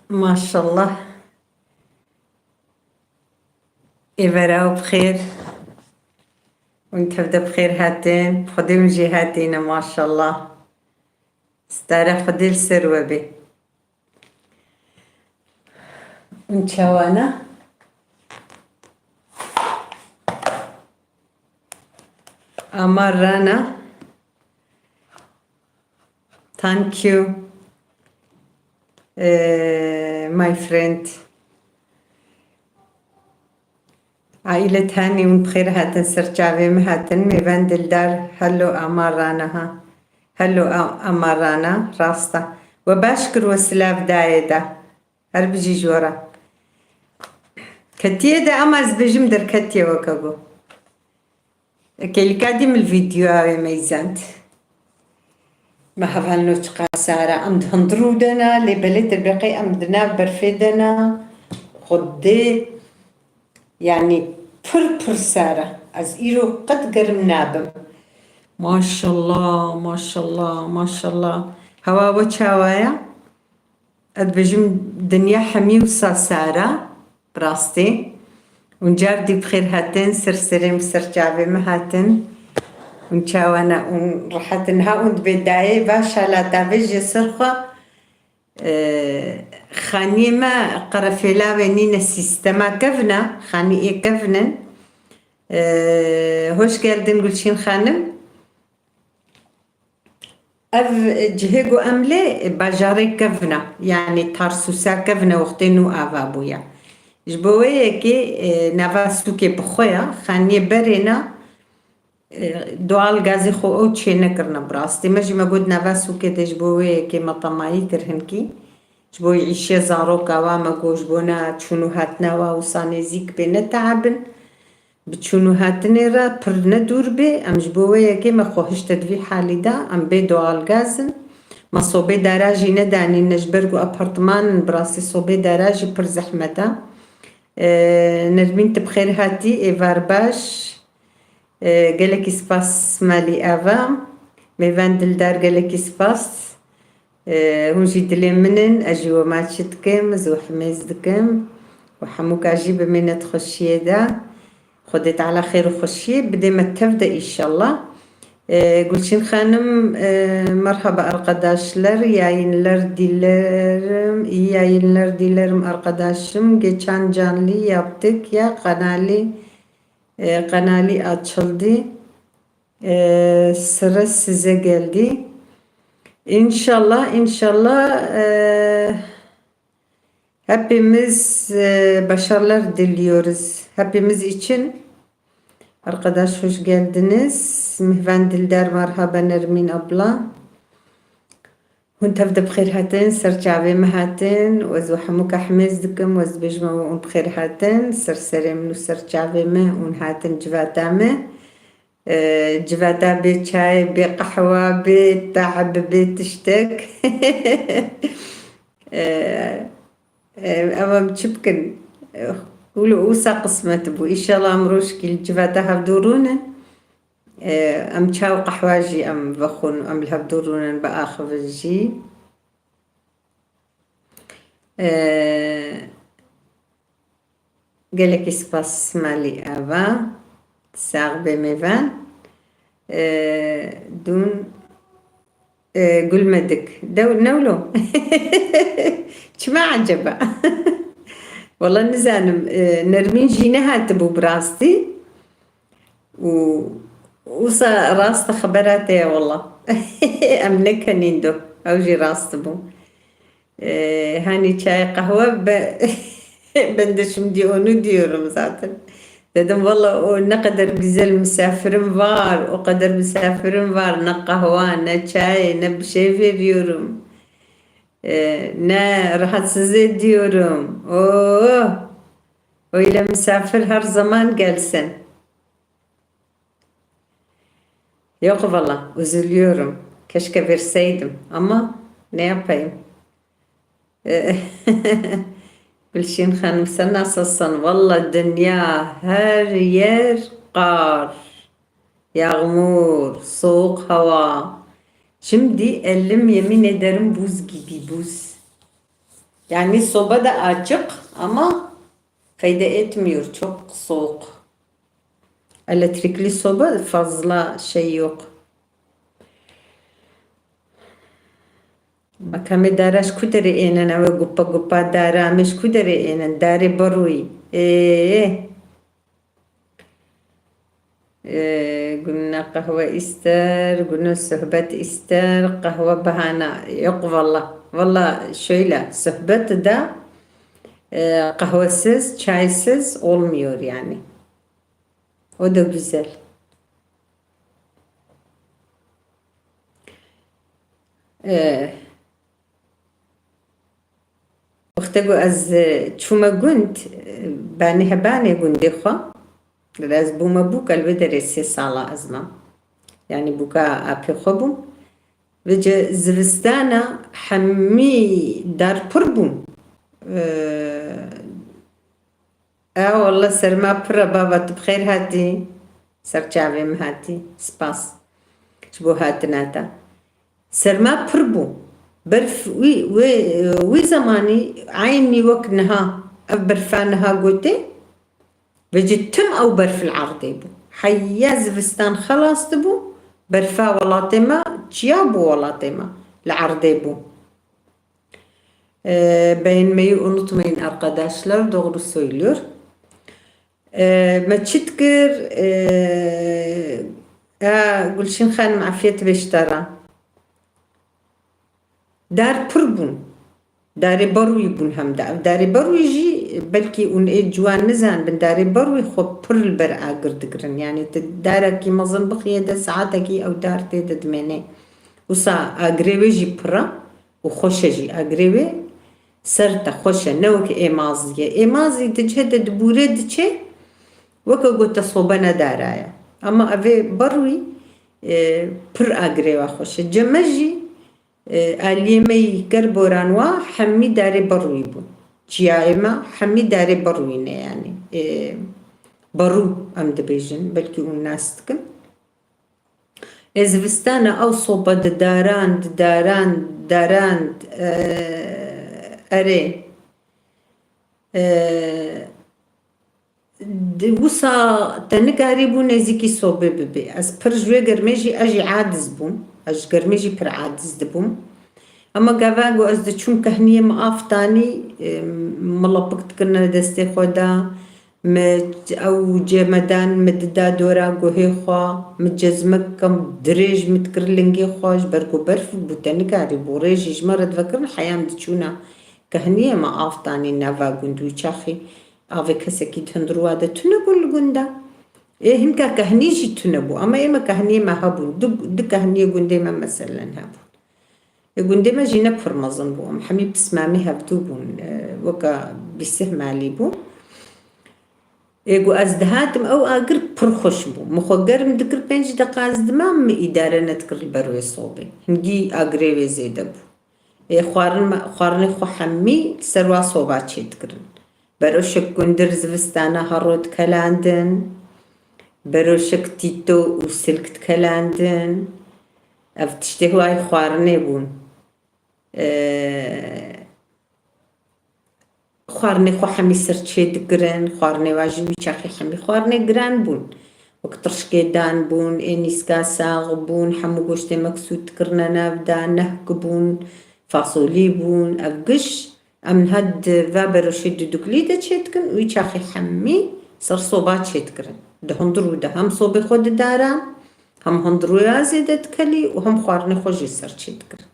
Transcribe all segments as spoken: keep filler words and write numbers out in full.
Maşallah. Êvera û bi xêr. Hûn tevde bi xêr hatin. Xwedê hûn jê hatîne, maşallah. Stara Xwedê li ser we bê. Hûn çawa ne? Amar rana. Thank you, eh, my friend. Aîlet hanî hûn bi xêr hatin, ser çavê min hatin, mêvan dildar, hello Amar rana ha. Hello A-, Amar rana, rasta. We baş kir we silav dayê de. Her bijî ji we re. Ketiye de ama ez bêjim derketiye weke ku. Kêlika dî min li vîdyoya wê meyzand. Me hevalno çiqas sar e, em di hundirû de ne, lê belê dirbêqê em di nav berfê de ne. Xwedê, yanî pir pir sar e. Ez îro qet germ nabim. Maşallah, maşallah, maşallah. Hewa we çawa ye? Ez dibêjim dinya hemî wisa sar e, bi rastî. Hûn car dî bi xêr hatin, ser serê min, ser çavê min hatin. Hûn çawa ne, hûn rehet in? Ha hûn dibê dayê va şalata vê jê ser xwe, e, xaniyê me qerefêla wê nîne sîstema kevin e, xanî ê kevin in. E, hoş geldin Gulşîn Xanim. Ev cihê ku em lê bajarê kevin e, yanî Tarsûsa kevin e, wextê nû ava bûye. Ji bo wê yekê, e, nava sûkê bi xwe ye, xaniyê berê ne, e, doğal gazê xwe ew çênekirine bi rastî. Me jî me got nava sûkê de ji bo wê yekê me temayî kir hinkî. Ji bo îşê zaroka wa me got, ji bo ne çûn û hatina wa wisa nêzîk bê, ne teabin. Bi çûn û hatinê re pir ne dûr bê, em ji bo wê yekê me xwe hişte di vî halî de, em bê doğalgaz in. Me sobê dara jî nedanîne ji ber ku apartman in, bi rastî sobê dara jî pir zehmet e. Ee, Nermîn, tu bi xêr hatî, êvar baş. Ee, gelekî spas Smalî Ava. Mêvan dildar, gelekî spas. Ee, hûn jî dilê min in, ez jî we maçî dikim, ez we himêz dikim. We hemûka jî bimîne di xweşiyê de. Xwedê Teala xêr û xweşiyê bidê me tev de, înşallah. Ee, Gulçin Hanım, e, merhaba arkadaşlar, yayınlar dilerim, iyi yayınlar dilerim arkadaşım. Geçen canlı yaptık ya, kanali, e, kanali açıldı. E, sıra size geldi. İnşallah, inşallah, e, hepimiz, e, başarılar diliyoruz. Hepimiz için. Arkadaş, hoş geldiniz. Mihvan Dildar, merhaba Nermin abla. Hûn tev de bi xêr hatin, ser çavê me hatin. Ez we hemûka himêz dikim, ez dibêjim we hûn bi xêr hatin. Ser serê min û ser çavê me hûn hatin civata me. Ee, civata bê çay, bê qehwa, bê tahb, bê tiştek. Ee, e, ev em çi bikin? Wilo wisa qismet bû. Înşallah em rojkî li civata hevdû rûnin. Ee, em çay û qehwa jî em vexwin, em li hevdû rûnin biaxivin jî. Ee, Gelekî spas Smalî Ava. Sax be mêvan. Ee, dûn, ee, gulmedik. Dew, ne wilo? Çima acaba? Wala nizanim. Ee, Nermîn jî nehatibû bi rastî. Û wisa rast xebera te ye wala. Em nekenîn do. Ew jî rast bû. Ee, hani çay kahve be-, ben de şimdi onu diyorum zaten. Dedim valla o ne kadar güzel misafirim var, o kadar misafirim var, ne kahve, ne çay, ne bir şey veriyorum. Ee, ne rahatsız ediyorum. Oo, öyle misafir her zaman gelsin. Yok valla, üzülüyorum. Keşke verseydim ama ne yapayım? Gülşin Hanım, sen nasılsın? Valla dünya her yer kar, yağmur, soğuk hava. Şimdi elim yemin ederim buz gibi, buz. Yani soba da açık ama fayda etmiyor, çok soğuk. Elektrikli soba fazla şey yok. Makamê daraş ku derê ênin, ew ê gupa gupa dara, em ê ji ku derê ênin? Darê berwî. Ê. Ee, guna qehwe ister, guna sohbet ister, qehwe bahana. Yok valla. Valla şöyle, sohbet de, e, kahvesiz, çaysız olmuyor yani. O da güzel. Ee, Wextê ku ez, e, çûme gund, e, benê hebanê gundê xwe, ez bûme bûk, el wê derê sê sala ez mam. Yani bûka apê xwe bûm. Vêce zivistana hemî dar pir bûn. E, E, wallah serma pir e baba, tu bi xêr hatî. Ser çavê min hatî. Spas ji bo hatina te. Serma pir bû. Berf wî, wê, wî zemanî eynî wek niha. Ev berfa niha gotê. Vêce tim ew berf li erdê bû. Heya zivistan xelas dibû. Berfa welatê me çiya bû welatê me. Li erdê bû. Ee, beğenmeyi unutmayın arkadaşlar. Doğru söylüyor. Ee, me çi dikir? Ee, ha, Gulşin Xanim, afiyet beştara. Dar pir bûn. Darê berwî bûn hem de. Ev darê berwî jî belkî hûn ê ciwan nizanibin. Darê berwî xwe pir li ber agir digirin. Yani tu darekî mezin bixiyê de saetekî ew dar tê de dimêne. Wisa agirê wê jî pir e. Û xweş e jî. Agirê wê sert e, xweş e, ne wek êmazî ye. Êmazî diçe de dibûre diçe, weke gote sobe ne dara ye. Ama evê berwî, e, pir agirê we xweş e. Cem me jî, e, aliyê me yî ger boran wa hemî darê berwî bûn. Çiyayê me hemî darê berwî ne yani. E, berû em dibêjin, belkî hûn nas dikin. Ê zivistana ew sobe di daran, di daran, daran, e, erê. E, di, wisa te nikarîbû nêzîkî sobê bibê. Ez pir ji wê germê jî, ez jî aciz bûm. Ez ji germê jî pir aciz dibûm. Ema gava ku ez diçûm kehniyê, min av tanî, e, min lepik dikirine destê xwe de, min ew cêmedan min dida dora guhê xwe, min cezmek dirêj min dikir lingê xwe, ji ber ku berf bû, te nikarîbû rêjî ji me re divekirin, heya min diçûna kehniyê, min av tanî nava gund wî çaxî. Avê kesekî di hundirûa de tune bû li gund de. Ê hinka kehnî jî tune bû. Ema ê me kehniyê me hebûn. Du, du kehniyê gundê me meselen hebûn. Ê gundê me jî ne pir mezin bû. Em hemî pismamî hevdû bûn. E, weke bîsih malî bû. Ê ku ez dihatim ew agir pir xweş bû. Min xwe germ dikir, pênc deqa ez dimam, min îdare nedikir li ber wê sobê. Hingî agirê wê zêde bû. Ê xwarin me, xwarinê xwe hemî li ser wa soba çêdikirin. Beroşek gundir zivistana hero dikelandin, beroşek tîto û silk dikelandin. Ev tiştê wayî xwarinê bûn. Ee, xwarinê xwe hemî ser çê dikirin, xwarinê wa jî wî çaxî hemî xwarinê giran bûn. Wek tirşikê dan bûn, ê nîska sax bûn, hemû goştê me kisût dikirine nav de, nehk bûn, fasolî bûn, ev giş. Em niha di va beroşê duduklî de çêdikin û wî çaxî hemî ser soba çêdikirin. Di hundirû de hem sobê xwe didaran, hem hundirûya zêde dikelî û hem xwarinê xwe jî ser çêdikirin.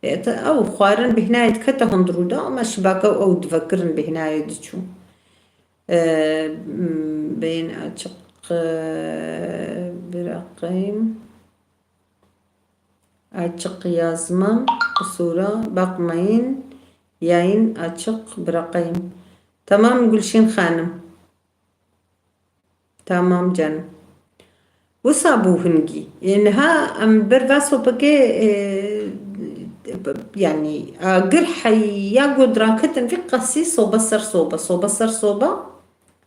Ê, te ew xwarin bêhnayê dikete hundirû de, ama şibaka ew divekirin bêhnayê diçû. Ee, m, bên açık, e, bırakayım. Açık yazmam, kusura bakmayın, yayın açık bırakayım. Tamam Gülşin Hanım. Tamam canım. Wisa bû hingî. Ê niha em ber va sopekê, e, yanî agir heya ku diraketin vî qasî sobe ser sobe, sobe ser sobe.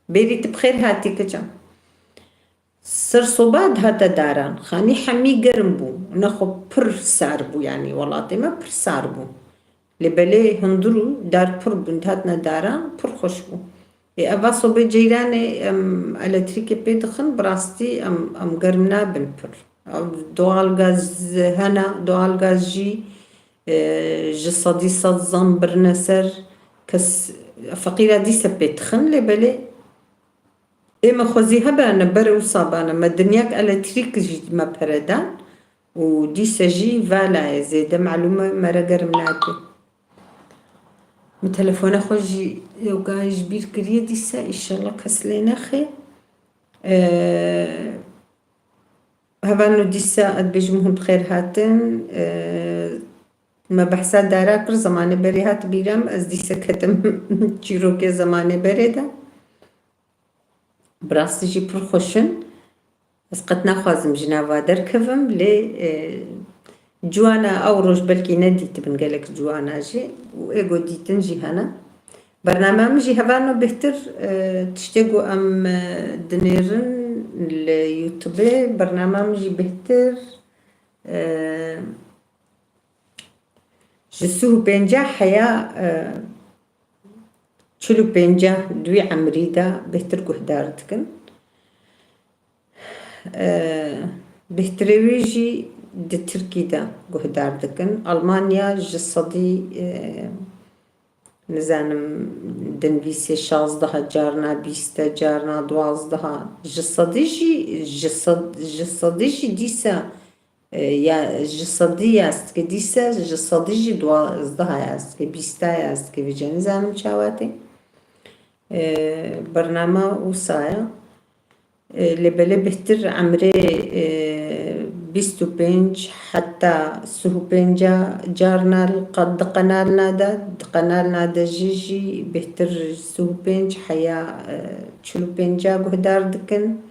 Bêrî tu bi xêr hatî kicam. Ser soba dihate daran. Xanî hemî germ bû. Nexwe pir sar bû, yanî welatê me pir sar bû. Lê belê hundir û dar pir bûn, dihatine daran, pir xweş bû. Ê, eva sobê ceyranê em elektrîkê pê dixin, bi rastî em, em germ nabin pir. Ev doğal gaz hene, doğal gaz jî, e, ji sedî sed zam birine ser, kes feqîra dîse pê dixin, lê belê ê me xwezî hebane, bere wisa bane, me dinyak elektrîk jî me pere dan û dîse jî valayê zêde malûm e, me re germ nake. Min telefona xwe jî ewka ji bîr kiriye dîse, înşallah kes lê nexe. Ee, Hevalno dîsa ez dibêjim hûn bi xêr hatin. Ee, me behsa dara kir, zemanê berê hat bîra min, ez dîsa ketim çîrokê zemanê berê de. Bi rastî jî pir xweş in. Ez qet naxwazim ji nava derkevim, lê, e, ciwana ew roj belkî nedîtibin gelek ciwana jî û ê ku dîtin jî hene. Bernama min jî hevalno bêhtir, e, tiştê ku em, e, dinêrin li YouTubeê, bernama min jî bêhtir, e, ji sih û pêncah heya, e, çil û pêncah di wî emrî de bêhtir guhdar dikin. E, bêhtirê wî jî di Tirkî de guhdar dikin. Almanya ji sedî, e, nizanim, dinivîsê şazdeha, carna bîste, carna duwazdeha, ji sedî jî, ji sed-, ji sedî jî dîsa, e, ya, ji sedî yaz dike, dîsa ji sedî jî duwazdeha yaz dike, bîsta yaz dike, vêca nizanim çawa tê. E, bernama wisa ye. E, lê belê bêhtir emrê, e, bîst û pênc heta sih û pênc a carna li qe-, di qenalna de, di qenalna de jî, jî bêhtir sih û pênc heya, e, çil û pênc a guhdar dikin.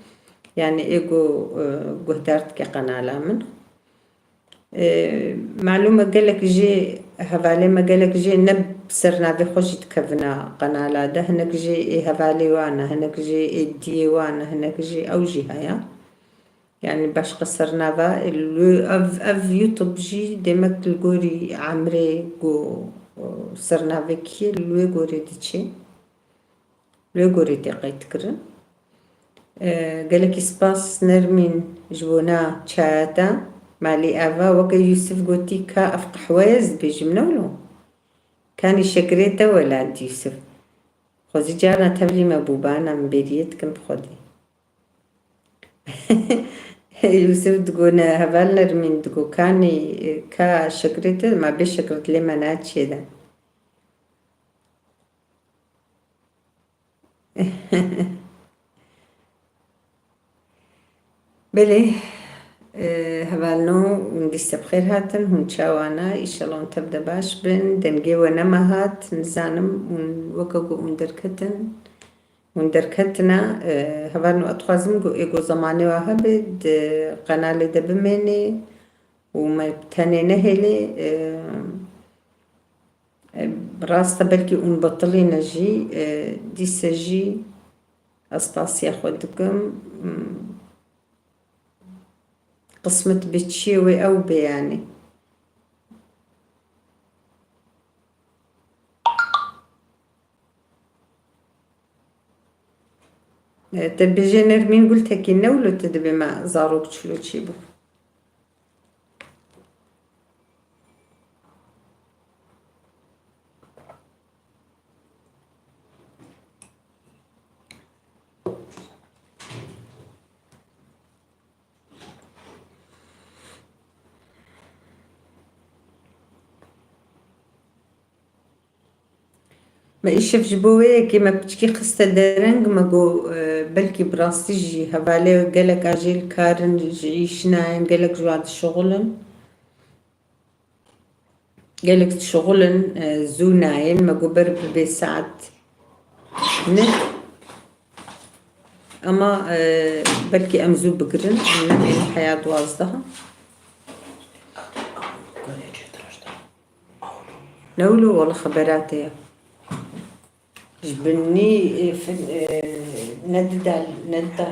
Yani ê ku, e, guhdar dike qenala min. Ee, malûm e gelek jê, hevalê me gelek jê ne bi sernavê xwe jî dikevina qenala de. Hinek jê ê hevalê wan e, hinek jê ê diyê wan e, hinek jê ew jî heye. Yani başqa sernava, e, li ev, ev YouTube jî demek li gorî emrê ku, e, sernavê kî li wê gorê diçe. Li wê gorî tê qeydkirin. E, gelekî spas Nermîn ji bona çaya te. Malî eva weke Yûsif gotî ka ev qehwe ye ez dibêjim ne wilo. Kanî şekirê te welat Yûsif. Xwezî carna tevlî me bûbana min bêriyê dikim bi xwedê. Yûsif digo ne heval Nermîn digo kanî ka şekirê te ma bê şekir dilê me naçê de. Belê, e, hevalno, hûn dîse bi xêr hatin, hûn çawa ne? Îşellah hûn tev de baş bin. Dengê we nema hat, nizanim, hûn weke ku hûn derketin, hûn derketine, e, hevalno, ez dixwazim ku ê ku zemanê we hebe, di qenalê de bimênê û me bi tenê nehêlê, e, E, rast e, belkî hûn betilîne jî, e, dîse jî ez spasiya xwe dikim. Hmm, qismet bi çiyê wê ew bê, yanî. E, te bêje Nermîn Gultekî, ne wilo te dibê me zarok çilo çî bû. Me îşev ji bo wê yekê me piçkî xiste dereng, me got, e, belkî bi rastî jî hevalê gelek a jê li kar in, ji îş nayên, gelek ji wan dişixulin. Gelek dişixulin, e, zû nayên, me got ber bibe saet neh. Ama, e, belkî em zû bigirin, em nemêne heya duwazdeh. Ne wilo, wele xebera te ye. Ji binî, e, fin-, e, nedida, nedida.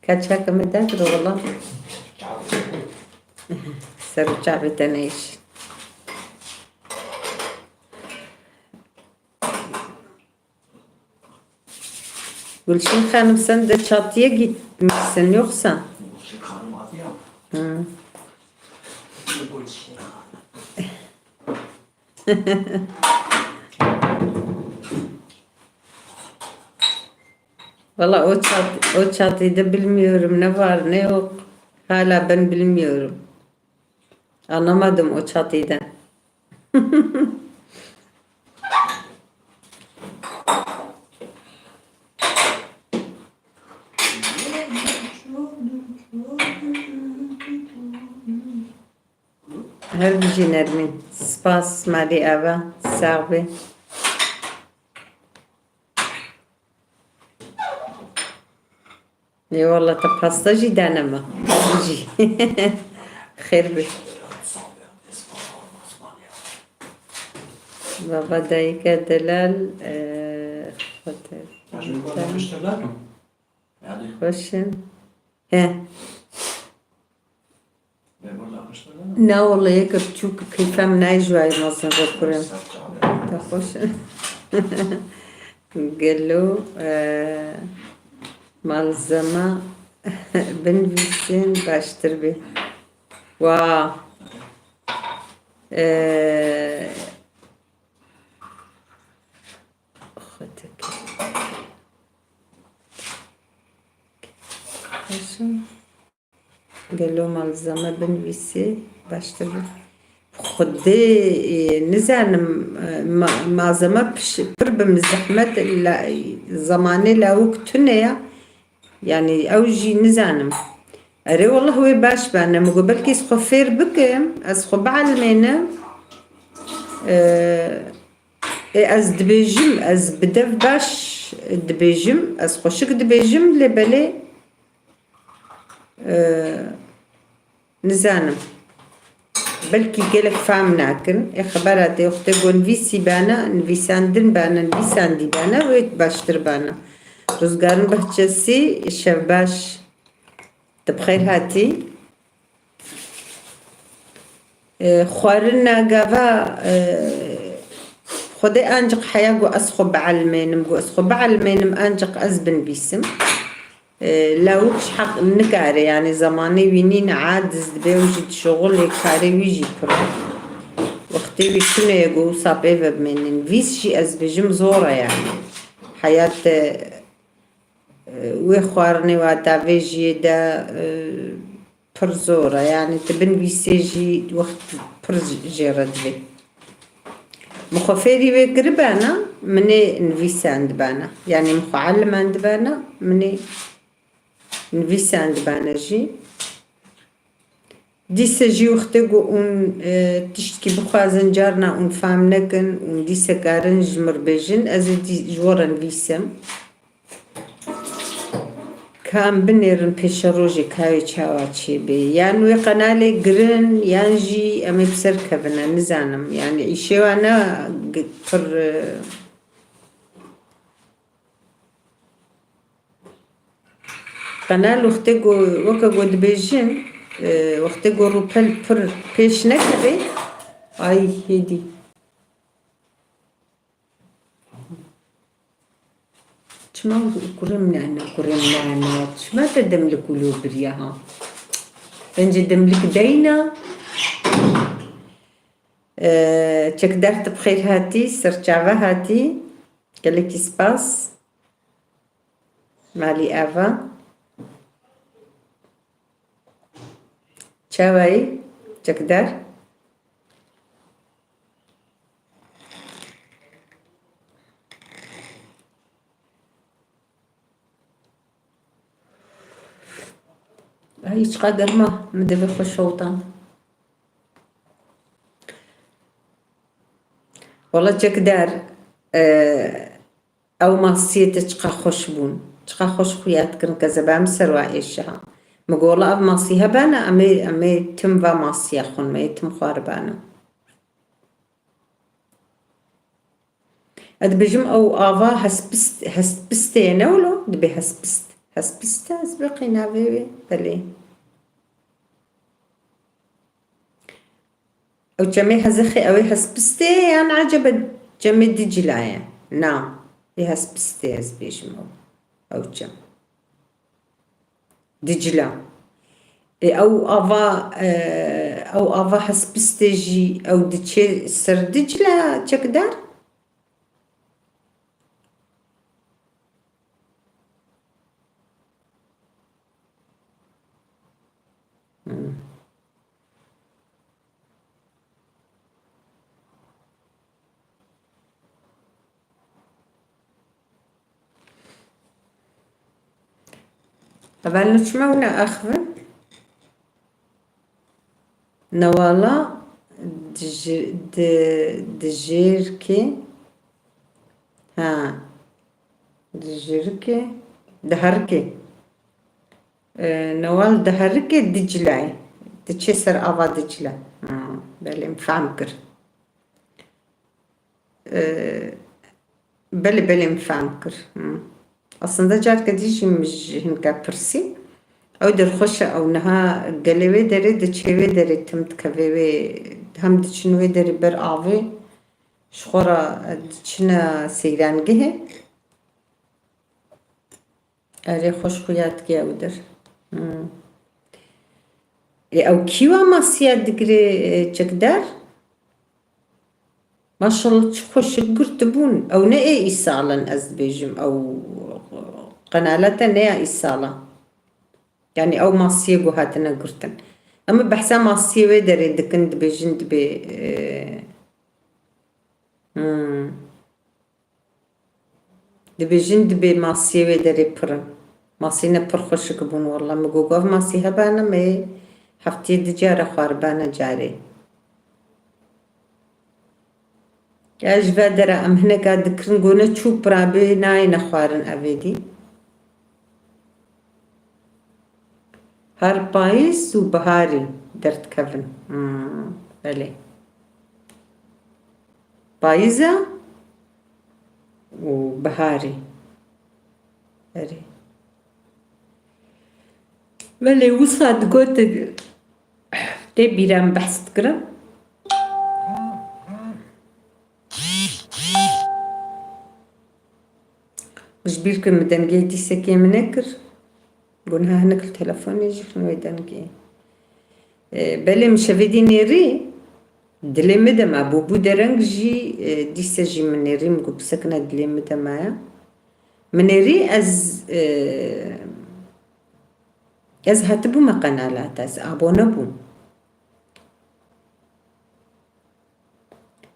Keçeke min derdibe wela. Ser û çavê te neyşî. Gulşin Xanim, sen de çatiye gitmişsin yoksa? Gulşin Xanim adı ya. Hı. Gulşin Xanim. Valla o çat-, o çatıda bilmiyorum ne var ne yok. Hala ben bilmiyorum. Anlamadım o çatıda. Her bijî Nermîn. Spas, malî ava, sax be. Ê wala te pasta jî dane me. Jî. Xêr be. Baba dayika delal, e, xwe te-, xweş in. He. Na wele yek biçûk keyfa min nayê ji wayê mezin re kurim. Te xweş. Gelo, e, malzeme binivîsên baştir bê. Wa. E, xwe te kir. Xweş in. Gelo malzeme binivîsî baştir bû. Xwedê, e, nizanim, e, ma-, malzeme piş-, pir bi min zehmet la-, zemanê lawik tune ya. Yani ew jî nizanim. Erê wallah wê baş bane. Min got belkî ez xwe fêr bikim, ez xwe bielmênim. E, ê ez dibêjim, ez bi dev baş dibêjim, ez xweşik dibêjim, lê belê Ee, nizanim. Belkî gelek fehm nakin. Ê xebera te wextê ku nivîsî bana, nivîsandin bana, nivîsandî bana, wê baştir bana. Rizgarın Bahçesi, şevbaş. Tu bi xêr hatî. E, xwarina gava, e, Xwedê ancik heya ku ez xwe bielmênim, ku ez xwe bielmênim, ancik ez binivîsim. E, lawik ji heq nikare, yani zemanê wî nîne, aciz dibe û jî dişuxulê, karê wî jî pir e. Wextê wî tune ye ku wisa pê ve bimêne. Nivîs jî ez bêjim zor e yani. Heyat, e, wê xwarinê wata vê jiyê de, e, pir zor e. Yani tu binivîsê jî wext pir jê re divê. Min xwe fêrî wê kiribana, min ê nivîsandibana. Yani min xwe elimandibana, min ê nivîsandibana jî. Dîse jî wextê ku hûn, e, tiştkî bixwazin, carna hûn fam nekin, hûn dîse karin ji mir bêjin, ez ê dî-, ji we re nivîsim. Ka em binêrin pêşerojê ka wê çawa çêbê. Yan wê qenalê girin, yan jî em ê bi ser kevine, nizanim. Yani îşê wan ne g-, pir, e, Qenal wextê ku, weke ku dibêjin, e, wextê ku rûpel pir pêş nekeve, ay hêdî. Çima kurê min nane, kurê min nane? Çima te demlik wilo biriya ha? Bence demlik deyna. E, çekdar tu bi xêr hatî, serçave hatî. Gelekî spas. Malî ava. Çawa yî? Çekdar. Ay, çiqa germa, min devê xwe şewtan. Wala çekdar, e, Ew masiyê te çiqa xweş bûn. Çiqa xweş xuya dikin, kezeba min ser wa êşiha. Min got, wela ev masî hebana, em ê, em ê tim va masiya xwin, me ê tim xwaribana. Ez dibêjim ew ava hespist, hespistê ye, ne wilo? Dibê hespist. Hespiste, ez biqî navê wê. Belê. Ew çemê Hezexê, ew ê Hespistê ye yan ecebe çemê Dicla ye? Na, ê Hespistê ez bêjim ew. Ew çem. Dicla. Ê, ew ava, e, ew ava Hespistê jî ew diçê ser Dicla çekdar? Hmm. Hevalno, çima wina axivin? Newala di ji-, di, di jêrkê, ha, di jêrkê, di herikê. E, Newal di herikê Dicleyê. Diçê ser ava Dicle. Ha, belê, min fehm kir. E, belê, belê, min fehm kir. Hı. Aslında careke dî jî min ji hinka pirsî. Ew der xweş e, ew niha gelê wê derê diçê wê derê tim dikeve wê, hem diçin wê derê ber avê, ji xwe re diçine seyrangehê. Erê, xweş xuya dike ew der. Hmm. Ê, ew kî wa masiya digire, e, çekdar? Maşallah, çi xweşik girtibûn. Ew ne ê îsal in, ez dibêjim, ew qenala te ne ya îsal e. Yani ew masiyê ku hatine girtin. Em ê behsa masiyê wê derê dikin, dibêjin dibê, e, hmm. Dibêjin dibê masiyê wê derê pir in. Masîne pir xweşik bûn walla. Min got, ev masî hebane, me heftiyê du care xwaribane carê. Ya ji ve dera em hineka dikirin, gone çû pirabê nayêne xwarin evê dî. Her payîz û biharî derdikevin. Hmm, belê. Payîza û biharî. Erê. Belê, wisa digot, tê bîra min behs dikirin. Ji bîr kir min dengê dîsekê min nekir. Got niha hinek li telefonê jî xin wê dengê. E, belê min şevê dî nêrî, dilê min de me bû, bû dereng jî, e, dîse jî min nêrî, min got bisekine dilê min de me ye. Min nêrî ez, e, ez hatibûme qenala te, ez abone bûm.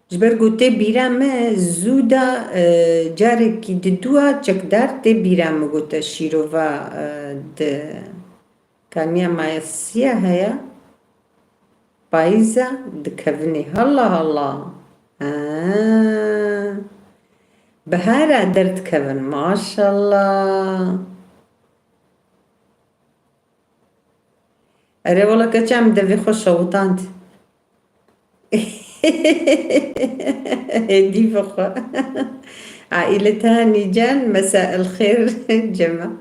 Ji ber ku tê bîra me zû da, e, carekî di dûa çekdar tê bîra me gote şîrova, e, di kaniya mayesiya heye, payîza dikevin ê. Halla halla. Ha. Bihara derdikevin. Maşallah. Erê wela keça min devê xwe şewitand. Hêdî bixwe. Aîle Tehanî can, mesa el xêr cema.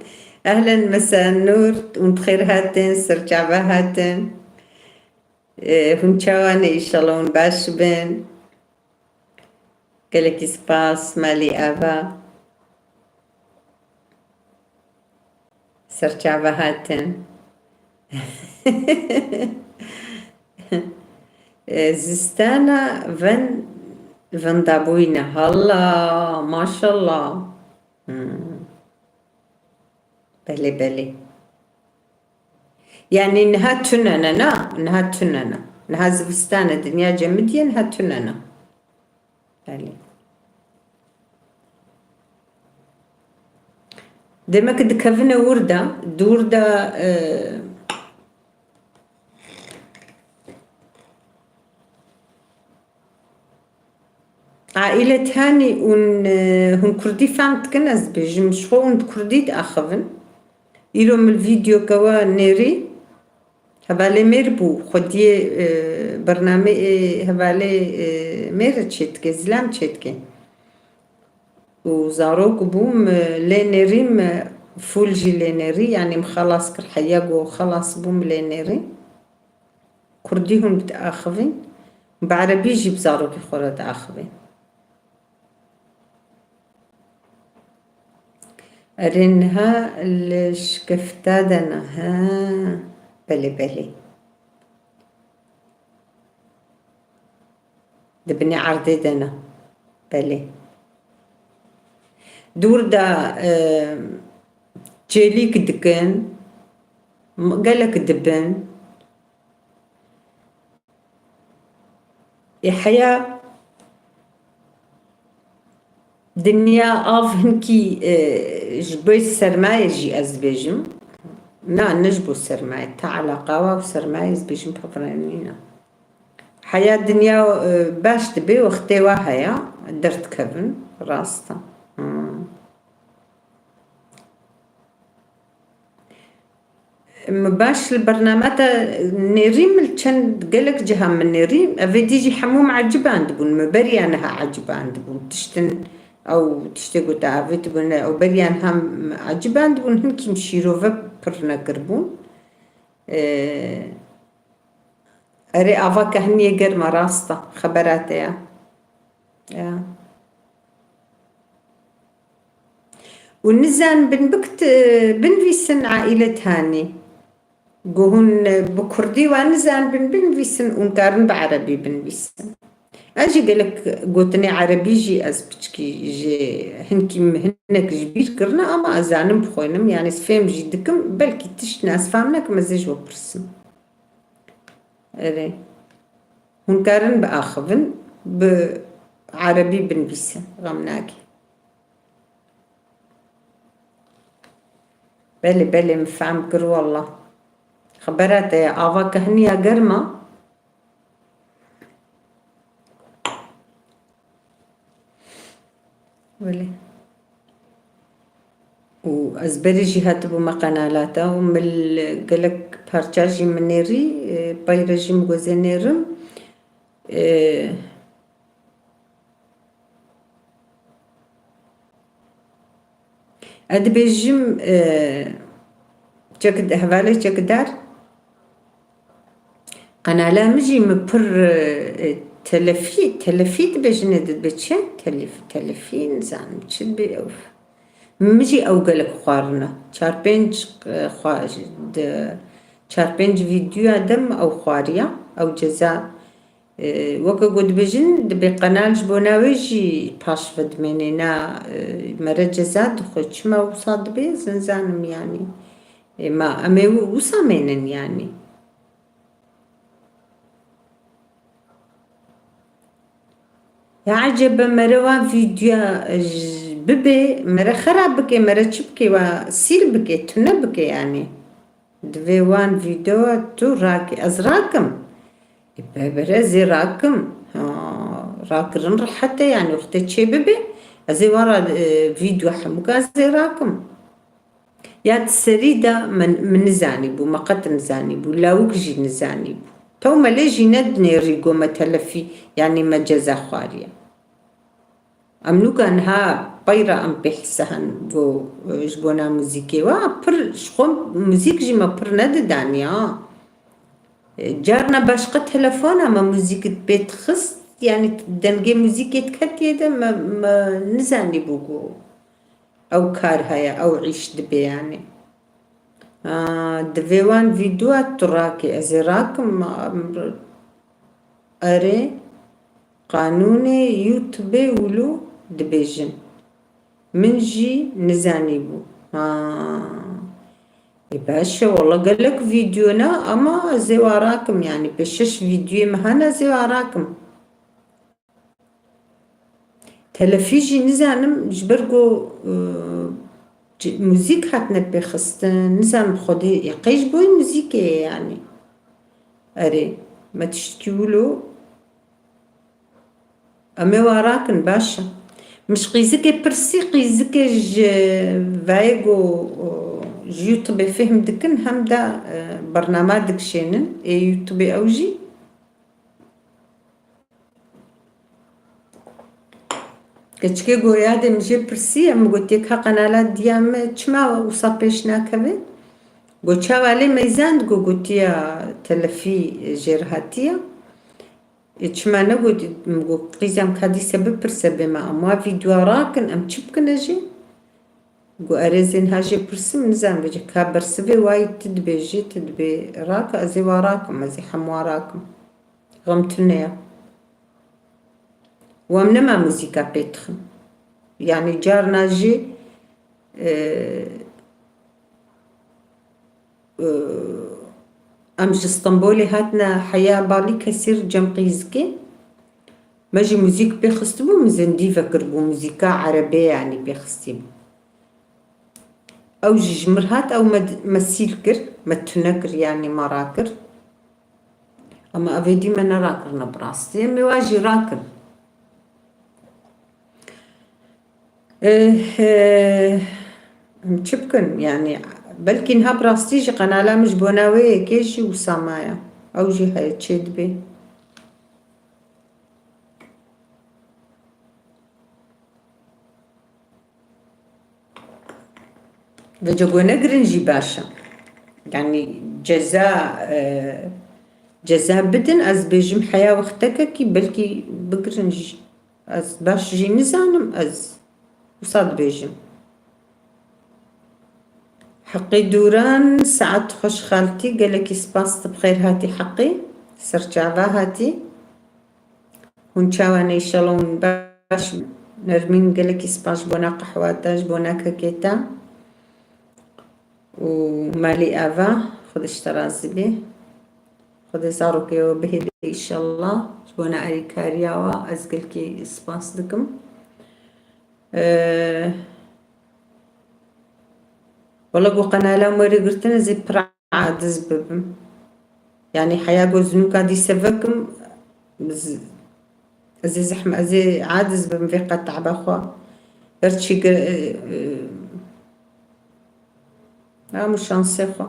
Ehlen, mesa nûr, hûn bi xêr hatin, serçava hatin. Ê, hûn çawa ne? Înşallah hûn baş bin. Gelekî spas, malî ava. Serçava hatin. E, zistana ven-, vindabûyî ne. Halla, maşallah. Hmm. Belê, belê. Yani niha tune ne, na? Niha tune ne. Niha zivistan e, dinya cemidiye, niha tune ne. Belê. Demek ki dikevine wir de, di wir de, e, Aîle Tehanî hûn, e, hûn kurdî fehm dikin, ez dibêjim, ji xwe hûn di kurdî diaxivin. Îro min vîdeoke we nêrî, hevalê mêr bû, xwediyê, e, bernameyê hevalê, e, mêr çêdike, zilam çêdike. Û zarok bûm, e, lê nêrîm, e, Fûl jî lê nêrî, yanî min xelas kir, heya ku xelas bûm lê nêrî. Kurdî hûn diaxivîn, bi erebî jî bi zarokê xwe re diaxivîn. Erê niha li şikefta de ne, he, belê, belê. Di binê erdê de ne. Belê. Dûr de, e, çêlîk dikin, m-, gelek dibin. Ê heya dinya av hinkî, e, ji bo sermayê jî ez dibêjim. Na, ne ji bo sermayê. Te eleqa wa û sermayê ez dibêjim pevrenî ne. Heya dinya, e, baş dibe, wextê wa heya, derdikevin, rast e. Hmm. Min baş li bername te nêrî, min li çend gelek ciha min nêrî, evê dî jî hemû min ecibandibûn, min beriya niha ecibandibûn. Tiştin, ew tiştê ku te avêtibûne, ew beriya niha min ecibandibûn, hinkî min şîrove pir nekiribûn. Ee, Erê, ava kehniyê germ e, rast e. Xebera te ya. Ya. Û nizan bin bikt-, binivîsin aîlet hanî. Ku hûn bi kurdî wan nizan bin binivîsin û karin bi erebî binivîsin. Ez jî gelek gotinê erebî jî ez piçkî ji hinkî min hinek ji bîr kirine, ama ez zanim bixwînim, yanî ez fêm jî dikim, belkî tişt ne ez fam nekim, ez ê ji we pirsim. Erê. Hûn karin biaxivin, bi erebî binivîsin, xem nake. Belê, belê, min fehm kir, wallah. Xebera te ye, ava kehniya germ e. Belê. Û ez berê jî hatibûme qenala te û min li gelek parça jî min nêrî, e, peyre jî min gozê nêrim. E, ez dibêjim, e, çek-, hevalê çekdar, qenala min jî min pir, e, telefî, telefî dibêjin, ê dibe çi? Telif-, telefî, nizanim çi dibe ew. Min jî ew gelek xwarine. Çar pênc, e, xwa-, di, çar pênc vîdyoya de min ew xwariya. Ew ceza, e, weke ku dibêjin, dibê qenal ji bona wê jî paş ve dimêne. Na, e, mere ceza dixwe. Çima wisa dibê? Ez nizanim yanî. E, ma em ê wi-, wisa mênin yanî. Ya ecebe mere wan vîdyoya, e, j-, bibe, mere xera bike, mere çi bike, wa sîl bike, tune bike yanî. Divê wan vîdyoya tu rakî, ez rakim. E, bebere ez ê rakim. Ha, rakirin rehet e yanî, wextê çê bibe, ez ê wan ra, e, vîdyo hemûka ez ê rakim. Ya di serî de me, min nizanîbû, me qet nizanîbû, lawik jî nizanîbû. Tew me lê jî nedinêrî, got me telefî, yanî me ceza xwariye. Em nûka niha peyra em pê hise hen, got, e, ji bona muzîkê wa, pir ji xwe muzîk jî me pir nedidanî ha. E, carna başqa telefona me muzîk pê dixist, yanî dengê muzîkê diketiye de me, me nizanîbû, got. Ew kar heye, ew îş dibe yanî. Aa, divê wan vîdyoya tu rakî, ez ê rakim, ma, erê, qanûnê YouTube wilo dibêjin. Min jî nizanîbû. Ha. Ê baş e, wala gelek vîdyo ne, ama ez ê wa rakim, yanî pêş şeş vîdyoyê min hene, ez ê wa rakim. Telefî jî nizanim ji ber ku, e, ci-, muzîk hatine pêxistin, nizanim xwedê ya qey ji bo muzîkê ye yanî. Erê, me tiştkî wilo, em ê wa rakin, baş e. Min ji qîzikê pirsî, qîzikê ji vayê ku, e, ji YouTube fêhm dikin, hem de, e, bernama dikişênin ê YouTube ew jî. Keçikê goya de min jê pirsiye, min gotiye ka qenala diya me çima wisa pêş nakeve? Got çawa lê meyzand, got gotiya telefî jêr hatiye. E, çima negot? Min got qîzem ka dîse bipirse bê me em wa vîdyoa rakin, em çi bikin e jê? Got erê zên ha jê pirsim, nizam bêje ka bersivê wayî ti dibêjî, ti dibê rake, ez ê wa rakim, ez ê hemwa rakim. Xem tune ya. Wem nema muzîka pê dixin. Yanî carna jî, e, e, em ji Stenbolê hatine heya balî kesîr cem qîzikê. Me jî muzîk pê xistibû, min zindî vekiribû, muzîka erebê yanî pê xistîbû. Ew jî ji mir hat, ew me, me sîl kir, me tune kir, yanî me rakir. Ama evê dî me nerakirine bi rastî. Em ê wa jî rakin. Eh, eh, em çi bikin? Yanî belkî niha bi rastî jî qenala min ji bona wê yekê jî wisa maye. Ew jî heye çê dibê. Vêca ku negirin jî baş e. Yanî ceza, e, ceza bidin, ez bêjim heya wextekekî belkî bigirin jî. Ez baş jî nizanim, ez wisa dibêjim. Heqî Dûran, saet xweş xaltî, gelekî spas, tu bi xêr hatî Heqî. Serçava hatî. Hûn çawa ne, înşallah hûn baş bin. Nermîn, gelekî spas ji bona qehwa te, ji bona kekê te. Û malî ava, Xwedê ji te razî bê. Xwedê zarokê we bihêle înşallah. Ji bona alîkariya we ez gelkî spas dikim. Ee, Wela ku qenala me were girtin, ez ê pir aciz bibim. Yanî heya ku ez nûka dîse vekim, ez, ez ê zehme, ez ê aciz bibim vê qet teba xwe. Her çî gi-, e, e, am û şansê xwe.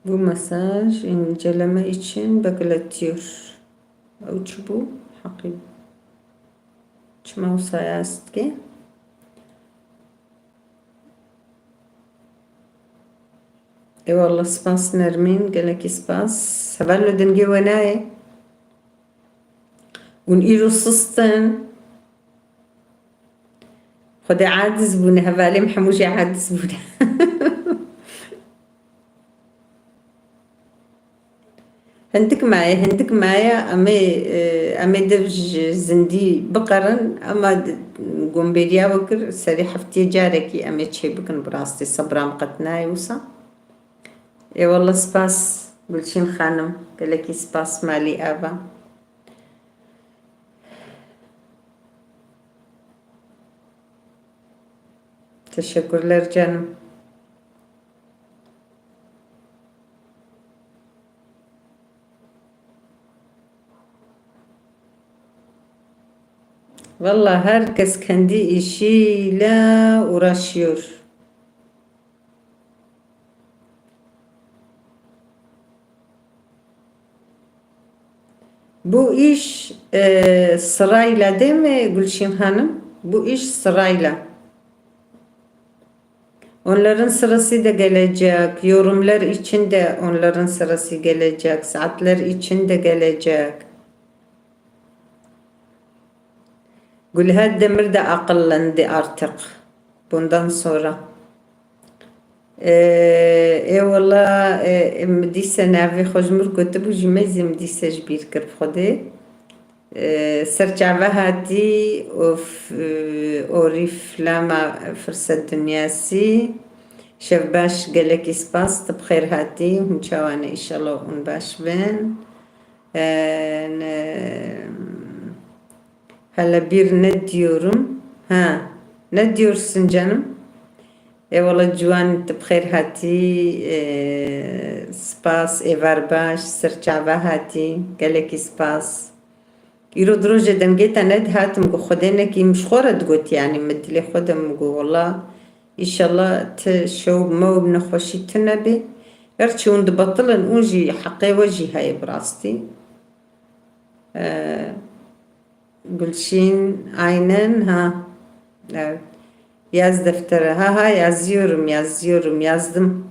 Bu mesaj inceleme için bekletiyor. Ew çi bû? Heqî. Çima wisa yaz dike? Eyvallah, spas Nermîn, gelekî spas. Hevalno dengê we nayê. Hûn îro sist in. Xwedê aciz bûne, hevalê min hemû jî aciz bûne. Hindik maye, hindik maye, em ê, e, em ê dev ji zindî biqerin, ema d-, gombêriya we kir, serê heftiyê carekî em ê çê bikin, bi rastî sebra min qet nayê wisa. Ê wele spas Gulşîn xanim, gelekî spas malî ava. Teşekkürler canım. Valla herkes kendi işiyle uğraşıyor. Bu iş, e, sırayla değil mi Gülşin Hanım? Bu iş sırayla. Onların sırası da gelecek. Yorumlar için de onların sırası gelecek. Saatler için de gelecek. Gulhat Demir de akıllandı artık. Bundan sonra. Ee, e, wala, e, em dîse navê xwe ji mir gotibû, ji me zî em dîse ji bîr kir bi Xwedê. Ee, serçave hatî, of, e, orîf lama firset dinyasî. Şev baş, gelekî spas, tu bi xêr hatî. Hûn çawa ne? Îşallah hûn baş bin. Ee, ne, hele bir ne diyorum? Ha, ne diyorsun canım? Eyvallah Ciwan, tu bi xêr hatî. Ee, spas, êvar baş, serçave hatî. Gelekî spas. Îro di rojê dengê te nedihat, min got, Xwedê nekî, min ji xwe re digot, yanî min dilê xwe de min got, wela, îşallah ti şew mew bi nexweşî tune bê. Gerçi hûn dibetilin, hûn jî heqê we jî heye bi rastî. Ee, Gulşîn, aynen, ha. Evet. Yaz deftere. Ha, ha, yazıyorum, yazıyorum, yazdım.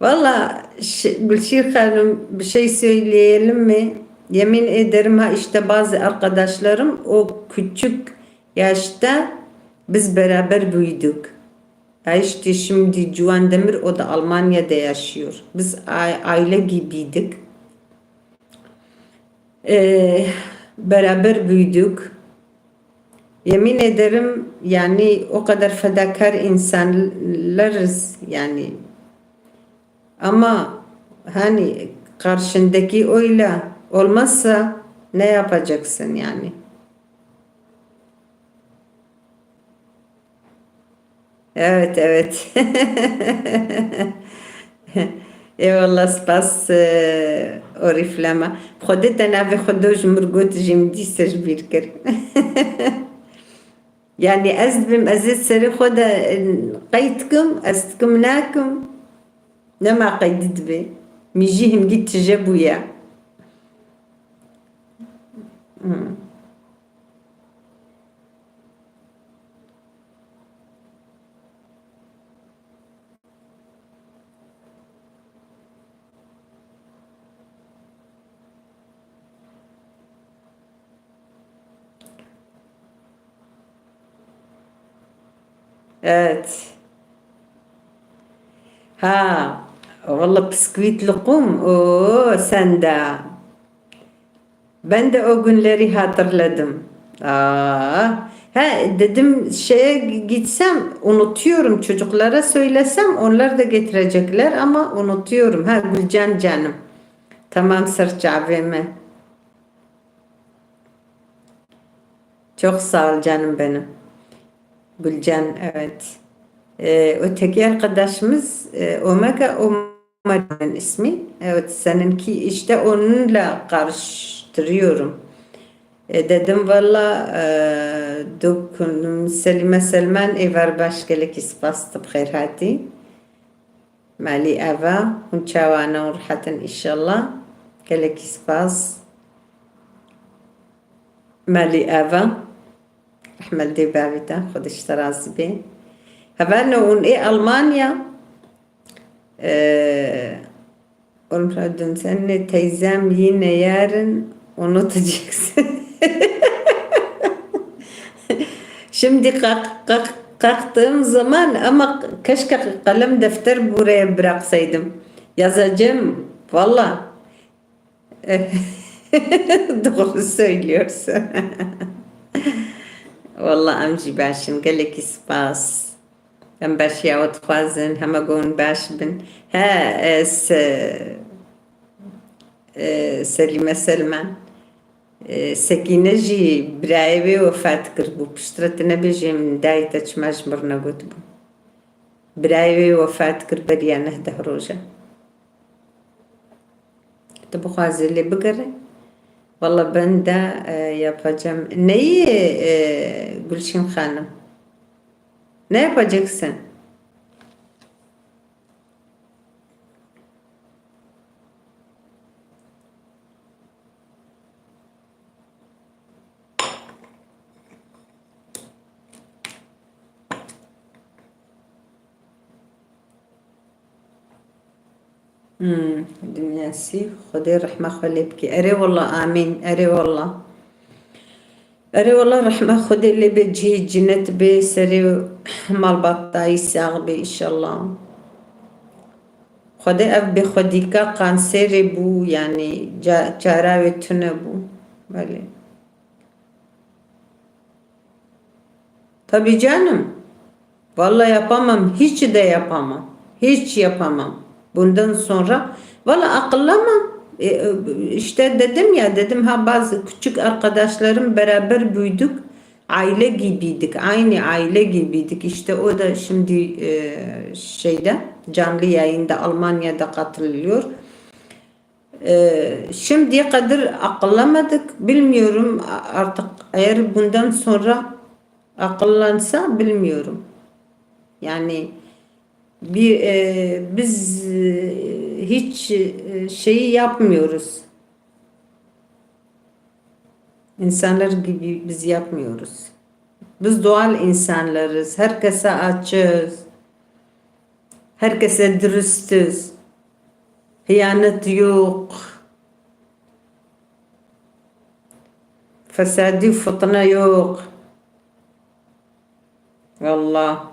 Valla, ş-, Gülşir Hanım, bir şey söyleyelim mi? Yemin ederim ha, işte bazı arkadaşlarım o küçük yaşta biz beraber büyüdük. Ha, işte şimdi Ciwan Demir, o da Almanya'da yaşıyor. Biz a-, aile gibiydik. Ee, beraber büyüdük. Yemin ederim, yani o kadar fedakar insanlarız yani. Ama hani karşındaki öyle olmazsa ne yapacaksın yani? Evet, evet. Eyvallah, spas, e, Oriflama. Xwedê te navê xwe do ji mir got, jî min dîse ji bîr kir. Yani ez dibim, ez ê serê xwe de, e, qeyd kim, ez dikim nakim. Nema qeydî dibe. Min jî hingî tije bûye. Hmm. Evet. Ha, valla bisküvit lokum. Oo, sen de. Ben de o günleri hatırladım. Aa, he, dedim şeye gitsem unutuyorum, çocuklara söylesem onlar da getirecekler ama unutuyorum. Ha, Gülcan canım. Tamam, ser çavê me. Çok sağ ol canım benim. Gülcan, evet. Ee, öteki arkadaşımız, e, Omega, Omer'in ismi. Evet, seninki işte onunla karıştırıyorum. E, dedim valla, e, dok-, Selime Selman, êvar baş, gelekî spas, tu bi xêr hatî. Malî eva, hûn çawa ne û rehet in înşallah. Gelekî spas. Malî eva. Rehmet dê bavê te, Xwedê ji te razî bê. Hevalno, hûn ê Almanya, e, Olmuşa dönsen teyzem yine yarın unutacaksın. Şimdi kalk, kalk, kalktığım zaman ama keşke kalem defter buraya bıraksaydım. Yazacağım. Valla. Doğru söylüyorsun. Valla em jî baş in. Gelekî spas. Em başiya we dixwazin. Heme gon baş bin. He, e, se-, e, Selîme Selman. E, Sekîne jî birayê wê wefat kiribû. Piştre tu nebêjê min dayê te çima ji mir negotibû. Birayê wê wefat kir beriya neh deh roja. Tu bixwazî lê bigere. Valla ben de, e, yapacağım. Neyê, e, Gülşin Hanım? Ne yapacaksın? Hmm, Dinyasî, Xwedê rehma xwe lê bike. Erê wela, amîn. Erê wela. Erê wela, rehma Xwedê lê bê, cihê cinet bê, serê malbata wî sax bê, înşallah. Xwedê ev bêxwedîka kanserê bû, yanî ca-, çara wê tune bû. Belê. Tabii canım. Vallahi yapamam. Hiç de yapamam. Hiç yapamam. Bundan sonra vallahi akıllamam. E, e, işte dedim ya, dedim ha, bazı küçük arkadaşlarım beraber büyüdük. Aile gibiydik. Aynı aile gibiydik. İşte o da şimdi, e, şeyde, canlı yayında Almanya'da katılıyor. Ee, şimdiye kadar akıllamadık, bilmiyorum artık, eğer bundan sonra akıllansa bilmiyorum. Yani bir, e, biz, e, hiç, e, şeyi yapmıyoruz. İnsanlar gibi biz yapmıyoruz. Biz doğal insanlarız. Herkese açız. Herkese dürüstüz. Hıyanet yok. Fesadi fitne yok. Wallah.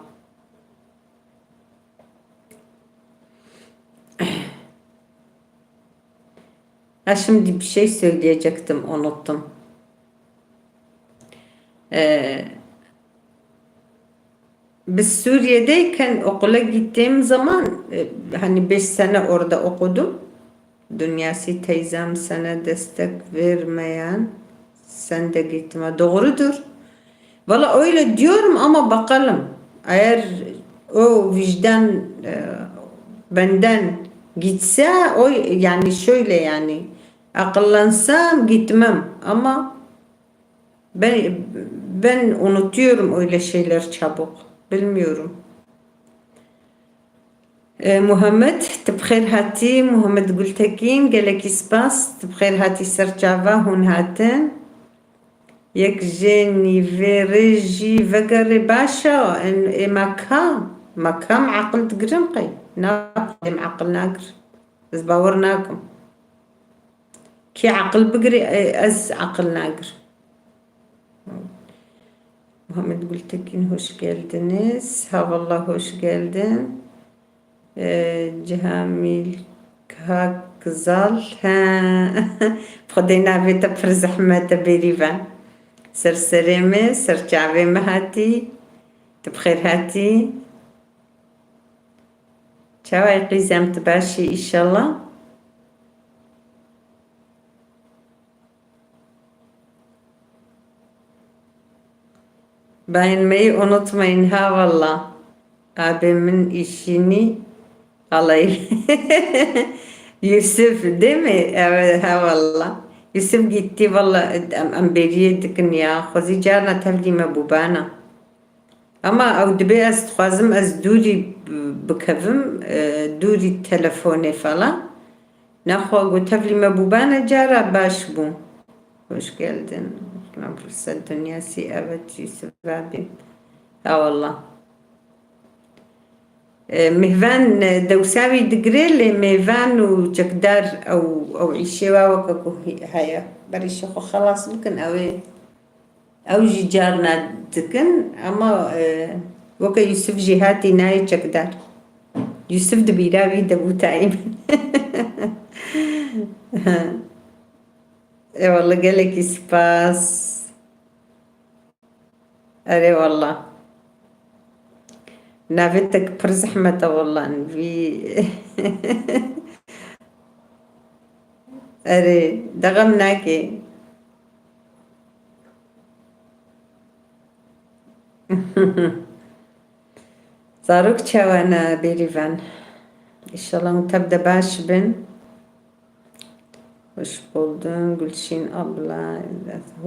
Ha, şimdi bir şey söyleyecektim, unuttum. Ee, biz Suriye'deyken okula gittiğim zaman, e, hani beş sene orada okudum. Dünyası teyzem sana destek vermeyen, sen de gitme. Doğrudur. Valla öyle diyorum ama bakalım. Eğer o vicdan, e, benden gitse, o yani şöyle yani akıllansam gitmem ama ben, ben unutuyorum öyle şeyler çabuk. Bilmiyorum. E, Muhammed, tu bi xêr hatî, Muhammed Gultekîn, gelekî spas, tu bi xêr hatî ser çava hûn hatin. Yek jê nîvê rê jî vegerê baş e, em, ê me ka, me kam aqil digirin qey? Na, em aqil nagir. Ez bawer nakim. Kî aqil bigirê, e, ez aqil nagir. Muhammed Gültekin, hoş geldiniz. Ha, wallah, hoş geldin. Ee, Cihamil Kakzal. Ha. Xwedê navê te pir zehmet e, bêrî ve. Ser serê me, ser çavê me hatî. Tu bi xêr hatî. Çawa yî qîzem, tu baş î, înşallah? Bayın meyi unutmayın ha, valla. Abi min işini alayım. Yusuf değil mi? Evet, ha, valla. Yusuf gitti, valla, em, em bêriyê dikin ya. Xwezî carna tevlî me bûbana. Ama ew dibê ez dixwazim ez dûrî b-, bikevim, e, dûrî telefonê falan. Nexwe got tevlî me bûbane cara baş bû. Hoş geldin. Lan fırsat dünyası, evet, Yusuf abi. Ya wallah. E, mêvan, e, dewsa wî digirê, lê mêvan û çekdar ew, ew îşê wa weke ku hî-, heye. Berî îşê xwe xelas bikin, ew ê, ew jî carna dikin, ama, e, weke Yusuf jî hatî nayê çekdar. Yusuf di bîra wî de bû taîm. Eyvallah, gelekî spas. Erê wallah. Navê te pir zehmet e wallah. Vî erê, dexem nake. Zarok çawa ne bêrîvan? Înşallah hûn tev de baş bin. Hoş buldun Gülşin abla.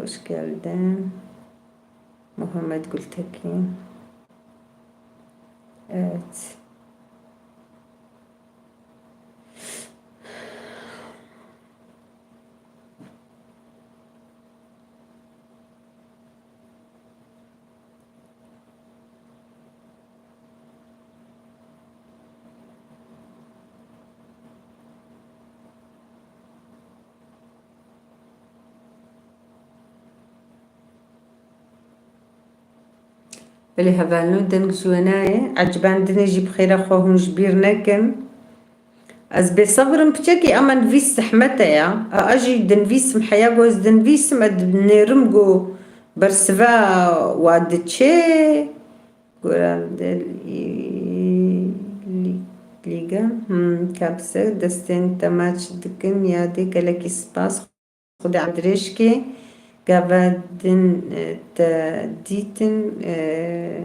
Hoş geldin. Muhammed Gültekin. Evet. Belê hevalno, deng ji we nayê. Eciban dinê jî bi xêra xwe hûn ji bîr nekin. Ez bêsebir im piçekî, ama nivîs zehmet e ya. A, ez jî dinivîsim, heya ku ez dinivîsim, ez dinêrim ku bersiva wa diçe. Goran del Lîga, hmm, kapse, destên te maç dikin, yadê gelekî spas. Xwedê dirêj ke, gava din, e, te dîtin, e,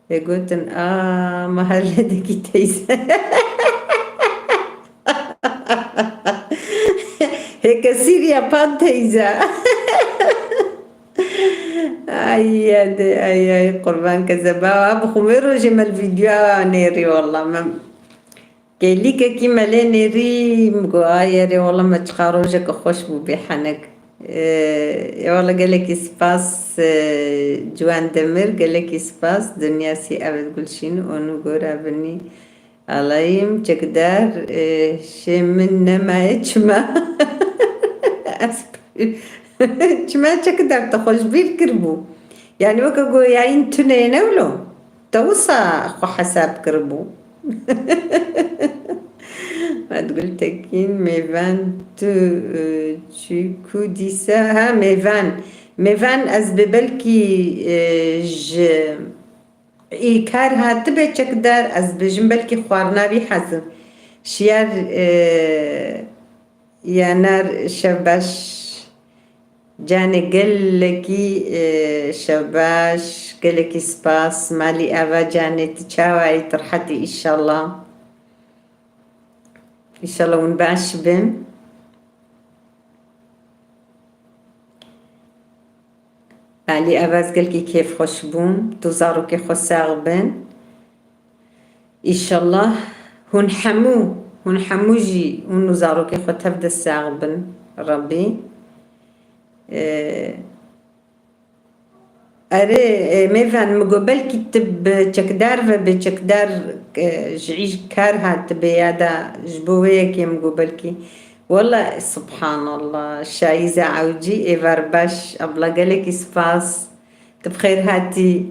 ê gotin, a, mahalledekî teyze. Sîriya pat teyze. Ay, hadi, ay, ay, qurban keze bawa. Bi xwe rojê me li vîdyoya nêrî, wallah, me gelîkekî me lê nêrî, min got, "Ay, erê, wallah, me çiqa rojeke xweş bû bê henek." Ee, ê, wallah, gelekî spas, ee, Ciwan Demir, gelekî spas, Dinya Sî Evet Gulşîn, onu gora binî. Alayım çekdar, e, şê min nemaye çima. Ez çima çekdar te xweş bîr kiribû. Yani weke goyayîn tune ne wilo. Te wisa xwe hesab kiribû. Met Gultekin, mêvan tu, e, çi ku dîsa, ha, mêvan. Mêvan ez bi belkî, e, ji Î kar hatibe çekdar, ez dibêjim belkî xwarina wî hezin. Şiyar, e, Yener, şevbaş. Canê gelekî, e, şevbaş, gelekî spas. Malî ava canê, tu çawa yî, tu rehetî înşallah. Înşallah hûn baş bin. Alî Evaz gelkî kêfxweş bûm. Tu zarokê xwe sax bin. Îşallah hûn hemû, hûn hemû jî hûn û zarokê xwe tev de sax bin. Rebbî. Ee, erê, e, mêvan, min got belkî tu bi çekdar ve, bê çekdar, e, ji îş kar hatibê ya da ji bo wê yekê min got belkî. Wela, subhanallah, Şayîze Ewcî, êvar baş, abla gelekî spas. Tu bi xêr hatî.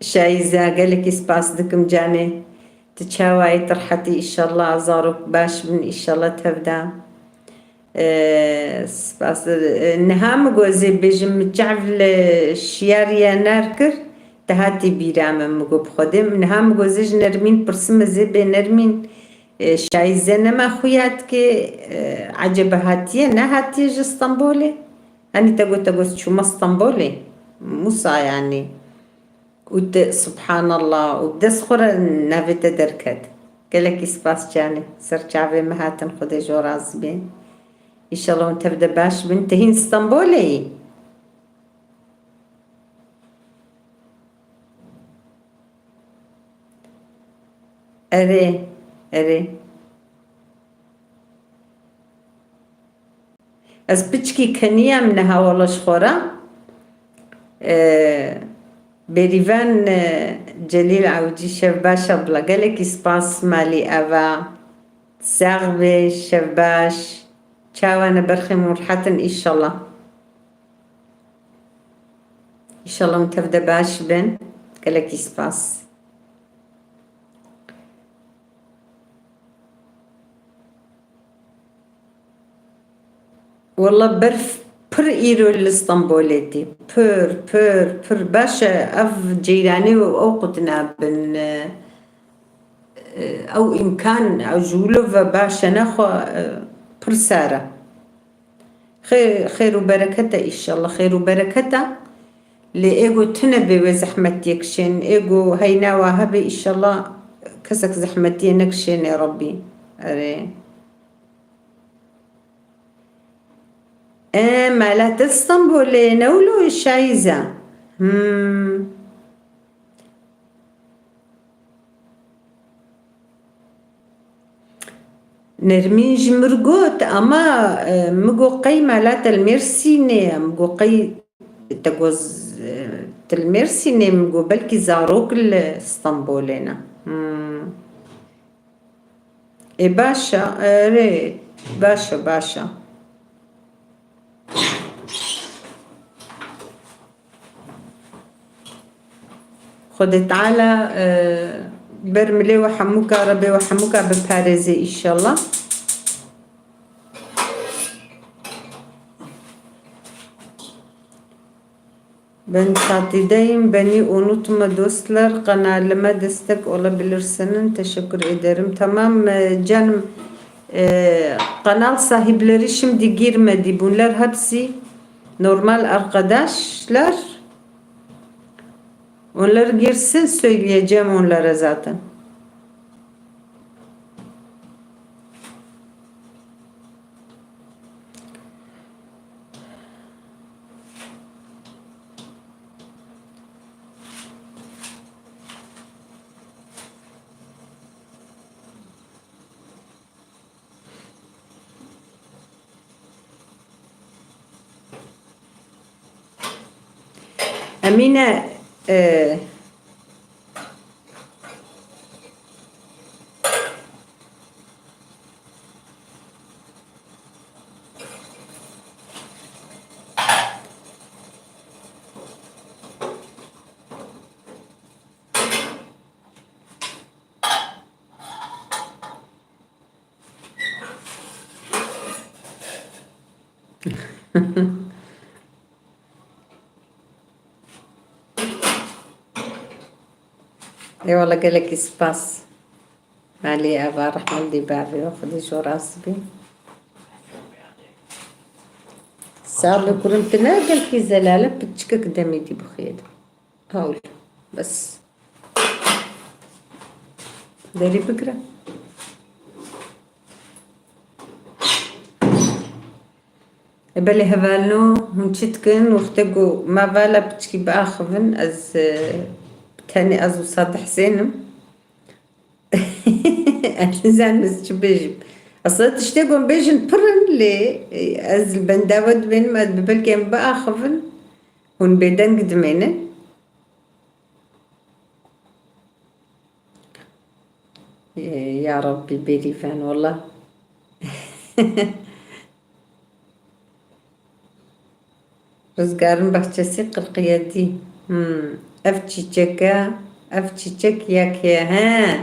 Şayîze, gelekî spas dikim canê. Tu çawa yî, tu rehetî, îşallah zarok baş bin, îşallah tev de. Ee, spas. Ee, niha min got zê bêjim min çav li Şiyar Yener kir, te hatî bîra min, min got bi Xwedê. Niha min got zê ji Nermîn pirsim zê bê Nermîn, e, Şayîze nema xuya dike, e, ecebe hatiye, nehatiye ji Stenbolê? Hani te got, te got çûme Stenbolê? Musa yani. Û te, subhanallah, û dest xwe re navê te derket. Gelekî spas canê. Ser çavê me hatin, Xwedê ji we razî bê. Înşallah hûn tev de baş bin. Te hîn Stenbolê yî? Erê, erê. Ez piçkî keniyam niha wela ji xwe re. Ee, Bêrîvan, e, Celîl Ewcî, şev baş abla. Gelekî spas malî eva. Sax bê, şev baş. Çawa ne berxê min rehet in, îşallah. Îşallah hûn tev de baş bin. Gelekî spas. Wela berf pir îro li Stenbolê tê. Pir, pir, pir. Baş e, ev ceyranê û ew qut nabin. E, e, ew îmkan, ew ji wilo ve baş e, nexwe, e, pir sar e. Xê-, xêr û bereket e, îşallah xêr û bereket e. Lê ê go tune bê wê zehmetiyê kişên, ê go heyna wa hebe, îşallah kesek zehmetiyê nekişêne Rebbî. Erê. E, mala te Stenbolê, ne wilo Şayîze? Hmm. Nermîn ji mir got, ama, e, min got qey mala te li Mêrsînê ye, min got qey te got, e, te li Mêrsînê, min got belkî zarok li Stenbolê ne. Hmm. Ê, baş e, erê, baş e, baş e. Xwedê Teala, e, ber milê we hemûka, Rebê we hemûka biparêzê, înşallah. Ben tatildeyim, beni unutma dostlar, kanalıma destek olabilirsiniz. Teşekkür ederim. Tamam, e, canım, e, kanal sahipleri şimdi girmedi. Bunlar hepsi normal arkadaşlar. Onlar girsin, söyleyeceğim onlara zaten. Emîne, e, Ê wele gelekî spas. Malê eva rehme li dê bavê we, Xwedê ji we razî bî. Sağ ol, kurim, tu ne gelkî zelale piçikek demê dî bixuyê de. Hawl. Bes. Derî bigire. E, belê hevalno, hûn çi dikin? Wextê ku me vala piçkî biaxivin, ez, e, tenê ez wisa dihsênim. Ez nizanim ez çi bêjim. Aslında tiştê ku em bêjin pir in, lê, e, ez li benda we dibênim, ez bi belkê em biaxivin, hûn bêdeng dimênin. Ê, ya Rabbî, bêrîven wela. Rizgarin Bahçesi kırk yedi. Hmm. Ev çîçeke, ev çîçek yek heye, he.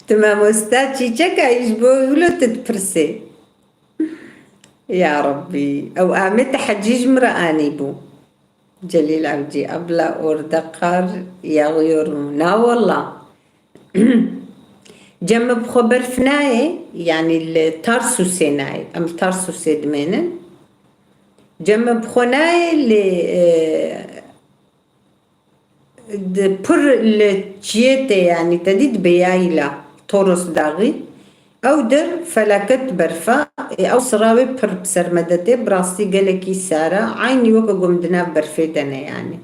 Tu mamosta çîçek a, ji bo wilo tu dipirsê. Ya Rabbî, ew amê te hecî ji min re anîbû. Celîl Evcî, abla orada kar yağıyor mu? Na walla. Cem bi xwe berf nayê, yanî li Tarsusê nayê. Em li Tarsusê dimênin. Cem bi xwe nayê lê, e, di pir li çiyê tê, yanî te dît bêyayî la Toros daxî. Ew der felaket berf a, ê, ew sira wê pir bi ser me de tê, bi rastî gelekî sar e, eynî weke ku em di nav berfê de ne, yanî.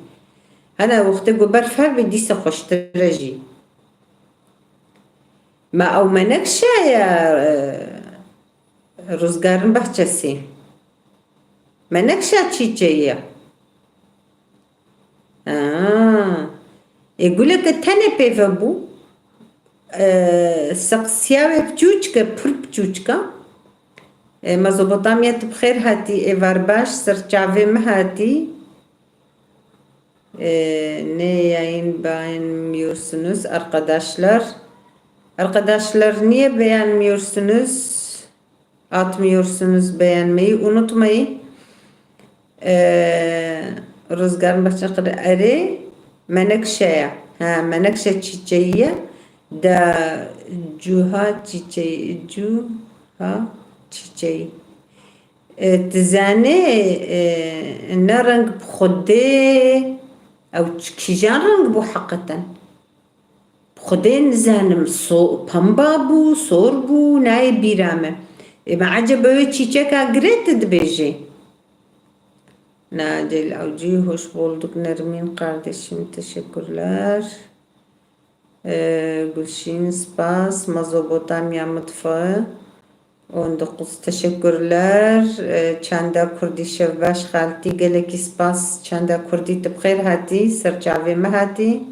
Hene wextê ku berf hebe, dîsa xweştir e jî. Ma ew menekşe ye, e, Ruzgarin Bahçesi. Menekşe çîçeği ye. Ha. Ê, guleke tenê pê ve bû. E, seqsiya wê piçûçik e, pir piçûçik e. E, Mezopotamya, tu bi xêr hatî, êvar baş, ser çavê min hatî. E, ne yayın beğenmiyorsunuz arkadaşlar? Arkadaşlar, niye beğenmiyorsunuz? Atmıyorsunuz beğenmeyi, unutmayın. Ee, Rüzgar'ın başına kadar. Erê, menekşe ya. Ha, menekşe çiçeği ya. Da cuha çiçeği, cuha çiçeği. E, tu zanî, e, ne reng bi Xwedê, ew ç-, kîjan reng bû heqeten? Xwedê nizanim, so-, pemba bû, sor bû, nayê bîra me. Ê, me ecebe wê çîçeka girê tu dibêjê? Nadil Avcı, hoş bulduk Nermin kardeşim, teşekkürler. Ee, Gülşin, spas, Mezopotamya mutfağı. On dokuz, teşekkürler. Ee, çanda Kurdî şevbaş xaltî, gelekî spas, çanda Kurdî tu bi xêr hatî, ser çavê me hatî.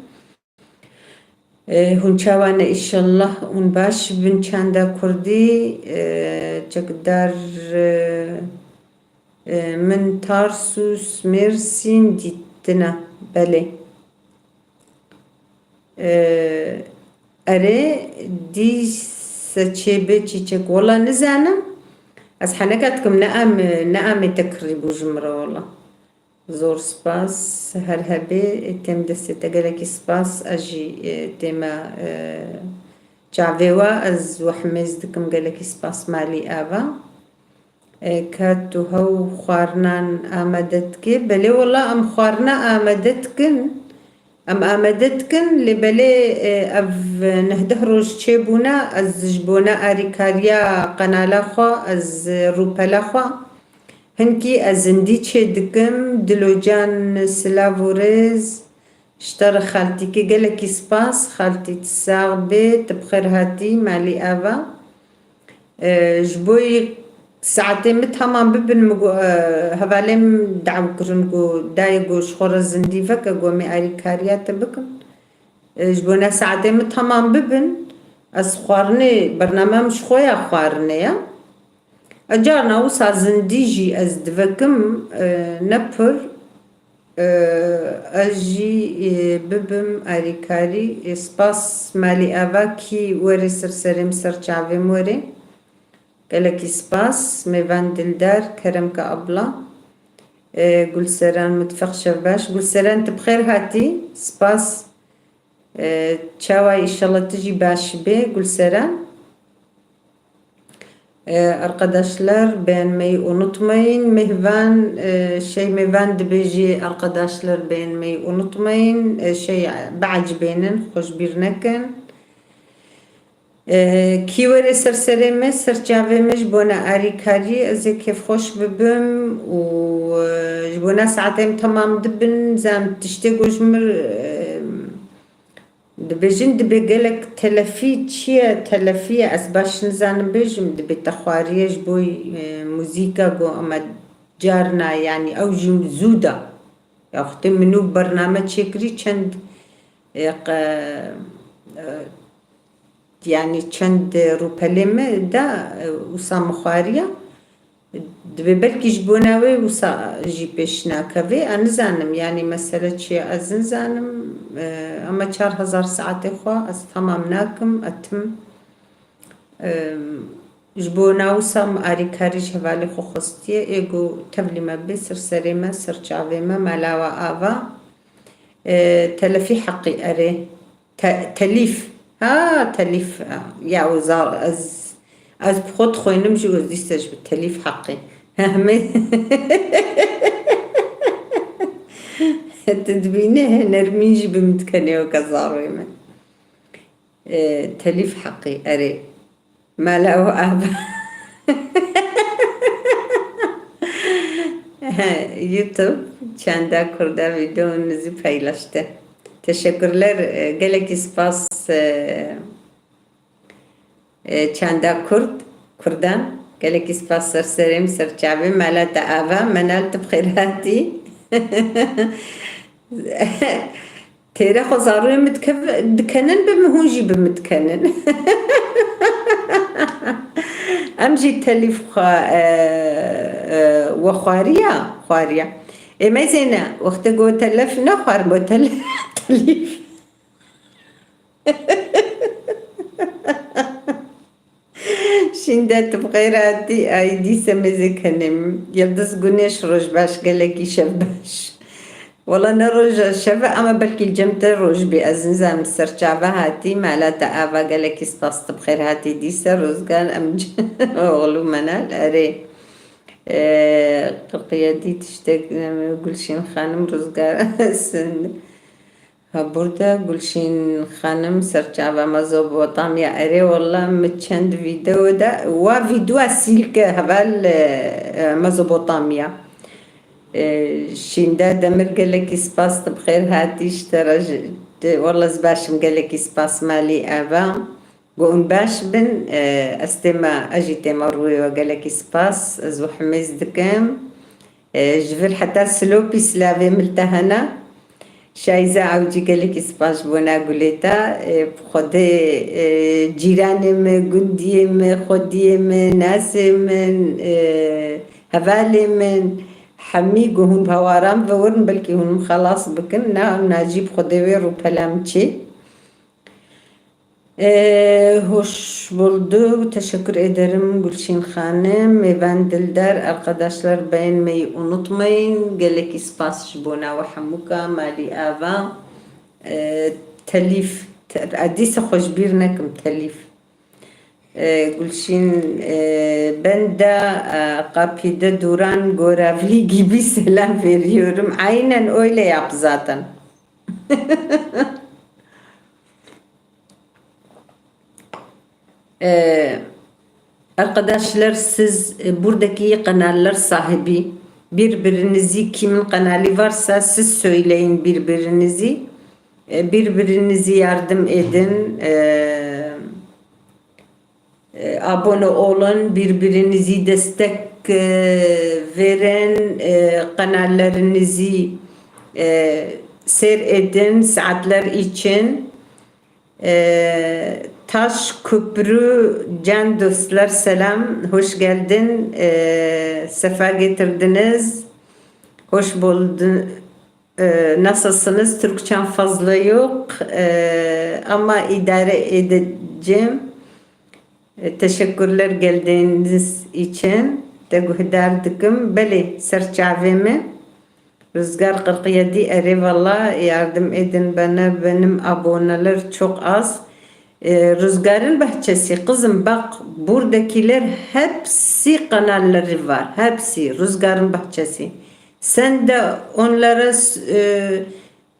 Ê, hûn çawa ne? Îşellah hûn baş bin. Çanda Kurdî, ê, çekdar, ê, ê, min Tarsus, Mêrsîn dîtina. Belê. Ê, erê, dîse çêbe çîçek. Wela nizanim. Ez heneka dikim ne em, ne em ê te kirî bû ji min re wela. Zor spas, her hebê, têm destê te, gelekî spas, ez jî, e, tême, e, çavê we, ez we himêz dikim, gelekî spas malî ava. E, ka tu hew xwarinan amade dikê, belê wela em xwarina amade dikin, em amade dikin, lê belê, e, ev neh deh roj çêbûne, ez ji bona arîkariya qenala xwe, ez rûpela xwe, hinkî ez zindî çê dikim, Dilocan silav û rêz ji te re xaltîkê, gelekî spas, xaltî tu sax bê, tu bi xêr hatî, malî ava. E, ji bo yê saetê min tamam bibin, min got, e, hevalê min daw kirin, got, dayê, got, ji xwe re zindî veke, got, em ê alîkariya te bikin. E, ji bona saetê min tamam bibin, ez xwarinê, bername min ji xwe ya xwarinê ya. E, carna wisa zindî jî ez divekim, e, ne pir, e, ez jî, e, bibim alîkarî. E, spas malî ava kî werê ser serê min, ser çavê min werê. Gelekî spas, mêvan dildar, Keremka abla. E, Gulseren Mitfeq Şevbaş. Gulseren, tu bi xêr hatî. Spas. E, çawa, înşallah tu jî baş bê, Gulseren. E, arkadaşlar, beğenmeyi unutmayın. Mehvan, e, şey, Mehvan dibêjî, arkadaşlar, beğenmeyi unutmayın. E, şey, biecibênin, xwe ji bîr nekin. E, kî were ser serê me, ser çavê me ji bona alîkariyê, ez ê kêfxweş bibim û, e, ji bona saetê em temam dibin, zam tiştê ku ji min, e, dibêjin, dibê gelek telefî çi ye, telefî ye, ez baş nizanim bêjim, dibê te xwariye ji bo, e, muzîka ku ema carna, yanî ew jî zû da. Ya xwedê min û bername çêkirî çend, e, qe-, e, yanî çend rûpelê min da, e, wisa min xwariya. Dibê belkî ji bona wê wisa jî pêş nakevê. Ez nizanim, yanî mesele çi ye, ez nizanim. E, ama çar hezar saetê xwe ez temam nakim, etim. E, ji bona wisa min alîkarî ji hevalê xwe xwestiye. Ê got tevlî me bê, ser serê me, ser çavê me, mala we ava. E, telefî heqî erê. Te-, telîf. Ha, telîf. Ha. Ya, o zar-, ez, ez bi xwe dixwînim jî, ez dîsa ji bi telîf heqî. Hemê. Tu dibînî, nermîn jî bi min dikenê weke zarê min. E, telîf heqî, erê. Mala û ava. He, YouTube çanda kurda video nizî paylaştı. Teşekkürler, e, gelekî spas, e, e, çanda kurd, kurdan. Gelekî spas ser serê min, ser çavê min, mala te ava, Menal tu bi xêr hatî. Têre xwe zarûyê min dikev-, dikenin, bi min hûn jî bi min dikenin. Em jî telîf xwe, e, e, we xwariya, xwariya. Ê me zêne, wextê ku telef nexwarin, bo tele-, telîf. Şînde tu bi xêr hatî, ay dîse mêzê kenê min. Yildiz Guneş, roj baş, gelekî şev baş. Wala ne roja şev e, ama belkî li cem te roj bê, ez nizanim, ser çava hatî, mala te ava, gelekî spas, tu bi xêr hatî dîse, Rozgan em oxlu Menal, erê. Ee, qirqiye dî tiştek, Gulşîn Xanim, Rozgan Sind. Ha, burada Gulşîn Xanim, serçava Mezopotamya. Erê, walla min çend video de, wa videoa sîlke heval, e, e, Mezopotamya. E, Şînda Demir, gelekî spas, tu bi xêr hatî, ji te re ji, de, walla ez baş im, gelekî spas, malî ava. Got hûn baş bin, e, ez têma, ez jî têma rûyê we, gelekî spas, ez we himêz dikim. E, ji vir heta Silopî silavê min li te hene. Şayîza Awcî, gelekî spas ji bona gulê te. E, bi Xwedê, e, cîranê min, gundiyê min, xwediyê min, nasê min, e, hevalê min, hemî ku hûn bi hewaran ve werin, belkî hûn min xelas bikin. Na, na jî bi Xwedê wê rûpela min çê. Ee, hoş bulduk. Teşekkür ederim Gülşin Hanım. Mêvan Dildar, arkadaşlar beğenmeyi unutmayın. Gelekî spas ji bona we hemûka, malî ava. Ee, telîf, te-, ez dîsa xwe ji bîr nekim, telîf. Ee, Gülşin, ee, ben de, ee, kapide duran goravli gibi selam veriyorum. Aynen öyle yap zaten. Ee, arkadaşlar, siz, e, buradaki kanallar sahibi, birbirinizi, kimin kanalı varsa siz söyleyin birbirinizi. E, birbirinizi yardım edin. E, E, abone olun, birbirinizi destek, e, verin, e, kanallarınızı, e, seyredin saatler için. E, Taş Köprü can dostlar selam, hoş geldin, e, sefa getirdiniz, hoş buldun. E, nasılsınız? Türkçem fazla yok, e, ama idare edeceğim. E, teşekkürler geldiğiniz için. Te guhdar dikim. Belê, serçavê me. Rüzgar kırk yedi, erê valla, yardım edin bana, benim aboneler çok az. E, Rüzgar'ın Bahçesi, kızım bak, buradakiler hepsi kanalları var. Hepsi Rüzgar'ın Bahçesi. Sen de onlara s- e,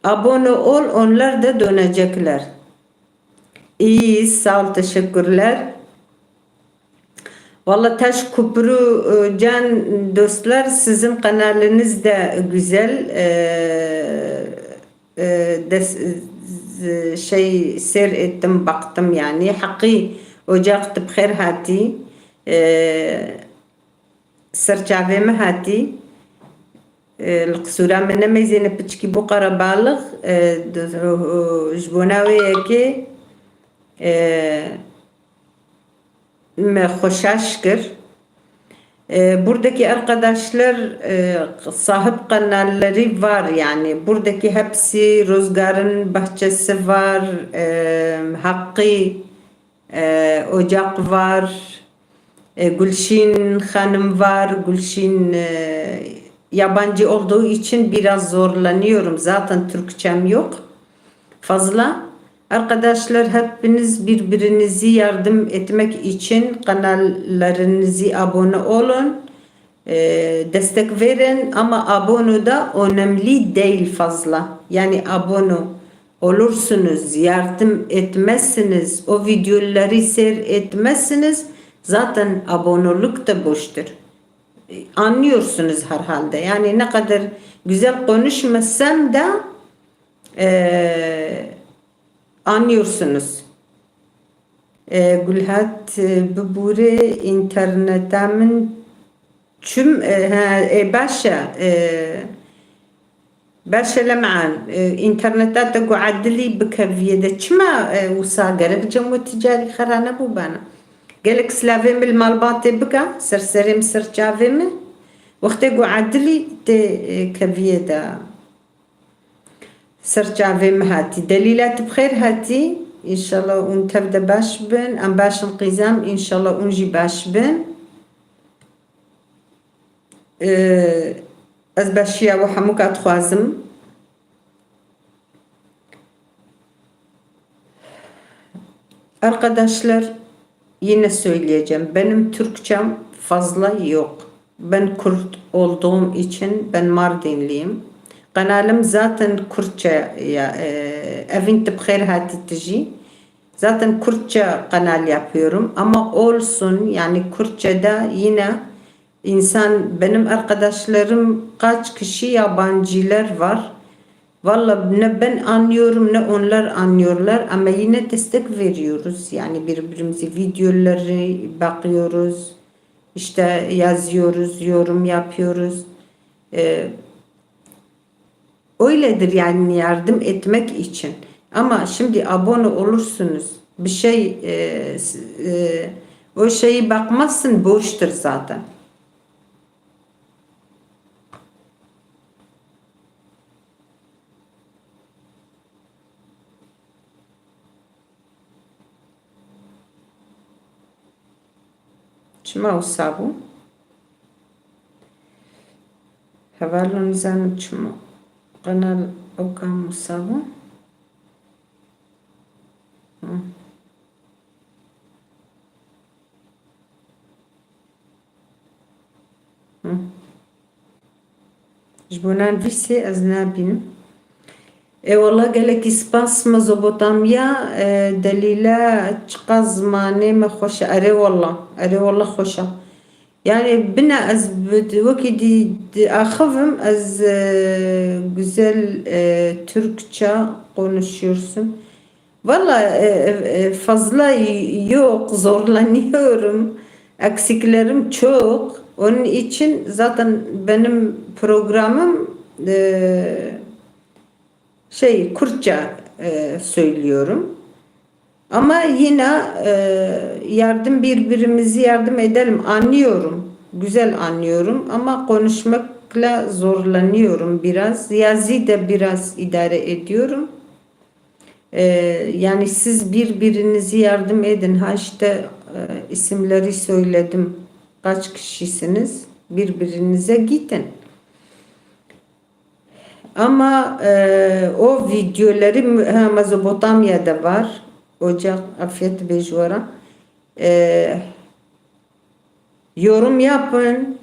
abone ol, onlar da dönecekler. İyi, sağ ol, teşekkürler. Valla Taş Köprü, e, can dostlar, sizin kanalınız da güzel. E, e, des- z- şey seyrettim, baktım yani. Hakkı Ocak, tu bi xêr hatî. E, Serçavê me hatî. E, li qisûra me nemeyzêne piçkî bû qerebalix, e, di- ji bona wê yekê, e, me xweşaş kir. E, buradaki arkadaşlar, e, sahip kanalleri var yani. Buradaki hepsi Rüzgar'ın Bahçesi var, e, Hakkı, e, Ocak var, e, Gülşin Hanım var. Gülşin, e, yabancı olduğu için biraz zorlanıyorum. Zaten Türkçem yok fazla. Arkadaşlar, hepiniz birbirinizi yardım etmek için kanallarınızı abone olun. E, destek verin ama abone da önemli değil fazla. Yani abone olursunuz, yardım etmezsiniz, o videoları seyretmezsiniz, zaten abonelik de boştur. E, anlıyorsunuz herhalde. Yani ne kadar güzel konuşmasam da, e, anlıyorsunuz. E, Gulhat, e, bibûrê interneta min çim, e, he, e, baş e, e, baş e, Leman, e, interneta te guadilî bikeviye de çima, e, wisa gerek cem û ticarî xera nebû bana. Gelek silavê min li malbatê bike, ser serê min, ser çavê min. Wextê guadilî tê, e, keviye de. Ser çavê min hatî. Delîla, tu bi xêr hatî. Înşallah hûn tev de baş bin. Em baş in qîzam. Înşallah hûn jî baş bin. Ee, ez başiya we hemûka dixwazim. Arkadaşlar, yine söyleyeceğim. Benim Türkçem fazla yok. Ben Kürt olduğum için ben Mardinliyim. Kanalım zaten Kürtçe ya, e, evin tip xêr hatî tijî. Zaten Kürtçe kanal yapıyorum ama olsun yani Kürtçe'de yine insan, benim arkadaşlarım kaç kişi yabancılar var. Valla ne ben anlıyorum ne onlar anlıyorlar ama yine destek veriyoruz. Yani birbirimize videoları bakıyoruz. İşte yazıyoruz, yorum yapıyoruz. Ee, öyledir yani yardım etmek için. Ama şimdi abone olursunuz, bir şey, e, s- e, o şeyi bakmazsın, boştur zaten. Çima wisa bû? Hevalno nizanim çima. Qenal oka wisa bû. Hı. Hı. Ji bo nivîsê ez nabînim. Ê wela gelekî spas Mezopotamya, e, Delîle, çiqas zimanê me xweş e. Erê wela, erê wela xweş e. Yani bine ez bi-, wekî dî diaxivim, ez, e, güzel, e, Türkçe konuşuyorsun. Valla, e, e, e, fazla yok, zorlanıyorum. Eksiklerim çok. Onun için zaten benim programım, e, şey, Kürtçe, e, söylüyorum. Ama yine, e, yardım, birbirimizi yardım edelim. Anlıyorum. Güzel anlıyorum ama konuşmakla zorlanıyorum biraz. Yazı da biraz idare ediyorum. E, yani siz birbirinizi yardım edin. Ha işte, e, isimleri söyledim. Kaç kişisiniz? Birbirinize gidin. Ama, e, o videoları mü-, ha, Mezopotamya'da var. Ocak, afiyet bejwara. E, yorum yapın.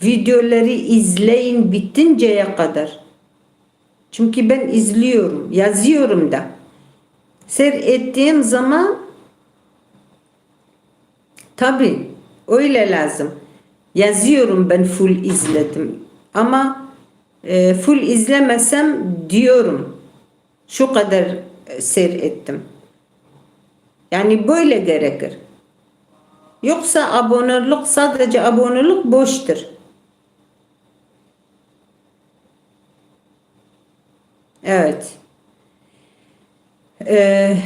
Videoları izleyin bitinceye kadar. Çünkü ben izliyorum, yazıyorum da. Seyrettiğim zaman tabii öyle lazım. Yazıyorum ben full izledim. Ama, e, full izlemesem diyorum. Şu kadar, e, seyrettim. Yani böyle gerekir. Yoksa abonelik, sadece abonelik boştur. Evet. Ee,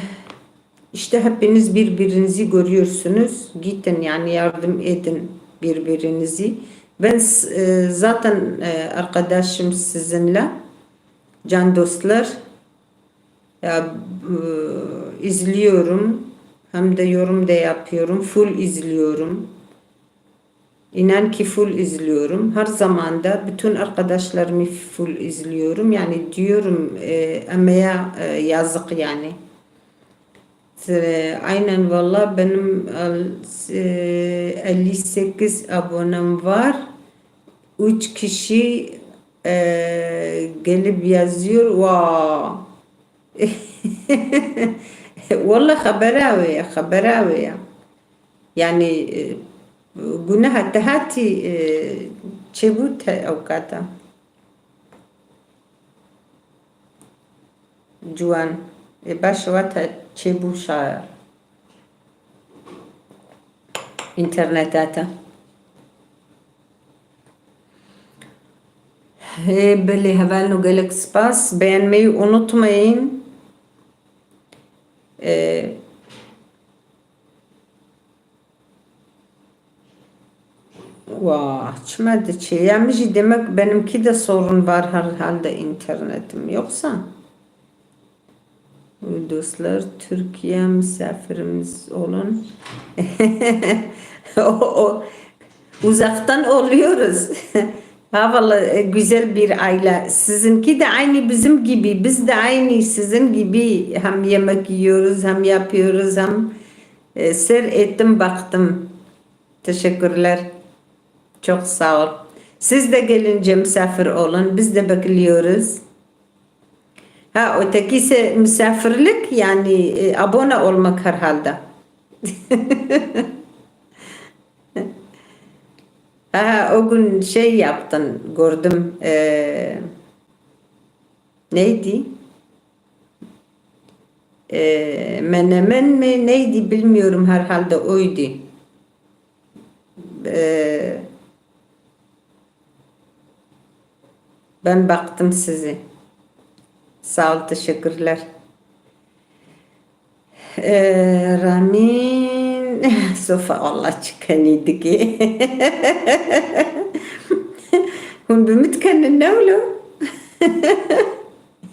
işte hepiniz birbirinizi görüyorsunuz. Gidin yani yardım edin birbirinizi. Ben s-, e, zaten, e, arkadaşım sizinle. Can dostlar. Ya, e, izliyorum. Hem de yorum da yapıyorum. Full izliyorum. İnan ki full izliyorum. Her zaman da bütün arkadaşlarımı full izliyorum. Yani diyorum, e, emeğe, e, yazık yani. E, aynen valla benim el-, e, elli sekiz abonem var. Üç kişi, e, gelip yazıyor. Wow. Walla xebera wê ye, xebera wê ye. Yani, e, guneha te hatî, e, çêbû te ew kata. Ciwan, e, baş wa te çêbû şa interneta te. Hê, belê, hevalno, gelek spas. Beğenmeyi unutmayın. E, Vah, çima diçe? Ya min jî demek benimki de sorun var herhalde internetim. Yoksa dostlar, Türkiye misafirimiz olun. O, o, uzaktan oluyoruz. Ha, vallahi, e, güzel bir aile. Sizinki de aynı bizim gibi. Biz de aynı sizin gibi hem yemek yiyoruz, hem yapıyoruz, hem, e, seyrettim, baktım. Teşekkürler. Çok sağ ol. Siz de gelince misafir olun. Biz de bekliyoruz. Ha, öteki ise misafirlik, yani, e, abone olmak herhalde. Aha, o gün şey yaptın, gördüm. E, neydi? E, menemen mi neydi bilmiyorum, herhalde oydu. E, ben baktım sizi. Sağ ol, teşekkürler. E, Ramin, Sofa, Allah, çi kenî dikê. Hûn bi min dikenin ne wilo?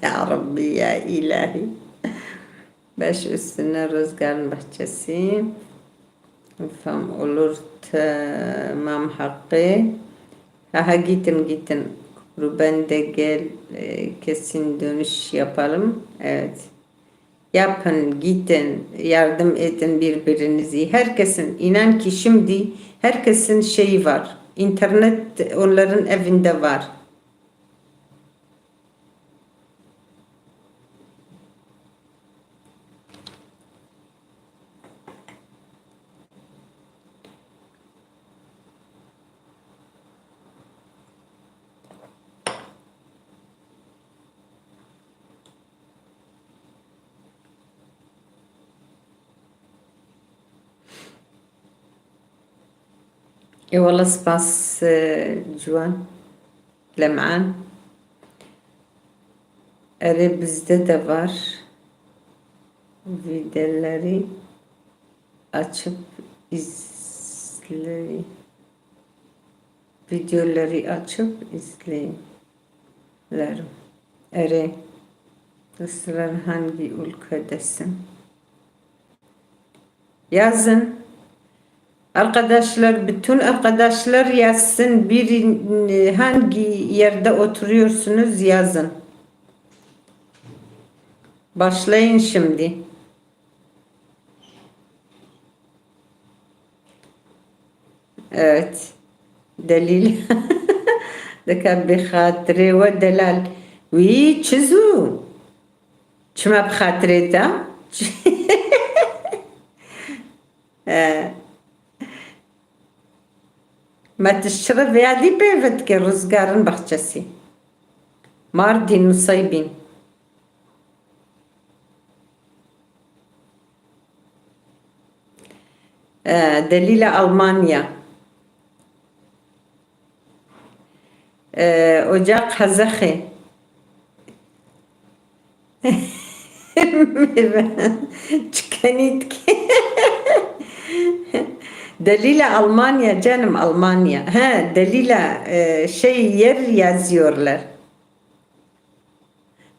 Ya Rabbi, ya İlahi. Baş üstüne rüzgarın bahçesi. Fam olur, tamam hakkı. Aha, gittim, gittim. Ruben de gel, e, kesin dönüş yapalım. Evet. Yapın, gidin, yardım edin birbirinizi. Herkesin, inan ki şimdi herkesin şeyi var. İnternet onların evinde var. Eyvallah, spas, e, Ciwan. Lem'an. Erê, bizde de var. Videoları açıp izleyin. Videoları açıp izleyin. Erê, dostlar, hangi ülkedesin? Yazın. Arkadaşlar, bütün arkadaşlar yazsın. Bir, e, hangi yerde oturuyorsunuz yazın. Başlayın şimdi. Evet. Delîl. Dika bi xatirê we delal. Wî çi zû? Çima bi xatirê te? Eh. Me tu şirevê dî pê ve dike Ruzgar'ın bahçesi. Mardin, Nusaybin. Ee, Delîla Almanya. Ee, Ocak Hazexê. Çikenî dike. Delîla Almanya, canım, Almanya. He, Delîla, e, şey, yer yazıyorlar.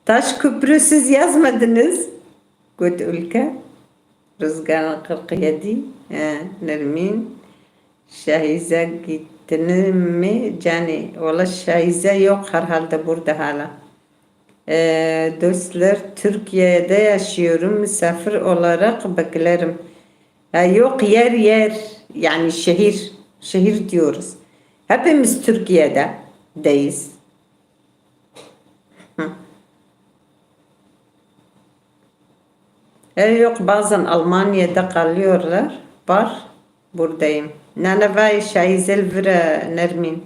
Taş köprü siz yazmadınız. Got ülke. Rızgarın kırk yedi. He, Nermin. Şahize gittiniz mi? Canê. Valla Şahize yok herhalde burada hala. Ee, dostlar, Türkiye'de yaşıyorum. Misafir olarak beklerim. Ha, yok, yer yer. Yani şehir. Şehir diyoruz. Hepimiz Türkiye'deyiz. Hı. E, yok, bazen Almanya'da kalıyorlar. Var, buradayım. Nanevay Şahizel vira Nermin.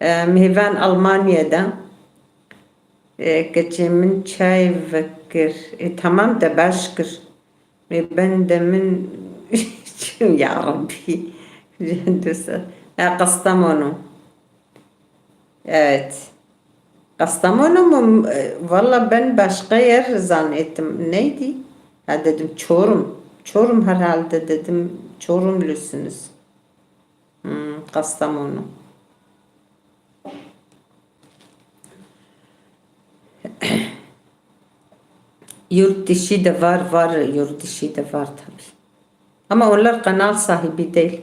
E, Mihvan Almanya'da. E, keçê min çay vekir. E, tamam da baş kir. Ê, ben de min ya Rabbî. Döse. E, Kastamonu. Evet. Kastamonu mu? E, valla ben başka yer zannettim. Neydi? Ha, dedim Çorum. Çorum herhalde dedim. Çorumlusunuz. Hmm, Kastamonu. Yurt dışı da var, var, yurt dışı da var tabii. Ama onlar kanal sahibi değil.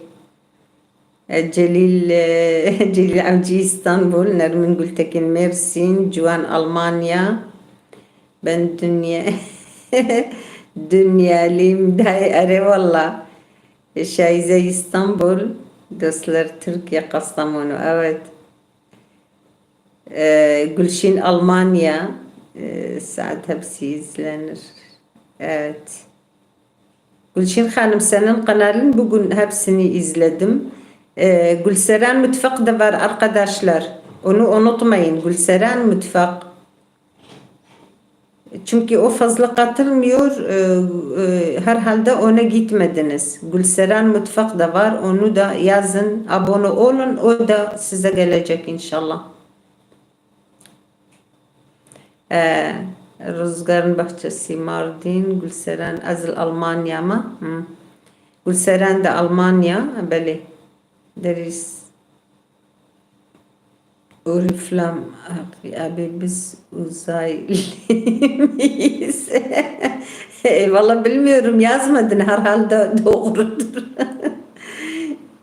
E, Celil, e, Celil Avcı İstanbul, Nermin Gültekin Mersin, Cuan Almanya. Ben dünya, dünyalıyım day, erê valla. E, Şahize İstanbul, dostlar Türkiye, Kastamonu, evet. Ee, Gülşin Almanya, ee, saat hepsi izlenir. Evet. Gülşin Hanım, senin kanalın bugün hepsini izledim. Ee, Gülseren Mutfak da var arkadaşlar. Onu unutmayın. Gülseren Mutfak. Çünkü o fazla katılmıyor, e, e, herhalde ona gitmediniz. Gülseren Mutfak da var, onu da yazın, abone olun, o da size gelecek inşallah. E, Rüzgarın Bahçesi Mardin, Gülseren Azil Almanya mı? Hı. Gülseren de Almanya, belê. Deriz. Oriflam, abi, abi biz uzaylıyız. E, valla bilmiyorum, yazmadın, herhalde doğrudur.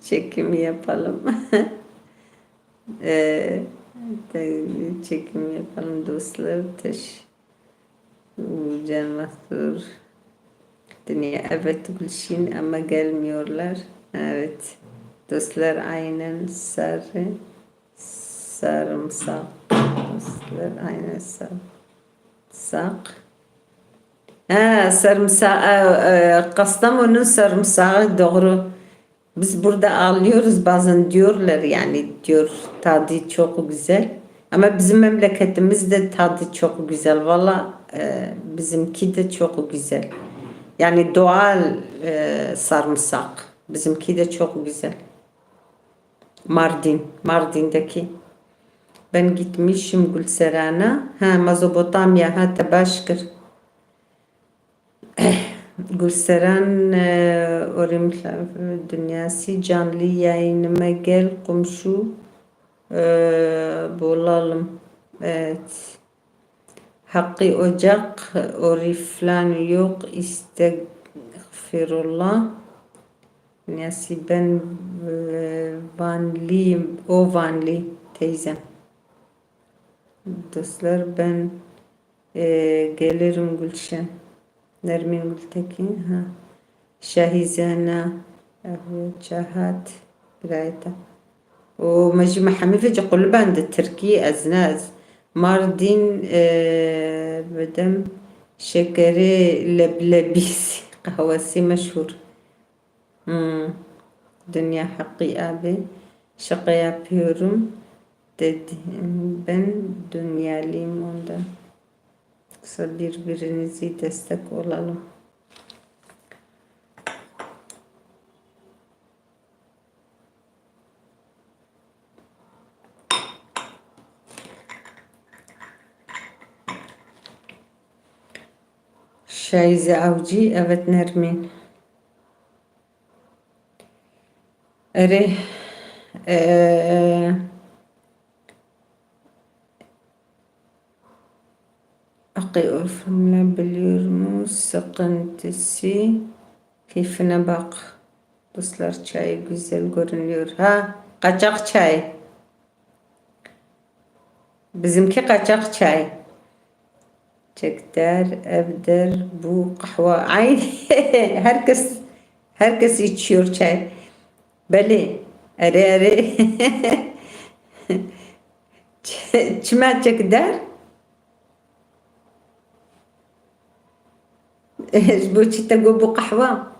Çekim yapalım. E, de- çekim yapalım dostlar. Teş Can Mahsur. Dünya, evet, Gülşin, ama gelmiyorlar. Evet. Dostlar, aynen sarı. Sarımsak. Dostlar, aynen sarımsak. Ha, sarımsak. E, e, Kastamonu'nun sarımsağı, doğru. Biz burada alıyoruz bazen diyorlar, yani diyor tadı çok güzel. Ama bizim memleketimizde tadı çok güzel. Valla, e, bizimki de çok güzel. Yani doğal, e, sarımsak. Bizimki de çok güzel. Mardin, Mardindeki. Ben gitmişim Gülseran'a. Ha, Mezopotamya, ha, te baş kir. Gülseren, e, Orim Dünyası canlı yayınıma gel komşu, e, bulalım. Evet. Hakkı Ocak, Ori falan yok, estağfirullah. Neyse ben, e, Vanlıyım, o Vanlı teyzem. Dostlar, ben, e, gelirim Gülşen. Nermin Gültekin, ha. Şahizena, Ehu Çahat, Birayta. O Mecî Mehemî vêce qulibende Tirkî, ez ne, ez Mardin, e, bidem şekerê leblebî, qehwesî meşhur. Hmm. Dünya Hakkı abi, şaka yapıyorum dedi. Ben dünyalıyım onda. Kısa birbirinizi destek olalım. Şahize Avcı, evet Nermin. Erê, e, Akı ofumla biliyor mu? Sıkıntısı. Keyfine bak. Dostlar, çay güzel görünüyor. Ha, kaçak çay. Bizimki kaçak çay. Çekder, evder, bu kahve. Ay, herkes, herkes içiyor çay. Belê, erê, erê. Ç-, çima çekder? Ji bo çi te got bu qehwa?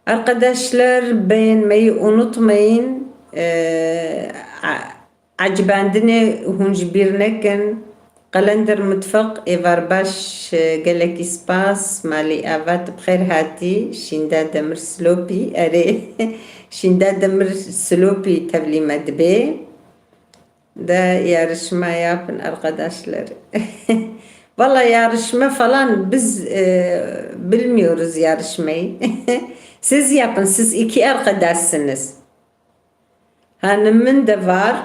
Arkadaşlar, beğenmeyi unutmayın. Ee, a-, ecibandinê hûn ji bîr nekin. Qelender Mutfaq, êvar baş, e, gelekî spas. Malî Ava, tu bi xêr hatî. Şînda Demir Silopî, erê. Şînda Demir Silopî tevlî me dibê. De yarışma yapın arkadaşlar. Valla yarışma falan biz, e, bilmiyoruz yarışmayı. Siz yapın, siz iki arkadaşsınız. Hanımın da var.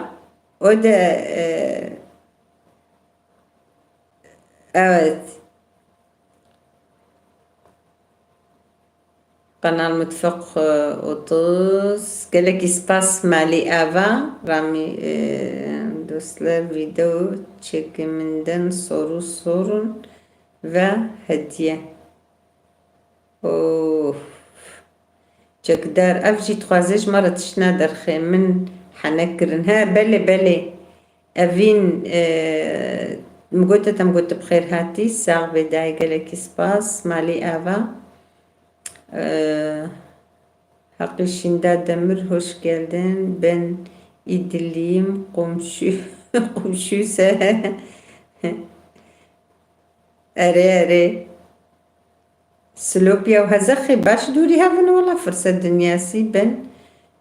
O da, e, evet. Qenal Mutfaq, e, otuz. Gelekî spas Malî Ava. Ramî, e, dostlar, video çekiminden soru sorun ve hediye. Of. Çekdar, ev jî dixwaze ji me re tiştine derxê min hene kirin. He, belê, belê. Evîn, e, min gote, te min gote bi xêr hatî, sax bê dayê, gelekî spas, malî ava. E, Hakkı Şinda Demir, hoş geldin. Ben İdilliyim, komşu, komşu se. Erê, erê. Silopiya û Hezexê baş dûrî hev in, wela firset dinyasî bin.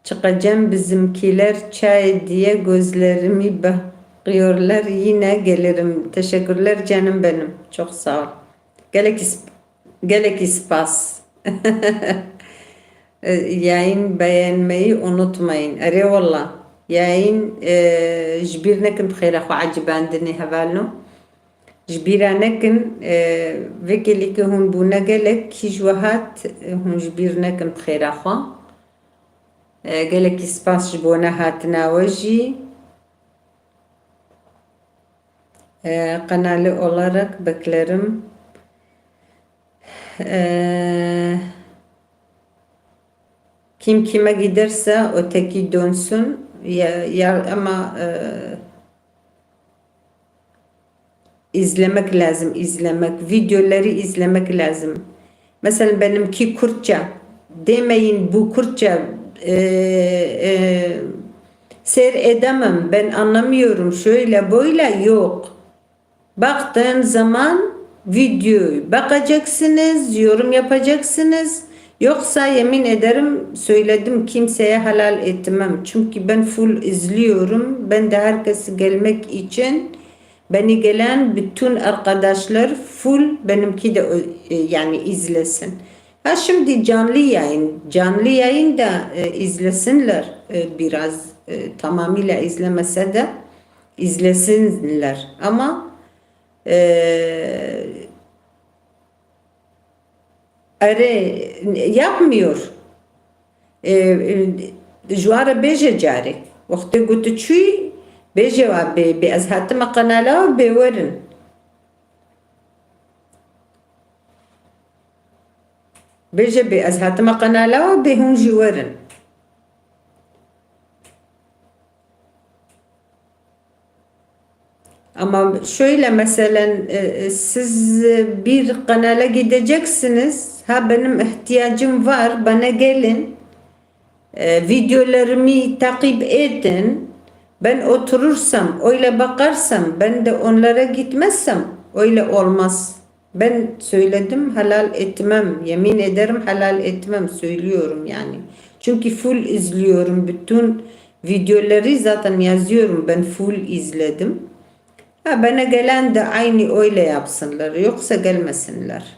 Çiqecem bizimkiler çay diye gözlerimi bakıyorlar, yine gelirim. Teşekkürler canım benim. Çok sağ ol. Gelek is-, gelek ispas. E, yayın beğenmeyi unutmayın. Erê wela. Yayın, e, ji bîr nekin bi xêra xwe ecibandinê hevalno. Ji bîra nekin, e, vê kêlîkê hûn bûne gelek, kî ji we hat, e, hûn ji bîr nekin bi xêra xwe. E, gelekî spas ji bo nehatina we jî. E, kanalı olarak beklerim. E, kim kime giderse öteki dönsün. Ya, ya, ama, e, İzlemek lazım, izlemek. Videoları izlemek lazım. Mesela benimki Kürtçe. Demeyin bu Kürtçe, e, e, seyir edemem, ben anlamıyorum, şöyle böyle yok. Baktığın zaman videoyu bakacaksınız, yorum yapacaksınız. Yoksa yemin ederim söyledim kimseye helal etmem. Çünkü ben full izliyorum. Ben de herkesi gelmek için beni gelen bütün arkadaşlar full benimki de, e, yani izlesin. Ha şimdi canlı yayın, canlı yayın da, e, izlesinler, e, biraz, e, tamamıyla izlemese de izlesinler. Ama, e, Erê, yapmıyor. E, e, ji wan re bêje carê. Wextê ku tu çûyî, bêje wa bê, bê ez hatime qenala we bê werin. Bêje bê ez hatime qenala we bê hûn jî werin. Ama şöyle, meselen, e, e, siz, e, bir kanala gideceksiniz. Ha, benim ihtiyacım var, bana gelin. E, videolarımı takip edin. Ben oturursam, öyle bakarsam, ben de onlara gitmezsem, öyle olmaz. Ben söyledim, helal etmem. Yemin ederim, helal etmem. Söylüyorum yani. Çünkü full izliyorum. Bütün videoları zaten yazıyorum. Ben full izledim. Ha, bana gelen de aynı öyle yapsınlar. Yoksa gelmesinler.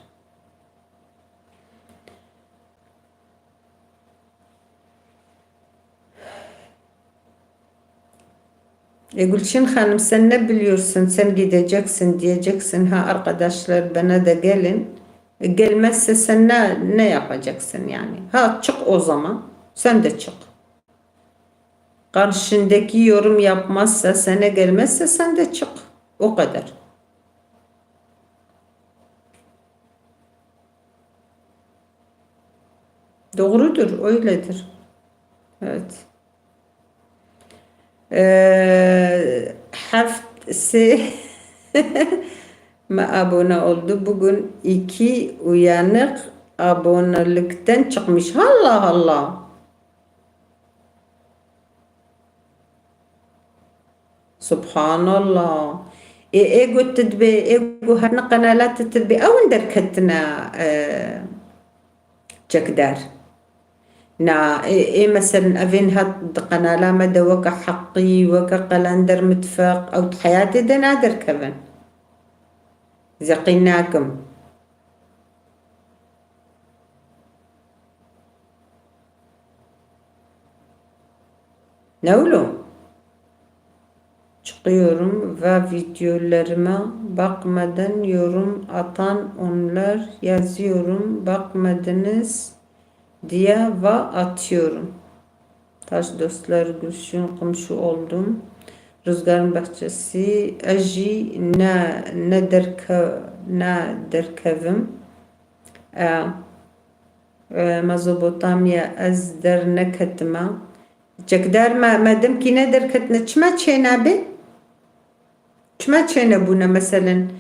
E, Gülçin Hanım, sen ne biliyorsun? Sen gideceksin, diyeceksin, ha, arkadaşlar, bana da gelin. E, gelmezse sen ne, ne yapacaksın yani? Ha, çık o zaman. Sen de çık. Karşındaki yorum yapmazsa, sana gelmezse sen de çık. O kadar. Doğrudur, öyledir. Evet. Ee, heft-, se-, me abone oldu. Bugün iki uyanık abonelikten çıkmış. Allah Allah. Subhanallah. Ê, ê ku tu dibê, ê ku herine qenala tu dibê, ew in derketine, e, çekdar. Na, ê, ê, meselen, evên hat di qenala me de weke Heqî, weke Qelender Mitfeq, ew di heyatê de naderkevin. Zeqîn nakim. Ne wilo? Çıkıyorum ve videolarıma bakmadan yorum atan onlar yazıyorum. Bakmadınız diye va atıyorum. Taş dostlar, Gülşün komşu oldum. Rüzgarın bahçesi, ez jî ne, ne derke-, ne derkevim. E, e, Mezopotamya, ez derneketime. Çekdar me, me demkî ne derketine, çima çênabê? Çima çênebûne, meselen,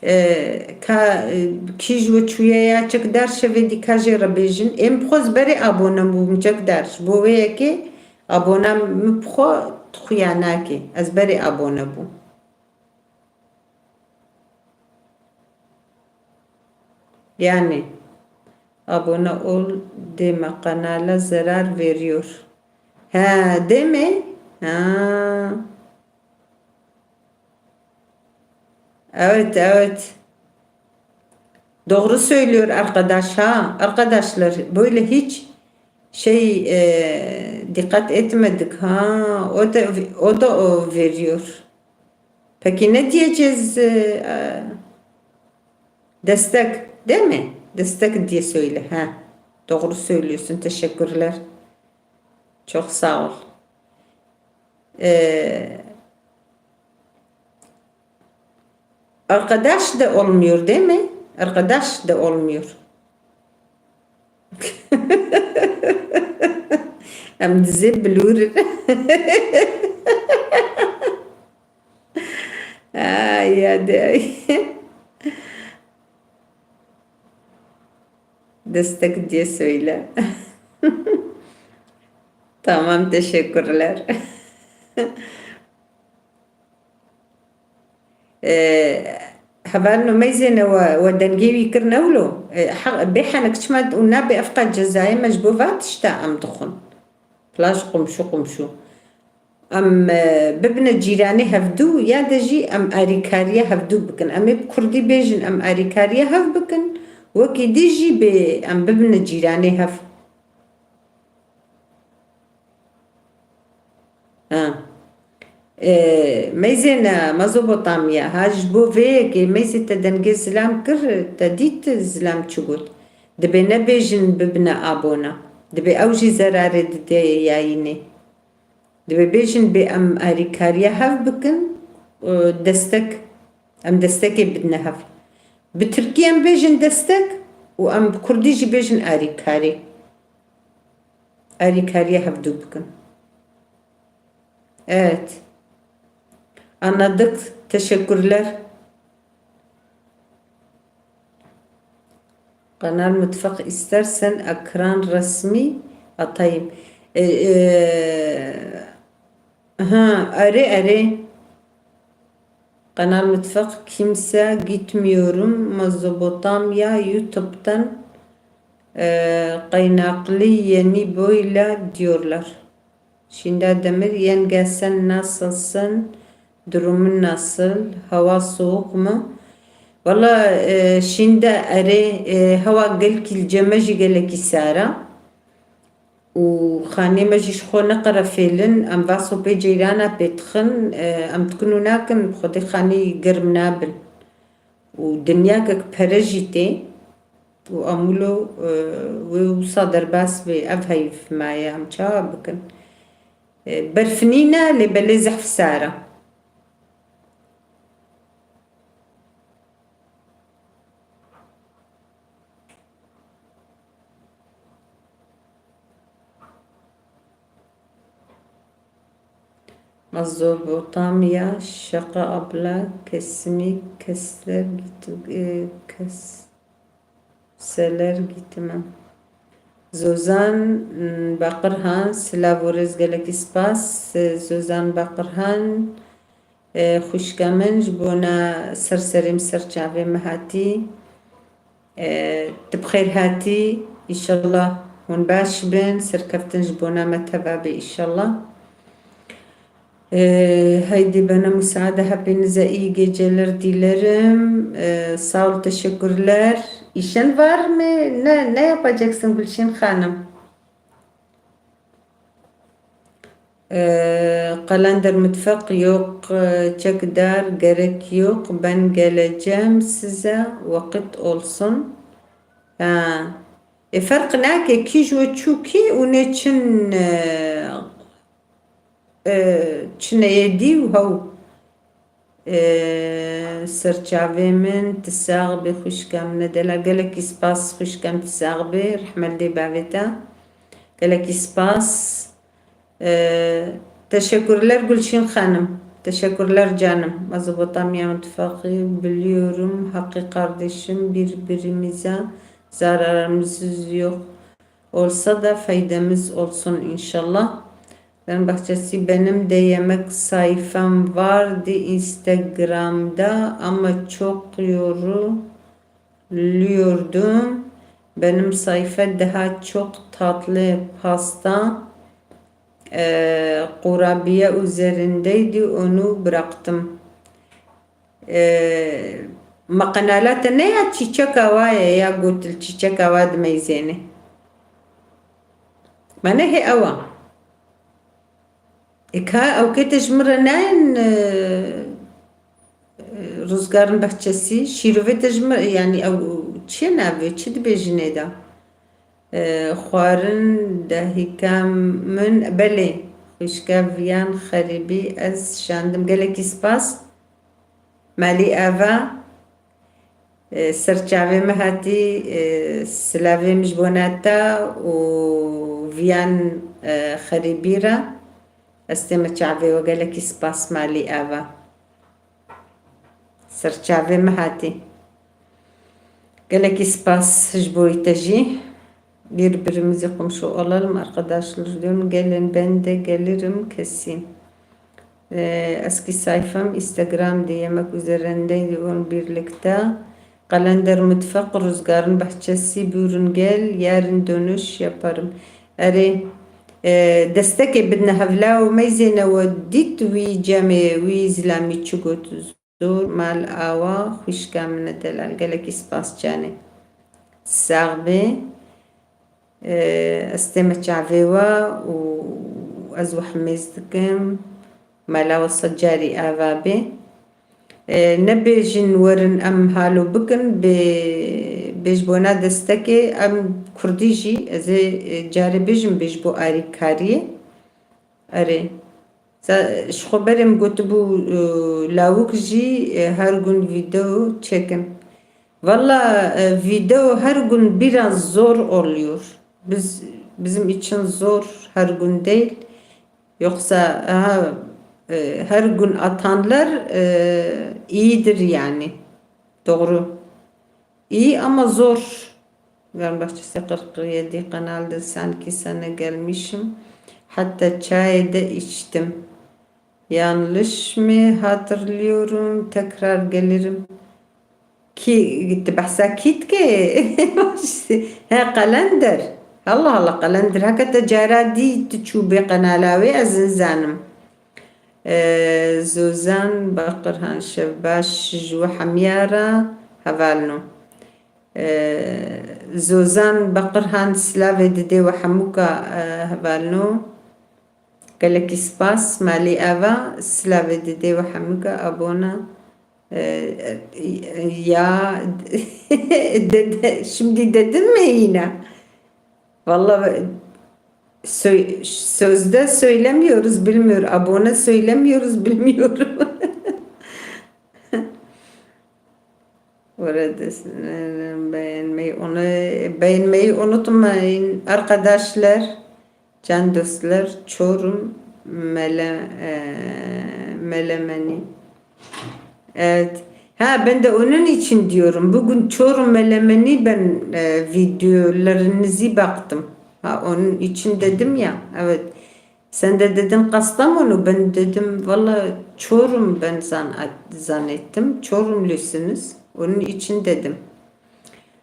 e, ka, e, kîj we çûye ya çekdar şevê dî ka jê re bêjin? Ê min bi xwe ez berê abone bûm çekdar. Ji bo wê yekê abona min bi xwe xuya nake. Ez berê abone bûm. Yani, abone ol deme, kanala zarar veriyor. Ha, deme? Ha. Evet, evet. Doğru söylüyor arkadaş ha. Arkadaşlar, böyle hiç şey, e, dikkat etmedik ha. O da, o da o veriyor. Peki ne diyeceğiz? E, e, destek, değil mi? Destek diye söyle. Ha. Doğru söylüyorsun. Teşekkürler. Çok sağ ol. E, Arkadaş da olmuyor, değil mi? Arkadaş da olmuyor. Em dizê bilûr. Ay, hadi ay. Destek diye söyle. Tamam, teşekkürler. Ee, Hevalno meyzêne we, we dengê wî kir ne wilo. E, heq, bê henek çima û nabê ev qet cezayê me ji bo va tişta em dixwin. Plaj qumşû qumşû. Em, e, bibine cîranê hevdû ya de jî em arîkariya hevdû bikin. Em ê bi kurdî bêjin em arîkariya hev bikin. Wekî dî jî bê em bibine cîranê hev. Ha. E, meyzêne Mezopotamya, ha ji bo vê yekê meyzê te dengê zilam kir, te dît zilam çi got. Dibê nebêjin bibine abona. Dibê ew jî zerarê dide yayînê. Dibê bêjin bê em arîkariya hev bikin, e, destek, em destekê bidine hev. Bi tirkî em bêjin destek û em bi kurdî jî bêjin arîkarî. Arîkariya hevdû bikin. Evet. Anladık. Teşekkürler. Kanal Mutfak istersen ekran resmi atayım. E, e, ha, erê, erê. Kanal Mutfak kimse gitmiyorum. Mezopotamya YouTube'dan, e, kaynaklı yeni böyle diyorlar. Şinda Demir, yenge sen nasılsın? Durumun nasıl? Hava soğuk mu? Valla, e, şinda erê, e, hewa gelkî li cem me jî gelekî sar e. Û xanê me jî ji xwe neqerefêlin. Em va sopê ceyrana pê dixin, e, em dikin û nakin, bi xwedê xanî germ nabin. Û dinyakek pere jî tê. Û em wilo, e, wê wisa derbas bê. Ev heyv maye, em çawa bikin? E, berf nîne, lê belê zehf sar e. Mezopotamya, şaka abla, kesimi, kesler, git-, e, kes-, seler gitme. Zozan, m, Baqirhan, silav û rêz, gelekî spas. E, Zozan Baqirhan, e, xwişka min, ji bona ser serê min, ser çavê min hatî. E, tu bi xêr hatî, îşallah hûn baş bin, serkeftin ji bona me teva be, îşallah. E, haydi bana müsaade, hepinize iyi geceler dilerim. E, sağ ol, teşekkürler. İşin var mı? Ne, ne yapacaksın Gülşin Hanım? Ee, kalender mutfak yok, e, çekdar gerek yok. Ben geleceğim size, vakit olsun. Ha. E, ferq nake kî ji we çû kî û nê çin, e, e, çineyê dî û hew. Ee, serçavê min, tu sax bî xwişka min, Nedela. Gelekî spas xwişka min, tu sax bî, rehmet lê bavê te. Gelekî spas. Ee, teşekkürler Gülçin Hanım. Teşekkürler canım. Mezopotamya mutfakı biliyorum. Hakkı kardeşim, birbirimize zararımız yok. Olsa da faydamız olsun inşallah. Fenerbahçesi benim de yemek sayfam vardı Instagram'da ama çok yoruluyordum. Benim sayfa daha çok tatlı pasta, e, kurabiye üzerindeydi, onu bıraktım. Ee, me qenala te ne ya çîçeka wa ye ya gotil çîçeka wa dimeyzêne. Me ne hê ew a. E ka ew kê te ji min re nayên, e, e, Ruzgarın Bahçesi, şîrovê te ji min, yanî ew çi ye navê, çi dibêjin ê de? E, xwarin dehîka min, belê, xwişka Viyan Xerîbî ez şandim. Gelekî spas. Malî Ava, e, ser çavê min hatî, e, silavê min ji bona te û Viyan, e, Xerîbî re. Ez tême çavê we, gelekî spas Malî Ava. Ser çavê min hatî. Gelekî spas ji bo te jî. Birbirimizi komşu olalım arkadaşlar diyorum. Gelin ben de gelirim kesin. Ee, eski sayfam Instagram diye yemek üzerindeydi on birlikte. Kalender Mutfak Rüzgarın Bahçesi, buyurun gel, yarın dönüş yaparım. Erê, e, destekê bidine hevla û meyzêne we dît wî cemê wî zilamî çi got. Zor mal awa xwişka min e delal. Gelekî spas canê. Sax bê. Ee, ez tême çavê we û ez we hemêz dikim. Mela we sed carî ava bê. Ee, nebêjin werin em halo bikin, bê, bê ji bona destekê em kurdî jî, ez ê, e, carê bêjim bê ji bo arîkariyê. Erê. Sa-, ji xwe berê min gotibû, e, lawik jî, e, her gün video çekin. Valla, e, video her gün biraz zor oluyor. Biz, bizim için zor, her gün değil. Yoksa, ha, e, her gün atanlar, e, iyidir yani. Doğru. İyi ama zor. Gölbaşçısı kırk yedi kanaldır, sanki sana gelmişim. Hatta çay da içtim. Yanlış mı hatırlıyorum? Tekrar gelirim. Ki gitti behsa kî dike? He, Kalender. Allah Allah, Kalender. Heke te cara dî tu çû bê qenala wê, ez nizanim. Ee, Zozan Bakirhan, şev baş ji we hemiya re, hevalno. Ee, Zozan Bakirhan, silavê didê we hemûka, e, hevalno. Gelekî spas, malî ava, silavê didê we hemûka abona. Ee, ya, dede, şimdi dedim mi yine? Vallahi sö-, sözde söylemiyoruz, bilmiyor. Abone söylemiyoruz, bilmiyorum. Orada beğenmeyi, onu, beğenmeyi unutmayın arkadaşlar. Can dostlar, Çorum mele-, e, melemeni. Evet. Ha, ben de onun için diyorum. Bugün Çorum melemeni ben, e, videolarınızı baktım. Ha, onun için dedim ya. Evet. Sen de dedin Kastamonu. Ben dedim valla Çorum ben zan-, zannettim. Çorumlusunuz. Onun için dedim.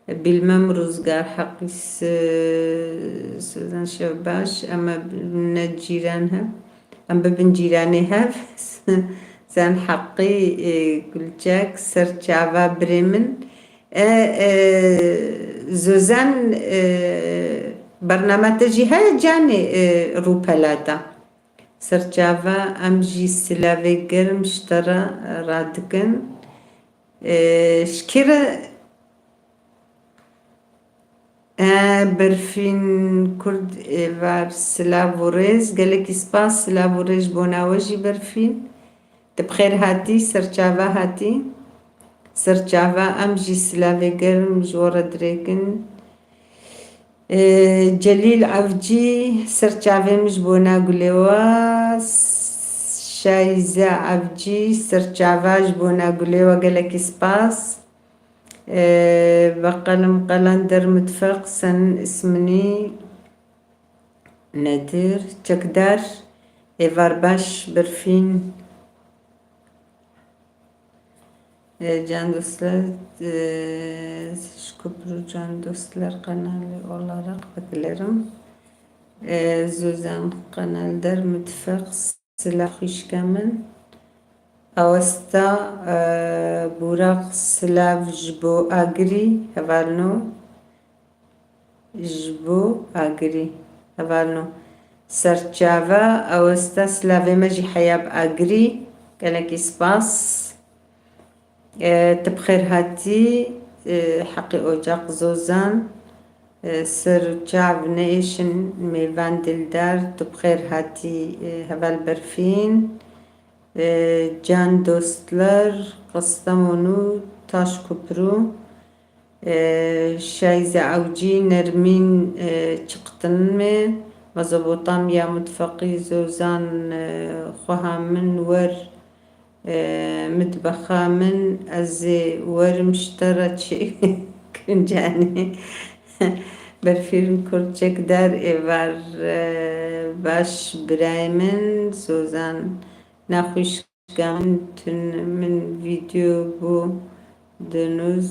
Bilmem Ruzgar, Heqî, Suzan, şev baş, em ê bibine cîran hev. Em bibin cîranê hev. Sen Heqî, e, Gulçek, ser çava birê min. E, e, Zozan, e, bernama te jî heye canê, e, rûpelata. Ser çava em jî silavê germ ji te re radikin. E, ji kê re E, Berfîn Kurd êvar, silav û rêz. Gelekî spas, silav û rêz ji bona we jî Berfîn. Tu bi xêr hatî, serçava hatî. Serçava em jî silavê germ ji we re dirêkin. E, Celîl Avcî, serçavê min ji bona gulê we. Şayze Avcî, serçava ji bona gulê we gelekî spas. Ee, bakalım, Kalender Mutfak, senin ismini nedir? Çekdar, êvar baş, Berfîn. Ee, can dostlar, ee, Şükür Can Dostlar kanalı olarak beklerim. Ee, Zuzan Kalender Mutfak. Silav xwişka min. Awesta, e, Burak, silav ji bo Agirî, hevalno. Ji bo Agirî, hevalno. Serçava, awesta silavê me jî heya bi Agirî. Gelekî spas. E, tu bi xêr hatî, e, Heqî Ocak Zozan, e, ser û çav neêşin mêvan dildar, tu bi xêr hatî, e, heval Berfîn, e, can dostlar, Kastamonu, Taşköprü, e, Şayze Avcî, Nermîn, e, Çıktın mı? Mezopotamya Mutfakî Zozan, e, xweha min wer, e, mitbexa min, ez ê werim ji te re çi kincane. Berfîn Kurçekdar êvar, e, baş birayê min, Zozan, Nexweşka min tun min vîdeo bû Denûz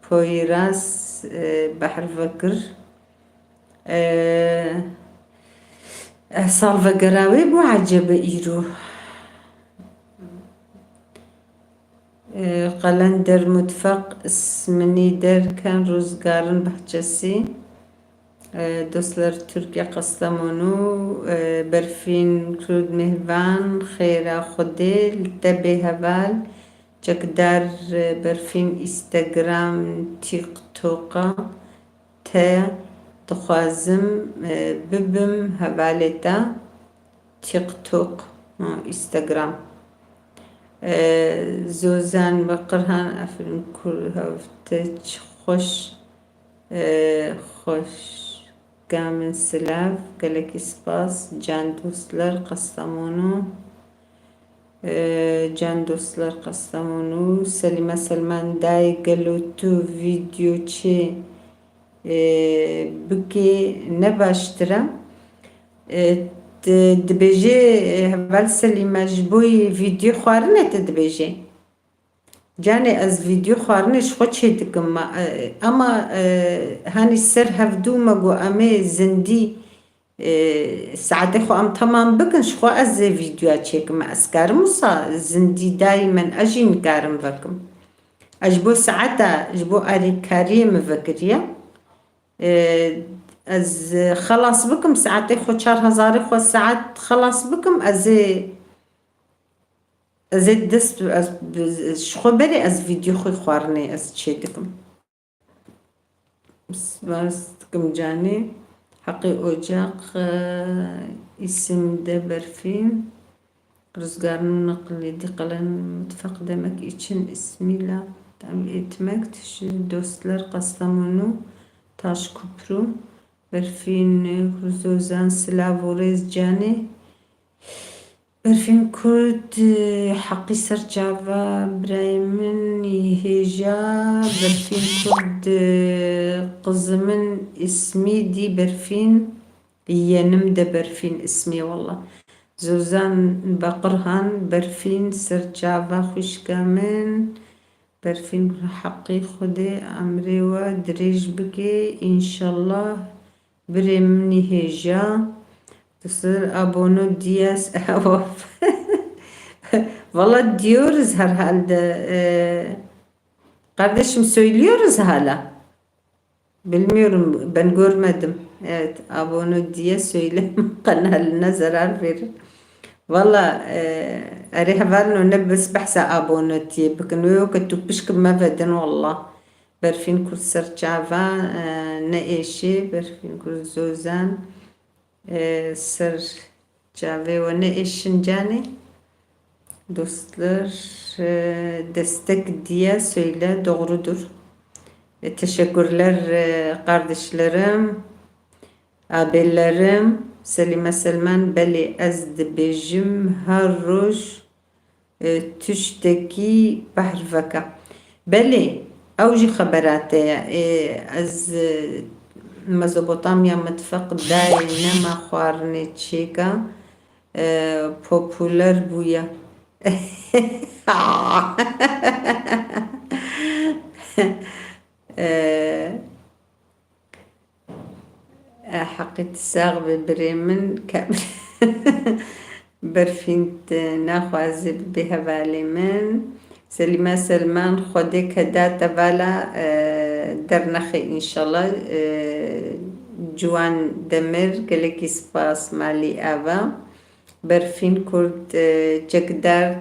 Poyraz, e, behr vekir. E, e, salvegera wê bû ecebe îro. E, Qelender Mutfak, isminî derken Ruzgarin Bahçesi. E, dostlar Türkiye Kastamonu, e, Berfin Kurd Mehvan, xêra Xwedê li te bê heval, çekdar, e, Berfin Instagram, TikToka te dixwazim, e, bibim hevalê te, TikTok, ha, Instagram. E, Zozan Bekirhan, Efrin Kur, hevte çi xweş. Ee, xweşka min silav, gelekî spas. Can dostlar Kastamonu. Ee, can dostlar Kastamonu. Selîme Selman, dayê gelo tu vîdeo çê, ee, bikê ne baştir e? Ee, tu dibêjê, ee, heval Selîme, ji bo vîdeo xwarinê tu dibêjê? Canê, ez vîdyo xwarinê ji xwe çêdikim, ma, e, ema, e, hanî ser hevdû me got, em ê zindî, e, saetê xwe em temam bikin, ji xwe ez ê vîdyoya çêkim. Ez karim wisa zindî dayî min, ez jî nikarim vekim. Ez ji bo saeta, ji bo alîkariyê min vekiriye. E, ez xelas bikim, saetê xwe çar hezarê xwe saet xelas bikim, ez ê Ez ê dest, ez, ji xwe berê ez vîdyo xwe xwarinê ez çêdikim. Spas dikim canê. Heqê ocaq, e, îsim de Berfîn. Ruzgarın naqlê di qelen mutfak demek için ismiyle tam etmek. Tişi dostlar Kastamonu, Taşköprü, Berfîn, Zozan, silav û rêz canê. Berfîn Kurd, e, heqî ser çava birayê min, hêja Berfîn Kurd, e, qizê min ismî dî Berfîn, yenim de Berfîn ismî walla. Zozan Baqirhan, Berfîn ser çava xwişka min. Berfîn, heqî Xwedê emrê we dirêj bike, înşallah birê min î hêja. Dostlar, abono diye s-, valla diyoruz herhalde. Ee, kardeşim, söylüyoruz hala. Bilmiyorum, ben görmedim. Evet, abone diye söyle. Kanalına zarar verir. Valla, e, erê hevalno ne bes behsa abonetiyê bikin. Wê weke tu pişk me vedin valla. Berfîn Kurd ser çava, e, ne êşê, Berfîn Kurd Zozan, e, ser çavê we ne êşin canê. Dostlar, e, destek diye söyle, doğrudur. E, teşekkürler, e, kardeşlerim, abilerim. Selime Selman, belê ez dibêjim her roj, e, tiştekî behr veke. Belê, ew jî xebera te ye. E, ez, e, Mezopotamya mitfeq dayê nema xwarinê çêka. E, populer bûye. E, e, heqî tu sax be birê min, ke-, Berfîn tu naxwazî bibê hevalê min. Selîme Selman, Xwedê keda te vala, e, dernexê înşallah. E, Ciwan Demir, gelekî spas malî ava. Berfîn Kurd, e, çekdar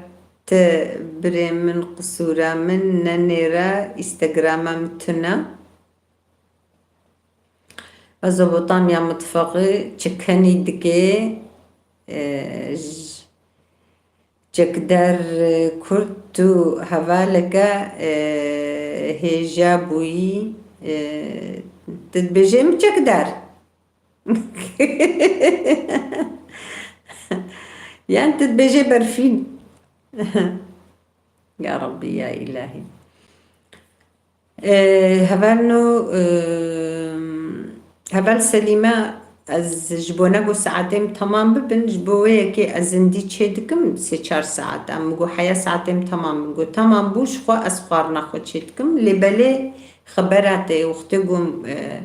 te birê min, qisûra min nenêre, Instagrama min tune. Mezopotamya mitfaqê çi kenî dike, e, j-, çekdar, e, Kurd tu hevaleke, e, hêja bûyî, e, tu dibêjê min çekdar. Yan tu dibêjê Berfîn. Ya Rabbî, ya Îlahî. Ee, heval no, ee, heval Selîme, Ez ji bo ne ku saetê min temam bibin, ji bo wê yekê ez zindî çê dikim sê çar saet. Em min got heya saetê min temam bin. Got, "Temam bû, ji xwe ez xwarina xwe çê dikim." Lê belê xebera te yê wextê ku, e,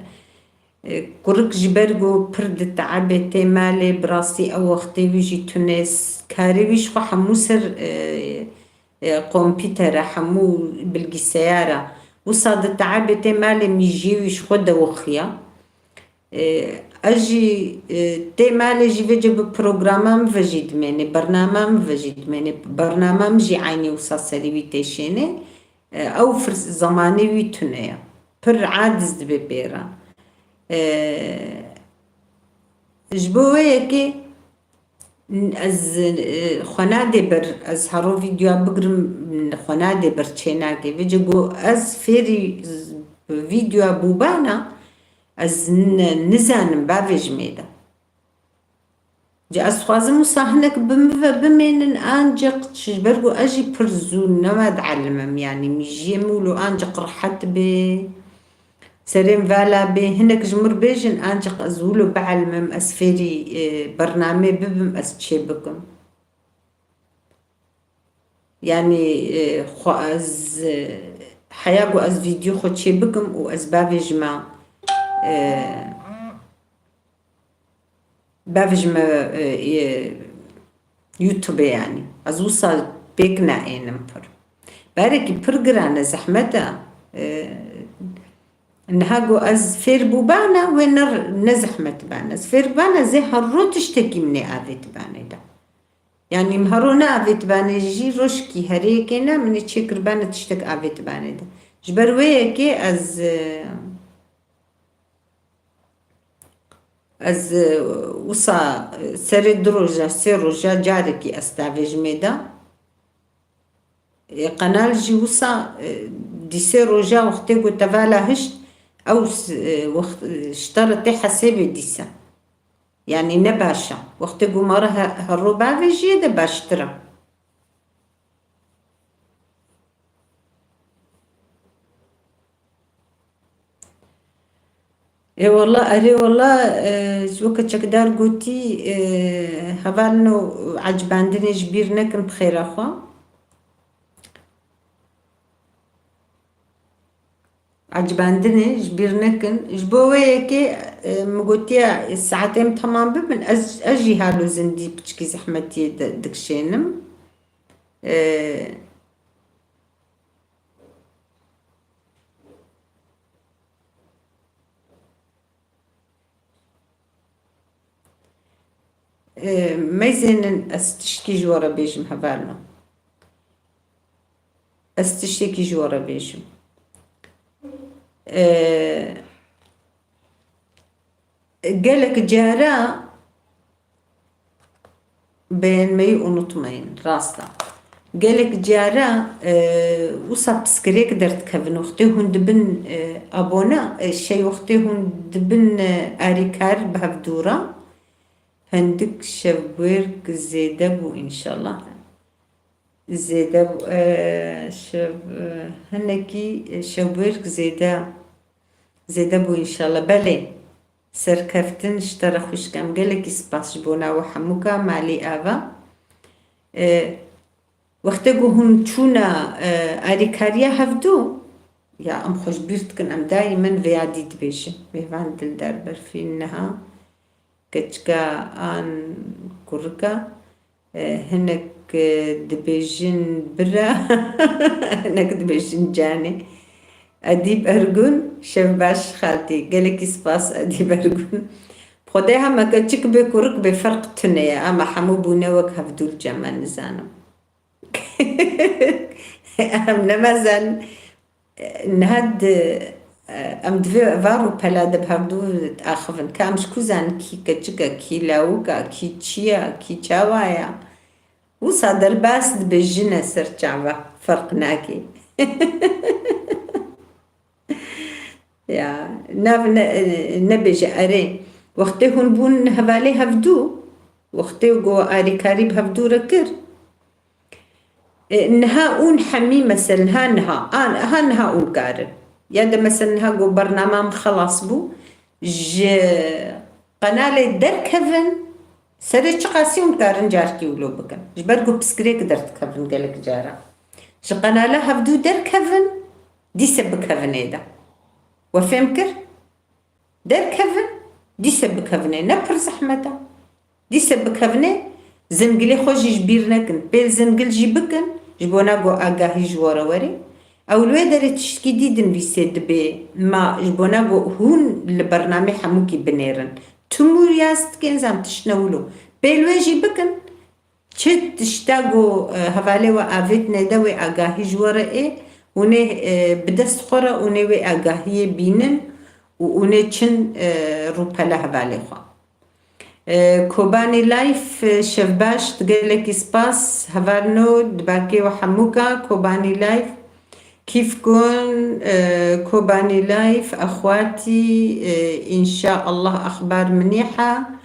e, kurik ji ber ku pir diteebe tê malê, bi rastî ew wextê wî jî tune, s-, karê wî ji xwe hemû ser, e, e, kompîtera, hemû bilgiseyara. Wisa diteebe tê malê, mîjiyê wî ji xwe dewixiya. E, ez jî, e, tê malê jî vêce bi programa min ve jî dimênê, bernama min ve jî dimênê. Bernama min jî eynî wisa serî wî têşênê. E, ew firs-, zemanê wî tune ye. Pir aciz dibe pê re. E, ji bo wê yekê ez, e, xwe nadê ber, ez hero vîdyoa bigirim, xwe nadê ber çênakê. Vêce ku ez fêrî z-, vîdyoa bûbana, ez n-, nizanim bavêjimê de. Ca ez dixwazim wisa hinek bi min ve bimênin, ancaq ji ber ku ez jî pir zû nema dielimim, yanî mîjiyê min wilo ancaq rehet bê, serê min vala bê, hinek ji min re bêjin, ancaq ez wilo bielimim, ez fêrî, e, bernameyê bibim, ez çê bikim. Yanî, e, xwe ez, e, heya ku ez vîdyo xwe çê bikim û ez bavêjime, e, bavêjime, e, e, YouTube-ê yanî. Ez wisa pêk naênim pir. Berekî pir giran e, zehmet e. E, niha ku ez fêr bûbana, wê ne, ne zehmet bana. Ez fêr bana, zê her ro tiştekî min ê avêtibane de. Yanî min hero neavêtibane jî rojkî herêkê ne, min ê çêkiribane tiştek avêtibane de. Ji ber wê yekê ez, e, ez, e, wisa, e, serê du roja, sê roja carekî ez davêjimê de. E, qenal jî wisa, e, dîsê roja wextê ku te vala hişt, ew s-, e, wext, e, ji te re tê hesêbê dîse. Yanî ne baş e. Wextê ku ma re he-, herro bavêjiyê de baştir e. Ê wela, erê wela, e, ji weke çekdar gotî, e, hevalino ecibandinê ji bîr nekin bi xêra xwe. Ecibandinê ji bîr nekin. Ji bo wê yekê, e, min gotiye, saetê min temam bibin, ez, ez jî halo zindî piçkî zehmetiyê di-, dikişênim. E, E, meyzênin ez tiştkî ji we re bêjim hevalno. Ez tiştekî ji we re bêjim. E, gelek cara beğenmeyi unutmayın, rast e. Gelek cara, e, wisa piskirêk derdikevin, wextê hûn dibin, e, abone, e, şey, wextê hûn dibin, e, arîkar bi hevdû re, hindik şevbêrk zêde bû înşallah. Zêde bû, e, şev-, e, hinekî, e, şevbêrk zêde, zêde bû înşallah. Belê, serkeftin ji te re xwişkem. Gelekî spas ji bona we hemûka malî ava. E, wextê ku hûn çûna, e, alîkariya hevdû, ya em xwe ji bîr dikin, em daîmen vêya dî dibêjin. Mêvan Dildar Berfîn niha keçika an kurika, e, hinek, e, dibêjin bira, hinek dibêjin canê. Edîb Ergun, şev baş xaltî. Gelekî spas Edîb Ergun. Xwedê heme keçik bê kurik bê ferq tune ye. Ama hemû bûne wek hevdû li cem me nizanim. Em ne mezen, niha di, em di vê var û pela de bi hevdû diaxivin. Ka em ji ku zanin kî keçik e, kî lawik e, kî çi ye, kî çawa ye? Wisa derbas dibe jin e ser çava, ferq nake. Ya, nav ne, nebêje erê. Wextê hûn bûn hevalê hevdû, wextê ku arîkarî bi hevdû re kir, e, niha ûn hemî mesel, niha, niha, a, ha niha ûn karin. Ya de mesel niha ku bernama min xelas bû, ji qenalê derkevin, serê çiqasî hûn karin carkî wilo bikin. Ji ber ku piskirêk derdikevin gelek cara. Ji qenala hevdû derkevin, dîse bikevin êde. We fêm kir? Derkevin, dîse bikevin ê. Ne pir zehmet e. Dîse bikevin ê, zingilê xwe jî ji bîr nekin. Pêl zingil jî bikin, ji bona ku agahî ji we re were. Ew li wê derê tiştkî dî dinivîsê dibê, ma ji bona ku hûn li bernamê hemûkî binêrin. Tim û riyaz dike, nizam tişt ne wilo. Pêl wê jî bikin, çi tişta ku, e, hevalê we avêtine de wê agahî ji we re ê, hûn ê, e, bi dest xwe re hûn ê wê agahiyê bînin û hûn ê çin, e, rûpele hevalê xwe. E, Kobanî Life, e, şevbaş, gelekî spas, hevalno, dibakê we hemûka, Kobanî Life, kîf kun, e, Kobanî Life, exwatî, e, înşaallah axbar minîha,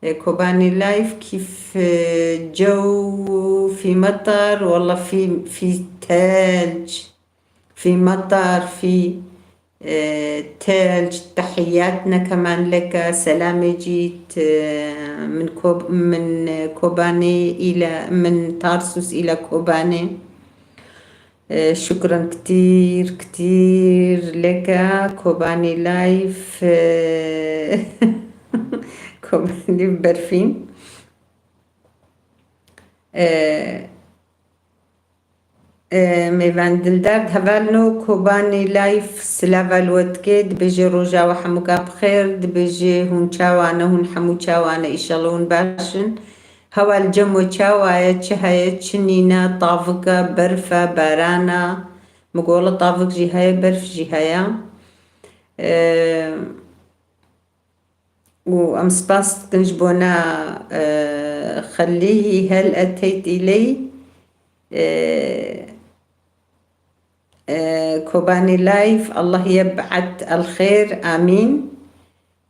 e, Kobanî Life, kîf, e, cew, fî metar, walla fî, fî telc, fî metar, fî, e, telc, tehiyat ne keman leke, selamê cît, e, min Kob-, min, e, Kobanî île, min Tarsus île Kobanî. E, şukran kitîr, kitîr leke, Kobanî Life, e, Kobanî Berfîn. E, e, mêvan dildar, hevalno Kobanî Life, silava li we dike, dibêje roja we hemûka bi xêr, dibêje hûn çawa ne, hûn hemû çawa ne, îşallah hûn baş in. Hewa li cem we çawa ye, çi heye, çi nîne, tavik e, berf e, baran e? Min got, wele tavik jî heye, berf jî heye. Eee, û em spas dikin ji bona, eee, xelî hel eteyt îleyî. Eee, eee, Kobanî Life, Allah yeb'et el xêr, amîn.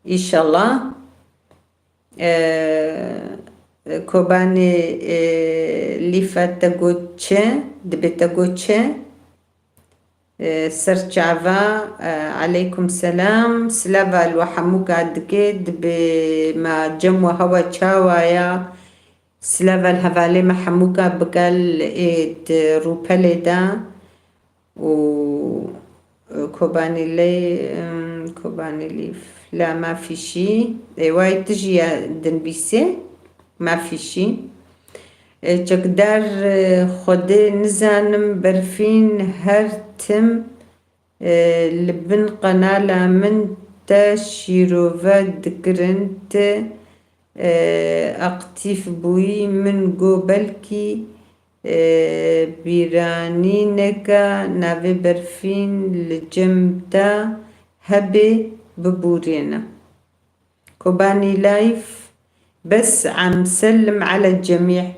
Înşallah. E, Kobanê, e, Lîfe te got çi? Dibê te got çi? E, ser çava, e, aleykum selam. Silava li we hemûka dike, dibê ma cem we hewa çawa ya? Silava li hevalê me hemûka bike li ê di rûpelê de. û, e, Kobanî lê, em, Kobanî lîf. La mafî şî. Ê, way tu jî ya dinivîsê. Mafî şî. E, çekdar, e, Xwedê nizanim berfîn her tim, e, li bin qenala min te şîrove dikirin, tu, e, aktîf bûyî, min got belkî, e, bîranîneke navê berfîn li cem te hebe bibûrêne. Kobanî Life, bes em sellim ala cemî.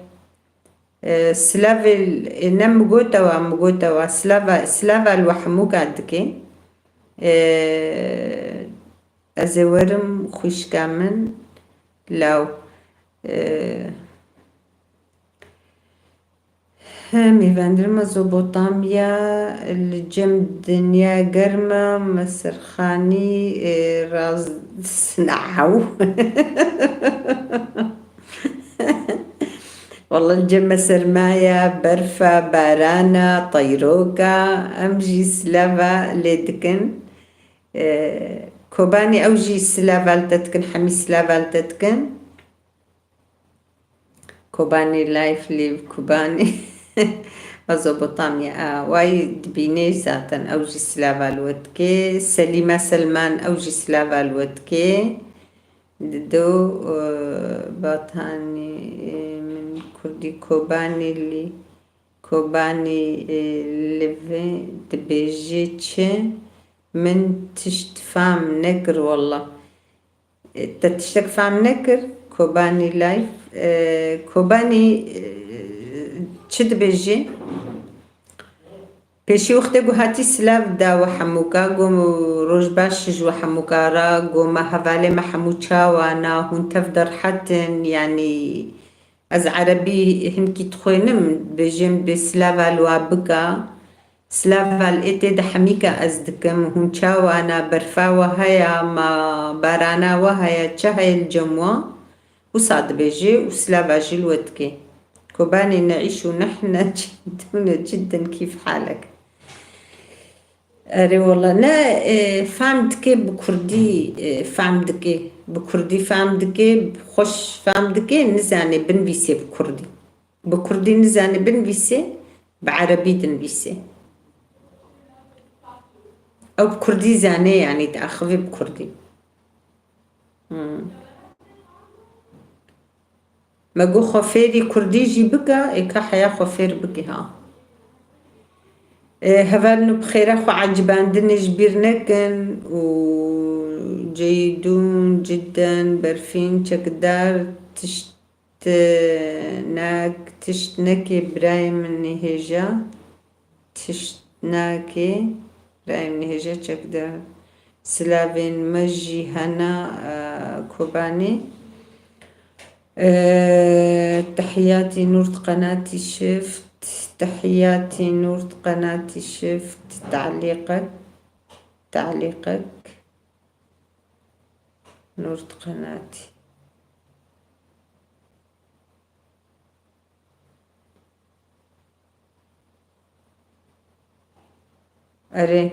E, silavê, e, ne min gote wa, min gote wa, silava, silava li we hemûka dike. E, ez ê werim xwişka min law. E, He, mêvandir Mezopotamya, li cem dinya germ e, Mesirxanî, e, raz-, sinaw. Walla li cem me sermaya, berfa, barana, teyroka, em jî silava lê dikin. E, Kobanî ew jî silava li te dikin, hemî silava li te dikin. Kobanî Life Live Kobanî. Mezopotamya, a, way dibînê zaten ew jî silava li we dike. Selîme Selman ew jî silava li we dike. Dido, e, Batanî, e, min Kurdî Kobanî lî, Kobanî, e, Live dibêje çi? Min tişt fam nekir walla. E, te tiştek fam nekir, Kobanî Life. E, Kobanî, e, çi dibêjî? Pêşî wextê ku hatî silav da we hemûka, got roj baş ji we hemûka re, got me hevalê me hemû çawa ne, hûn tev de rehet in, yanî ez erebî hinkî dixwînim, bêjim bê silava li we bika. Slava li êtê de hemîka ez dikim. Hûn çawa ne berfa we heye, ma barana we heye, çi heye li cem we? Wisa dibêje û slava jî li we dike. Kobanê neîş û nehne cidden kîf halek. Erê wala ne, e, fam dike bi kurdî, e, fam dike. Bi kurdî fam dike, xweş fam dike, nizane binivîsê bi kurdî. Bi kurdî nizane binivîsê, bi erebî dinivîsê. Ew bi kurdî zane, yanî diaxivê bi kurdî. Hmm. Me got xwe fêrî kurdî jî bike, ê ka heya xwe fêr bike ha. E, hevalno bi xêra xwe ecibandinê ji bîr nekin û Ceydûn, cidden, berfîn, çekdar, tişt Ti nek, tişt nekê birayê min nihêja. Tişt nakê birayê min nihêja çekdar. Silavên me jî hena, e, Kobanê. E, Tehiyatî Nûr di qenatî şift. Tehiyatî Nûr di qenatî şift. Te'lîqek. Te'lîqek. Nûr di qenatî. Erê.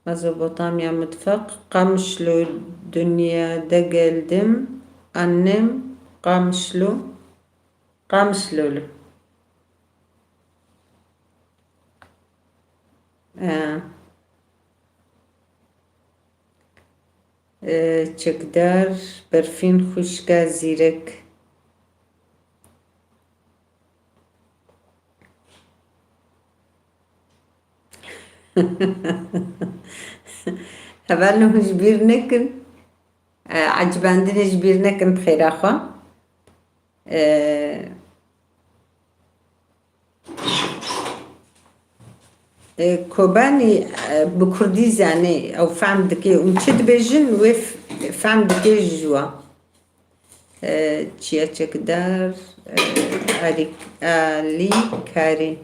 Mezopotamya mutfak, Qamişlo dünyada geldim, annem Qamişlo, Qamişlolu. E, e, çekdar, berfîn, xwişka zîrek. Hevalno hûn ji bîr nekin. E, ecibandinê ji bîr nekin bi xêra xwe. E, e, Kobanî, e, bi kurdî zanê, ew fehm dike û çi dibêjin, wê f-, fehm dike ji wan. E, çiya çekdar, e, alî-, alîkarî.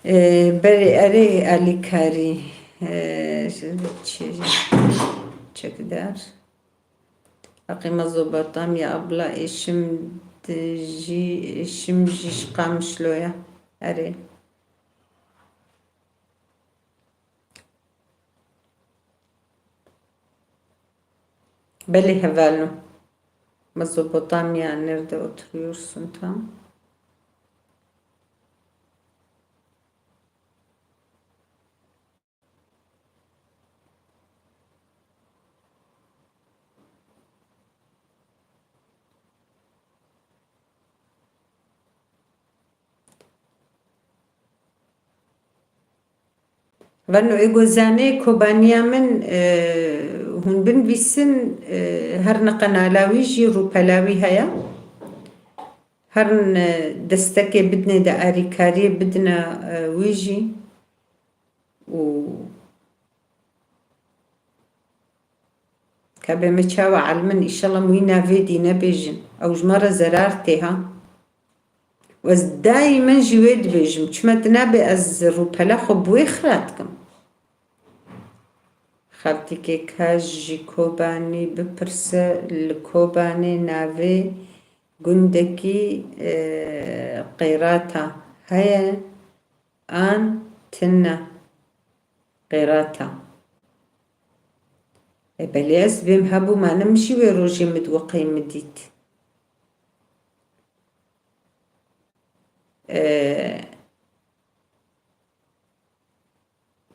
E, berê, erê alîkarî. E, çi, çekdar. Heqî Mezopotamya abla, êşim di jî, êşim jî ji Qamişlo ye. Erê. Belê hevalno. Mezopotamya, nerede oturuyorsun tam? Vano ê gozanê Kobaniya min, e, hûn binivîsin, e, her ne qenala wî jî rûpela wî heye. Herin, e, destekê bidinê de alîkariyê bidine, e, wî jî. Û ka bê me çawa elmin, îşellah wî navê dî nebêjin. Ew ji me re zerar tê ha. Û ez daîmen jî wê dibêjim. Çima tu nabê ez rûpela xwe bi wê xira dikim? Xaltîkê ka ji Kobanî bipirse, li Kobanê navê gundekî, e, Qêrata heye an tune? Qêrata. E, belê ez bêm hebû, ma ne min jî wê rojê min diwe qey min dît. E,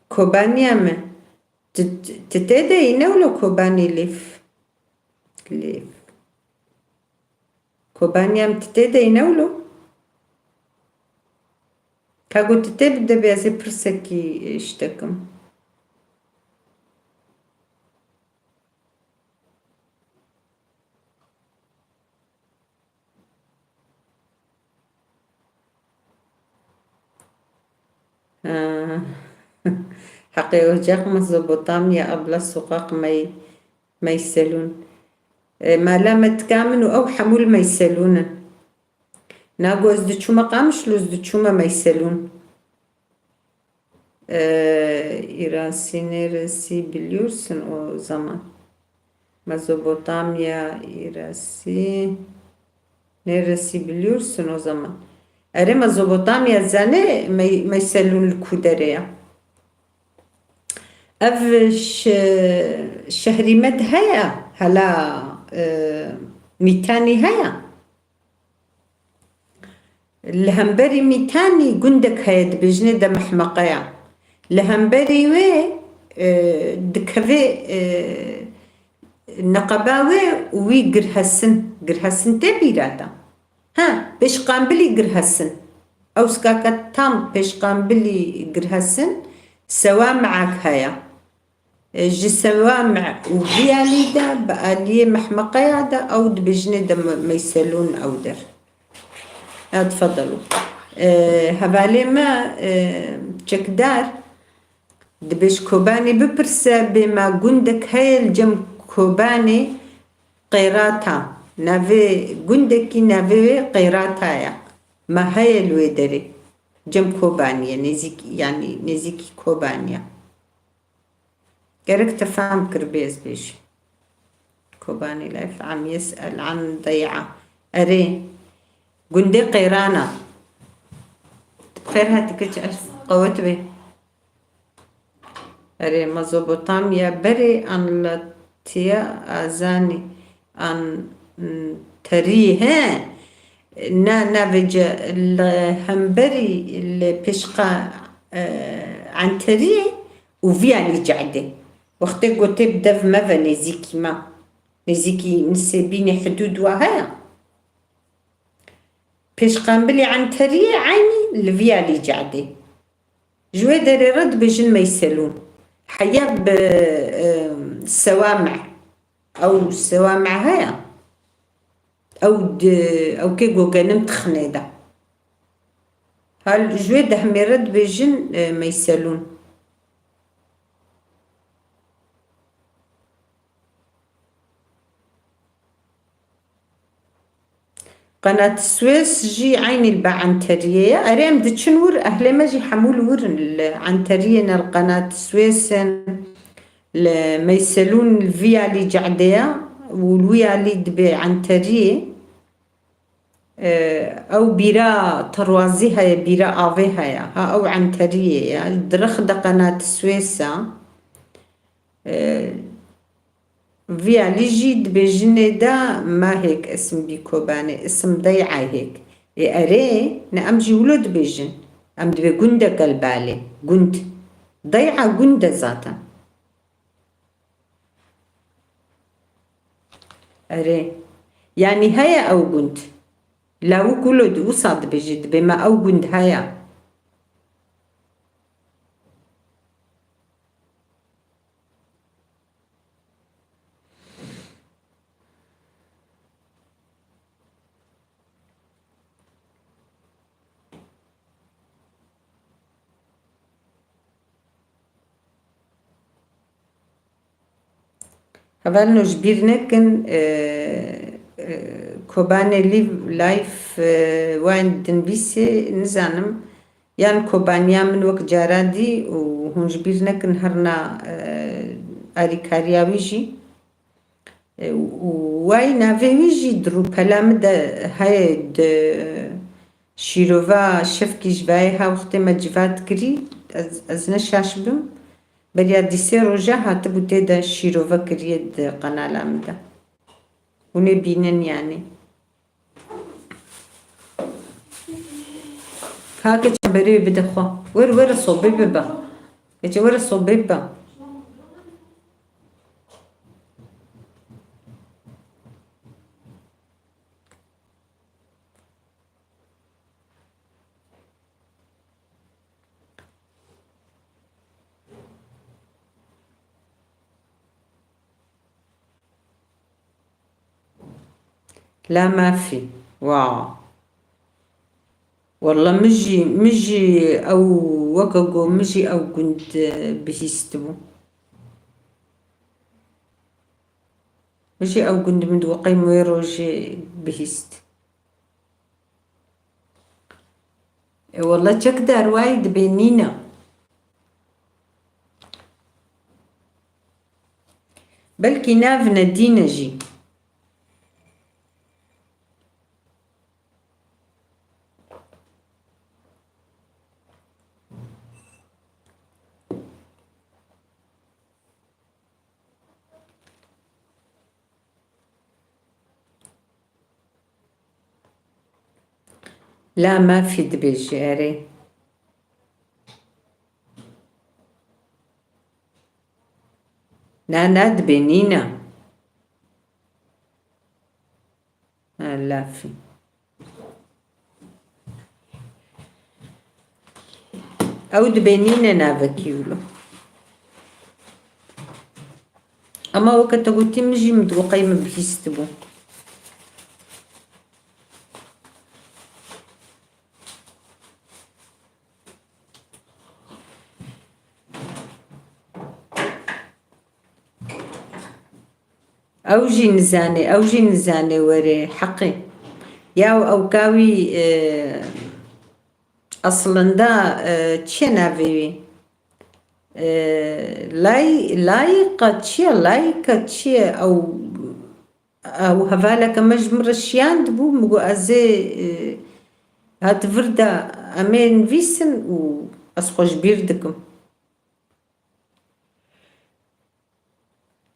Kobaniya me. Tu, tu tê de yî ne wilo Kobanî lêv. Lêv. Kobaniya me tu tê de yî ne wilo. Ka got tu tê bi de bê ez ê pirsekî, e, ji te kim. Ha. Heqê ocaq Mezopotamya, abla sokak mey-, meyselûn. E, mala me tika min û ew hemû li Meyselûn in. Nago ez diçûme Qamişlo, ez diçûme Meyselûn. E, Îrasî neresi biliyorsun o zaman. Mezopotamya, Îrasî neresi biliyorsun o zaman. Erê, Mezopotamya zane Mey-, Meyselûn li ku derê ya. Ev şe-, şehrî me de heye, hela, e, Mîtanî heye. Li hemberî Mîtanî gundek heye, dibêjinê de Mehmeqeya. Li hemberî wê, e, dikeve, e, neqeba wê û wî Girhesin. Girhesin tê bîra de? Ha, Pêşqambilî Girhesin. Ew skaka tam Pêşqambilî Girhesin, sewam'ek heye. E, ji sewam' û vî alî de, bi aliyê Mehmeqeya de, ew dibêjinê de Me-, Meyselûn ew der. Ya tfedelu. E, hevalê me, e, çekdar, dibêj Kobanê bipirse, bê me gundek heye li cem Kobanê, Qêrata. Navê gundekî, navê wê Qêrata ye. Me heye li wê derê. Cem Kobanî ye, nêzîk, yanî nêzîkî Kobanî ye. Gerek te fehm kiribê ez bêjim. Kobanî leyf am yes'el an day'a. Erê, gundê Qêrana. Bi xêr hatî kiç, ez qewet bê. Erê, Mezopotamya berê an Latiya Azanî an, m, Terî, he. Na, navê ce li hemberî li pêşqa, e, Enteriyê û viya li Ce'dê. Wextê gotê bi dev me ve nêzîkî me. Nêzîkî nisêbînê hidûd wa heye. Pêşqambilî Enteriyê eynî li viya li Ce'dê. Ji wê derê re dibêjin Meyselûn. Heya bi, e, sewame. Ew sewame heye. Ew di, ew kê gogenim tixinê de. Hal ji wê dehmê re dibêjin, e, Meyselûn. Qenat Suez jî eynî li ba Enteriyê ye. Erê, em diçin wir, ehlê me jî hemû li wir in. Li Enteriyê ne, li Qenat Suez in, li Meyselûn li vî alî Ce'dê ye û li wî alî dibê Enteriyê. E, ew bîra terwazî heye, bîra avê heye. Ha, ew Enteriyê ye. Dirix de Qenat Suez e. E, Vî alî jî dibêjinê de mehêk isim bî Kobanê, isim day'ayhêk. Ê erê, ne em jî wilo dibêjin. Em dibê gundeke li balê. Gund. Day'a gund e zaten. Erê. Yanî heye ew gund. Lawik wilo di wisa dibêjî, dibê me ew gund heye. Hevalno ji bîr nekin, e, e, Kobanê Live, Live, e, wan dinivîsê, nizanim, yan Kobaniya min wek cara dî û hûn ji bîr nekin herna, e, alîkariya wî jî. E, û way navê wî jî di rûpela min de heye, di şîrova şevkî ji vayê ha wextê me civat kirî, ez, ez ne şaş bim. Beriya dîsê roja hatibû tê de şîrove kiriye di qenala min de. Hûn ê bînin yanî. Ka keçe berê bide xwe. Were, were sobê bibe. Keçe were sobê bibe. La mafî. Wow. Wallah, min jî, min jî ew, weke ku min jî ew gund, e, bihîstibû. Jî ew gund min diwe qey wê rojê bihîst. E, wele çek derwayî dibê nîne. Belkî nav nedîne jî. La mafî dibêjî erê. Na, na, dibê nîne. Ha, lafî. Ew dibê nîne navekî wilo. Ama weke te gotî min jî min diwe qey min bihîstibû. Ew jî nizane, ew jî nizane were heqê. Ya ew kawî, e, aslında, e, çi ye navê wî? E, lay-, layîqa çi ye? Layîka çi ye? Ew, ew hevaleke me ji min re şiyandibû, min got, ez ê, e, hat vir de em ê nivîsin û ez xwe ji bîr dikim.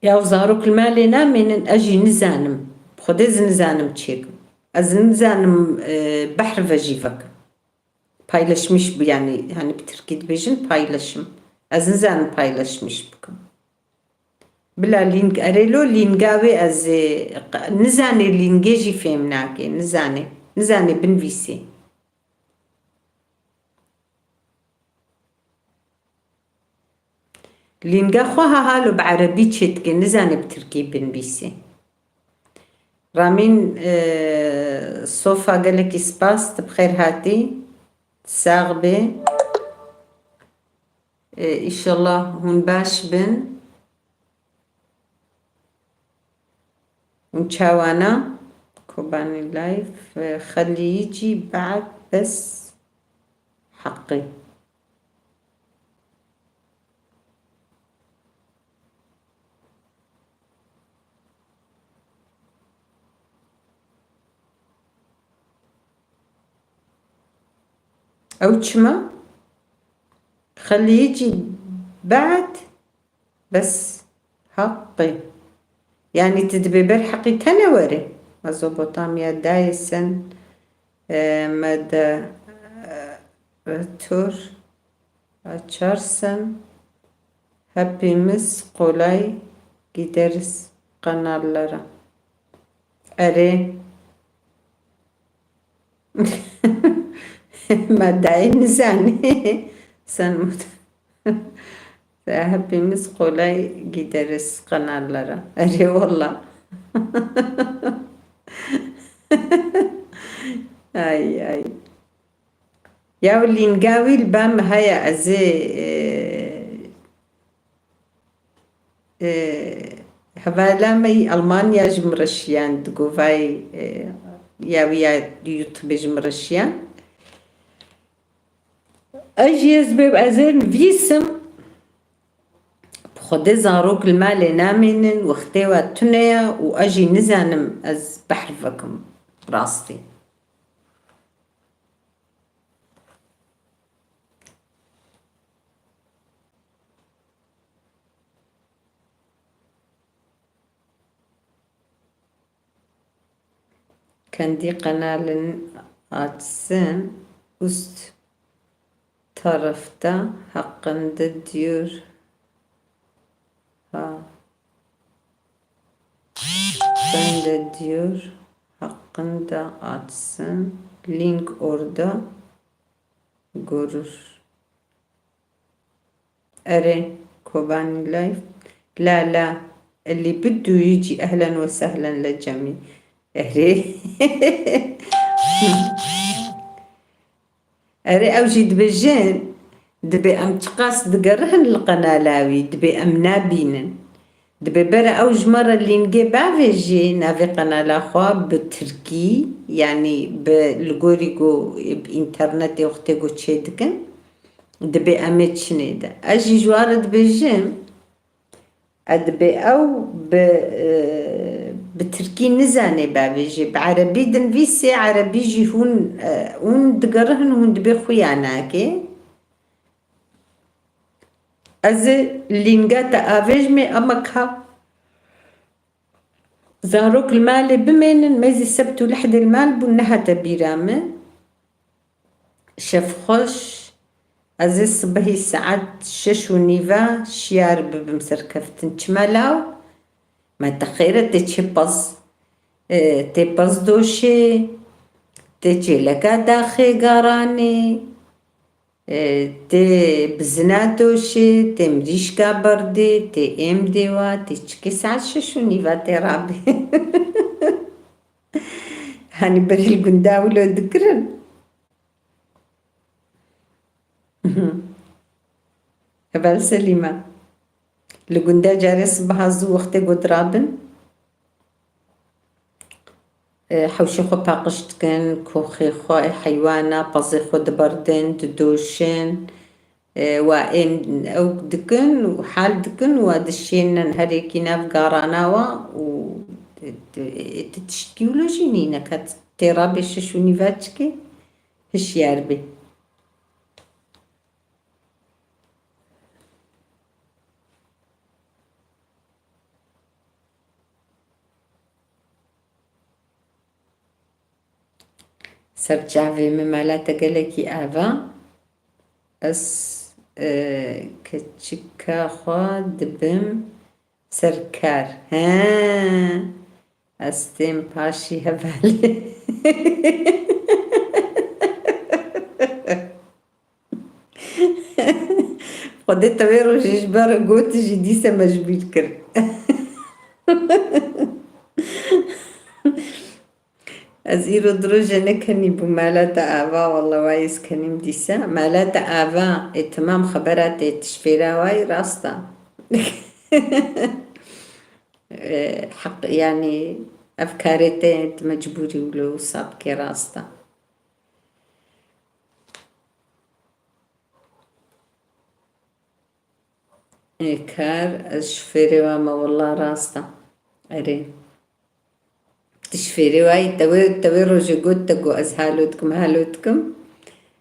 Ya zarok li malê namênin, ez jî nizanim. Xwedê ez nizanim çêkim. Ez nizanim, e, behr ve jî vekim. Paylaşmış bu, yani, hani bi tirkî dibêjin paylaşım. Ez nizanim paylaşmış bikim. Bila lîng, erê lo lînga wê ez ê, nizanê lîngê jî fêm nake, nizanê. Nizanê binivîsê. Lînga xwe ha halo bi erebî çêdike, nizane bi tirkî binivîsê. Ramîn, e, Sofa, gelekî spas, tu bi xêr hatî, sax bê. E, îşallah hûn baş bin. Çawana Kobanî Life, e, Xelîcî Be'd bes heqî. Ew çima? Xelîcî Be'd Bes heqê. Yani tu dibê ber heqî te ne were. Mezopotamya dayê sen, e, me de, e, tur açarsan hepimiz kolay gideriz kanallara. Erê. Me dayê nizanî. Sen mut-, Hepimiz kolay gideriz kanallara. Erê wallah. Ay, ay. Ya lînga wî li ba min heye, ez ê, e, E, hevala me yî Almanya ji min re şiyan, digo vay, e, ya wî ya YouTube ji min re şiyan. Ez jî ez bê ez ê nivîsim. Bi Xwedê zarok li malê namînin, wextê we tune ye û ez jî nizanim ez behf vekim rastî. Kendi kanalın açsın, üst tarafta hakkında diyor. Ha. Hakkında diyor. Hakkında açsın. Link orada görür. Erê, Kobanî Life. La, la. Elî bi duyî cî ehlen we sehlen le cemî. Erê. Erê, ew jî dibêjin, dibê em çiqas digerihin li qenala wî, dibê em nabînin. Dibe bere ew ji me re lîngê bavêjî navê qenala xwe bi tirkî, yanî bi li gorî ku bi înternetê wextê ku çê dikin, dibê em ê çinê de. Ez jî ji wan re dibêjim, e, dibê ew bi, e, bi tirkî nizanê bavêjê, bi erebî dinivîsê, erebî jî hûn, e, hûn digerihin, hûn dibê xuya nake. Ez ê lînga te avêjmê, ema ka zarok li malê bimênin, me zî sebt û lehdê li mal bûn, nehate bîra min. Şev xweş. Ez ê sibehî saet şeş û nîve şiyar bibim serkeftin. Çima law? Me te xêr e, tê çê pez, e, tê pez doşê, tê çêleka daxê garanê, e, tê bizina doşê, tê mirîşka berdê, tê êmdê wa, tê çikê saet şeş û nîve tê rabê. Hanî berê li gunda wilo dikirin. Heval Selîma. Li gunda carê sibeha zû wextê ku dirabin, e, hewşê xwe paqij dikin, koxê xwe, heywana, pezê xwe diberdin, didoşin, e, wa ên ew dikin û hal dikin, wa dişênin herêkî nav garana wa û ti, ti, ti tiştkî wilo jî nîne, ka tê rabê şeş û nîve çikê, hişyar bê. Ser çavê min mala te gelekî ava. Ez, e, keçika xwe dibim ser kar. He. Ez têm paşî hevalê. Xwedê te wê rojê ji ber gotin jî dîse me ji bîr kir. Ez îro du roje nekenî bû mala te ava, walla wayî ez kenîm dîse. Mala te ava, ê temam xebera te tişfêra wayî rast e. E, heq, yanî ev karê te, tu mecbûrî wilo wisa bikê, rast e. Ê kar, ez ji fêrê wa me, wela rast e. Erê. Tu ji fêrê wayî, te wê, te wê rojê got te got ez halo dikim, halo dikim.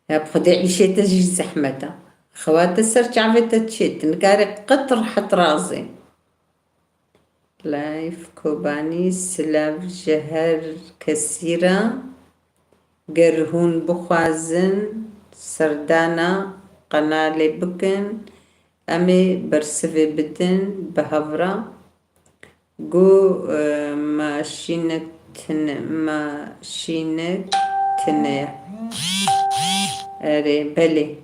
Ya bi Xwedê îşê te jî zehmet e. Xewa te ser çavê te diçê, tu nikarî qet rehet razê. Layf Kobanî, silav ji her kesî re. Ger hûn bixwazin serdana qenalê bikin, em ê bersivê bidin bi hev re. Got, e, maşînek tune, maşînek tune ye. Erê, belê.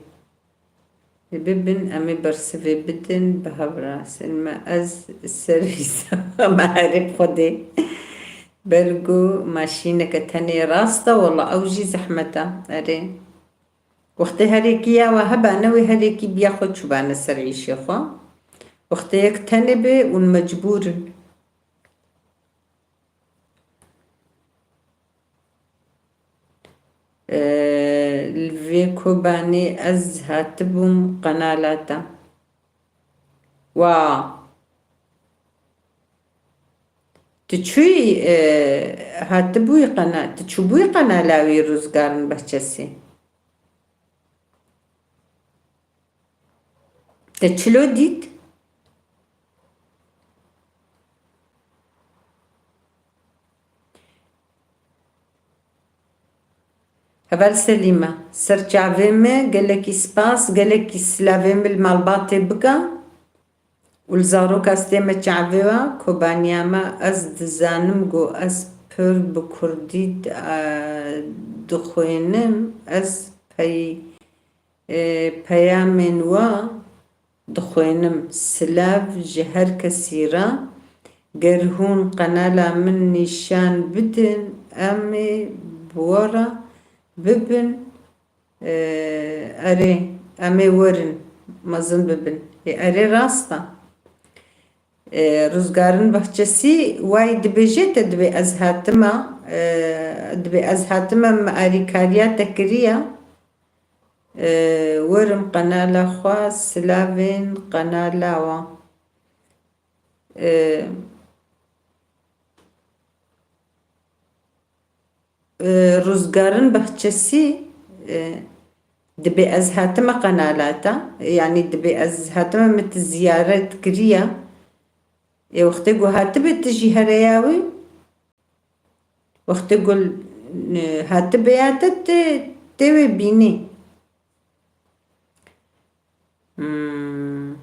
Bibin, em ê bersivê bidin bi hev re. Selma, ez servîsa me, erê bi Xwedê. Ber got maşîneke tenê, rast e, wela ew jî zehmet e. Erê. Wextê herêkî ya we heba, ne wê herêkî biya xwe çûbane ser îşê xwe. Wextê yek tenê bê û mecbûr in. Ee, li vê Kobanê ez hatibûm qenala te. Wa. Tu çûyî, e, hatibûyî qena-, tu çûbûyî qenala wî Rûzgarên Behçesî? Te çilo dît? Heval Selîme, ser çavê me gelekî spas, gelekî silavê me li malbatê bike û li zaroka stê me çavê we, Kobaniya me, ez dizanim ku ez pir bi kurdî d-, e, dixwênim, ez pey-, e, peyamên we dixwênim. Silav ji her kesî re. Ger hûn qenala min nîşan bidin, em ê bi we re bibin. Ee, erê, em ê werin, mezin bibin. Ê, erê, rast e. E, Ruzgarin Bahçesî way dibêje te dibê ez hatime, e, dibê ez hatime min arîkariya te kiriye. E, werim qenala xwe, silavên qenala we. E, e, Ruzgarin Bahçesî, e, dibê ez hatime qenala te, yanî dibê ez hatime min tu ziyaret kiriye. Ê wextê ku hatibe tu jî here ya wî, wextê ku, e, hatibe ya te, tê, tê wê bînî. Hmm.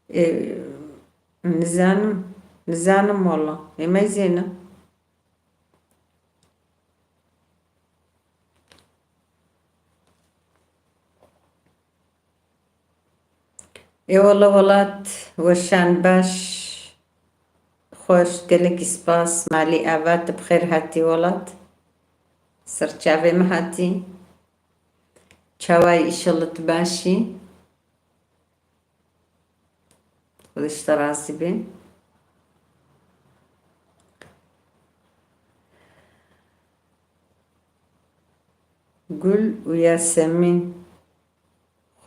E, nizanim, nizanim wala. Ê me zêne. Ê wala welat, weşan baş, xweş, gelekî spas, malî ava, tu bi xêr hatî welat. Serçavê min hatî. Çawa yî, îşallah tu baş î. Xwedê ji te razî be. Gul û Yasemîn,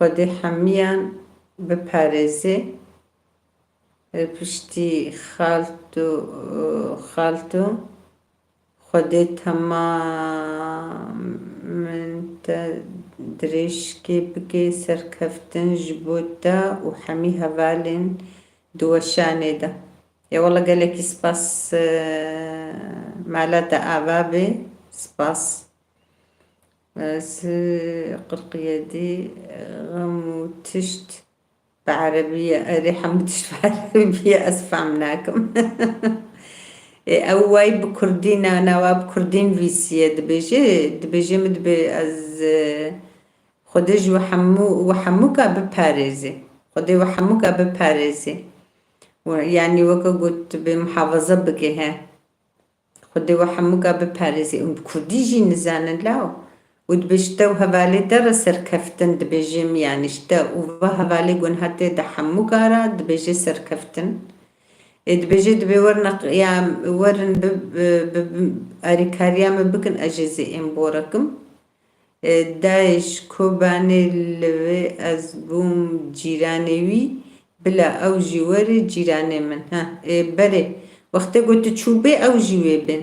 Xwedê hemiyan biparêze. Piştî xalto, xalto, Xwedê temamên te dirêjkê bike, serkeftin ji bo te û hemî hevalên di weşanê de. Ê wele gelekî spas, e, mala te ava be. Spas. Ez qirqiyedî xem û tişt bi erebî ye. Erê, hemû tişt bi erebî ye, ez fehm nakim. Ê, ew way bi kurdî, na, na, wa bi kurdî nivîsiye, dibêje, dibêje min dibê ez, e, Xwedê ji we hemû, we hemûka biparêzê. Xwedê we hemûka biparêzê. We, yanî weke got, bê muhafaza bike, he. Xwedê we hemûka biparêzê. Û bi kurdî jî nizanin law. Û dibê ji te û hevalê te re serkeftin dibêjim, yanî ji te û va hevalê gunha tê de hemûka re dibêje serkeftin. Ê dibêje dibê werin aq-, ya, werin bi, bi, bi, bi, arîkariya min bikin, ez jê zê ên borekim. E, dayê ji Kobanê li vê ez bûm cîranê wî, bila ew jî were cîranê min. Heh, ê, berê, wextê ku tu çûbê ew jî wê bên.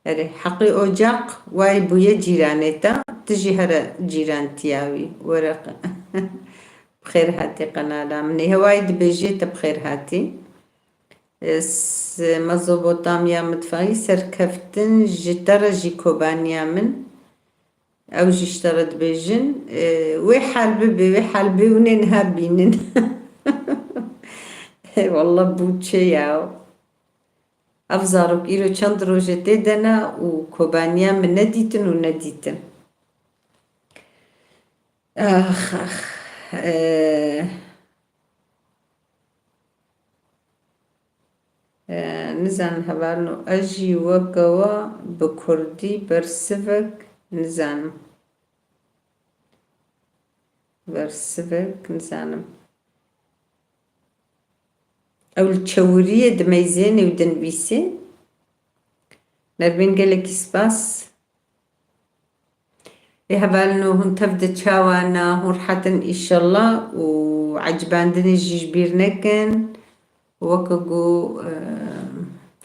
Erê, heqî ocaq way bûye cîranê te, tu jî here cîrantiya wî. Were qe-, bi xêr hatî qenala min. Ê, hewayî dibêjê te bi xêr hatî. S-, Mezopotamya mitfexî serkeftin ji te re jî Kobaniya min. Ew jî ji te re dibêjin, e, wê hal bibe, wê hal bê hûn ê niha bînin. Wallah bû çi ya. Ev zarok îro çend roj e tê de ne û Kobaniya min nedîtin û nedîtin. Ax, ax. E, E, nizanim hevalno, ez jî weke we bi kurdî bersivek nizanim. Bersivek nizanim. Ew li çewiriyê dimeyzênê û dinivîsê. Nermîn, gelekî spas. Ê hevalno, hûn tev de çawa ne? Hûn rihet in înşellah û ecibandinê jî ji bîr nekin. Weke ku, e,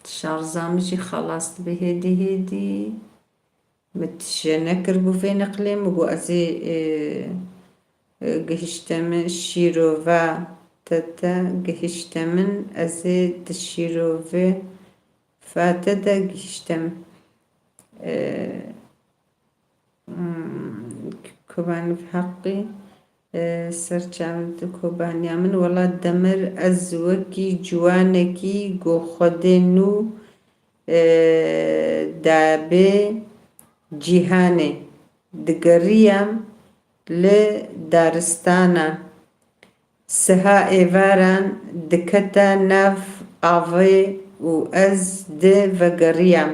şarja min jî xelas dibe hêdî hêdî. Min tije nekiribû vê neqlê, min got ez ê, e, e, gihişte min şîrova te te gihişte min, ez ê di şîrove fate de gihişte min. E, Hmm, Kobanî bi heqî, e, serçavê di Kobaniya min. Wela Demir, ez wekî ciwanekî ku Xwedê nû, e, dabê cîhanê, digeriyam li daristanan. Siha êvaran dikete nav avê û ez dê vegeriyam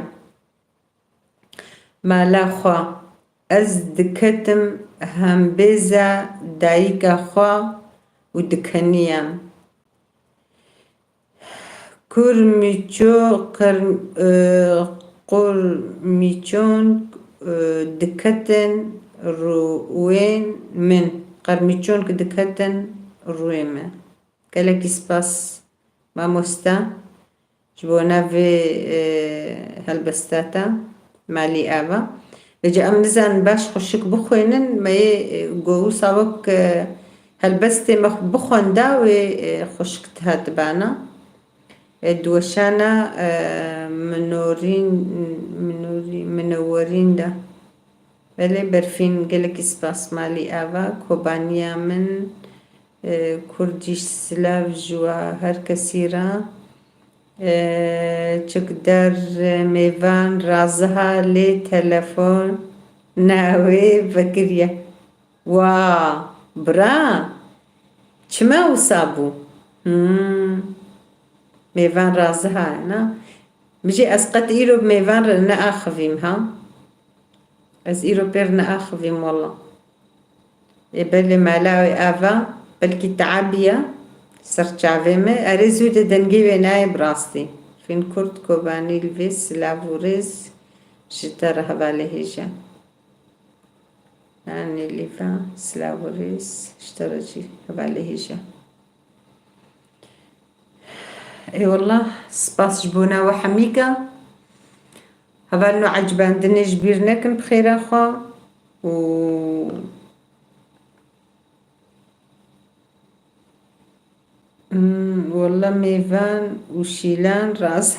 mala xwe. Ez diketim hembêza dayika xwe û dikeniyam. Kurmîço, qir-, e, qurmîçon, e, diketin rûyên min. Qirmîçonk diketin rûyê min. Gelekî spas mamoste ji bona vê, e, helbesta te, malî ava. Vêca em nizanin baş xweşik bixwînin, me yê, e, go wisa wek, e, helbestê me bixwenda wê, e, xweşik dihatibana. E, diweşana, e, minorîn, minorî-, minewerîn de. Belê Berfîn, gelekî spas malî ava, kobaniya min, e, Kurdîş silav ji we her kesî re. E, çekdar, e, mêvan raziha lê telefon navê vekiriye. Wa, bira, çima wisa bû? Hmm. Mêvan raziha ye, na? Min jî ez qet îro bi mêvan re neaxivîm, ha? Ez îro pêr neaxivîm, wela. Ê belê mala wê ava, belkî teabiya ser çavê me. Erê zû de dengê wê nayê bi rastî. Fîn Kurd Kobanî li vê silav û rêz ji te re hevalê hêja. Yanî lîva silav û rêz ji te re jî hevalê hêja. Ê wallah, spas ji bona we hemîka. Hevalno ecibandinê ji bîr nekin bi xêra xwe û, hmm, wallah mêvan û şîlan rast.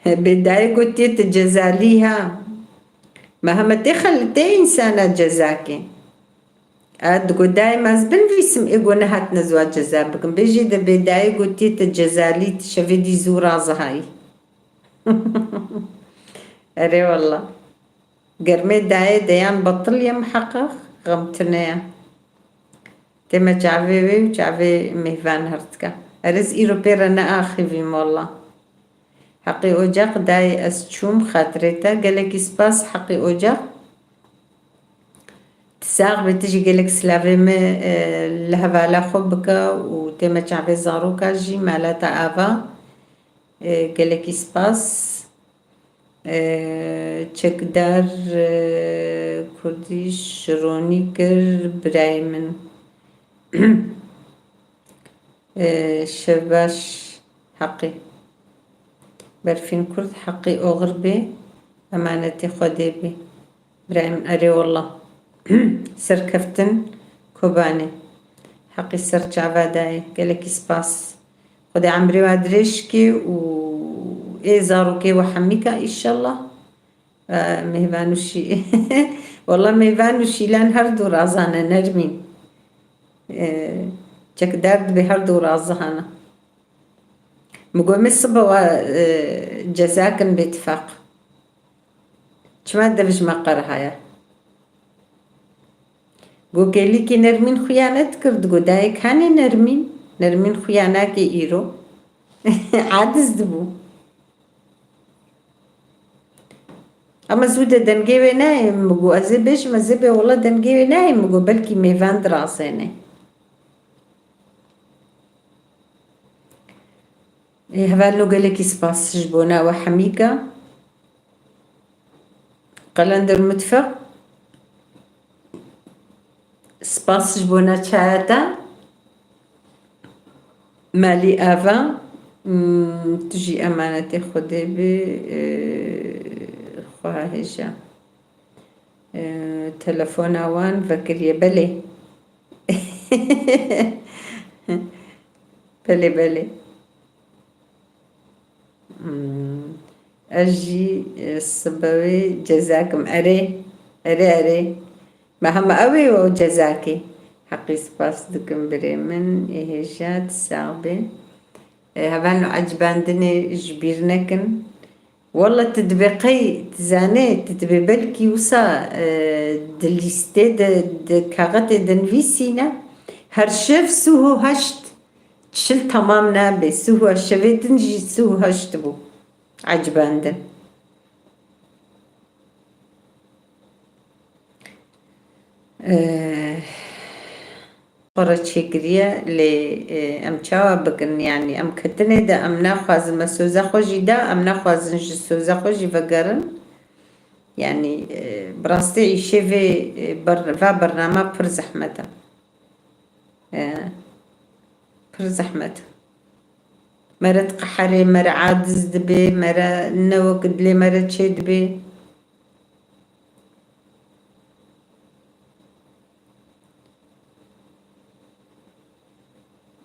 Bê dayê gotiye tu cezalî ha. Me heme tê xel-, tê însana cezakê. A, digo dayê me ez binivîsim, ê go nehatine ziwa ceza bikim. Bêjî de bê dayê gotiye te cezalî, tu şevê dî zû razihayî. Erê wallah. Germê dayê deyan betil ye miheqeq, xem tune ye. Tême çavê wê û çavê mêvan her dike. Erê ez îro pê re neaxivîm wallah. Heqî Ocaq dayê ez çûm xatirê te. Gelekî spas Heqî Ocaq. Tu sax be, tu jî gelek silavê me, e, li hevala xwe bike û tême çavê zaroka jî, mala te ava, e, gelekî spas. E, çekdar, e, Kurdî şironî kir birayê min. E, şevbaş Heqî. Berfîn Kurd Heqî oxir bê, emanetê Xwedê bê. Birayê min, erê wallah. Serkeftin Kobanê. Heqî ser çava dayê. Gelekî spas. Xwedê emrê we dirêj kê û ê zarokê we hemîka, înşallah. E, mêvan û şî-, Wallah mêvan û şîlan her du razan e Nermîn. E, çekdar dibê her du razihana. Min got, min sibe we, e, ceza kin bêtifaq. Çima dev ji me qerihaya? Got, kêlîkî Nermîn xuya nedikir, digot, dayê kanê Nermîn? Nermîn xuya nake îro. Aciz dibû. Ama zû de dengê wê nayê, min got, ez ê bêjim, ez ê bê wela dengê wê nayê, min got, belkî mêvan dirazêne. Ê, hevalno gelekî spas ji bona we hemîka. Qelender Mutfeq. Spas ji bona çaya te. Malî ava, mm, tu jî emanetê Xwedê bî, e, xwe hêja. E, telefona wan vekiriye, belê. Belê, belê. Hmm. Ez jî, e, sibe wê ceza kim. Erê, erê, erê. Me hema ew ê we cezakê. Heqî spas dikim birê min. Ê hêja, tu sax bê. E, hevalno ecibandinê ji bîr nekin. Walla tu dibê qey, tu zanê, tu dibê belkî wisa, e, di lîstê de, di kaxetê de nivîsîne. Her şev sih û heşt. Çil temam nabe. Sih û şevê din jî sih û heşt bû. Ecibandin. Ee, xwe re çêkiriye, lê, e, em çawa bikin? Yanî em ketinê de, em naxwazin me soza xwe jî da, em naxwazin ji soza xwe jî vegerin. Yanî, e, bi rastî îşê vê, e, ber-, va bernama pir zehmet e. E, pir zehmet. Mere diqeherê, mere aciz dibê, mere ne wek dilê mere çêdibê.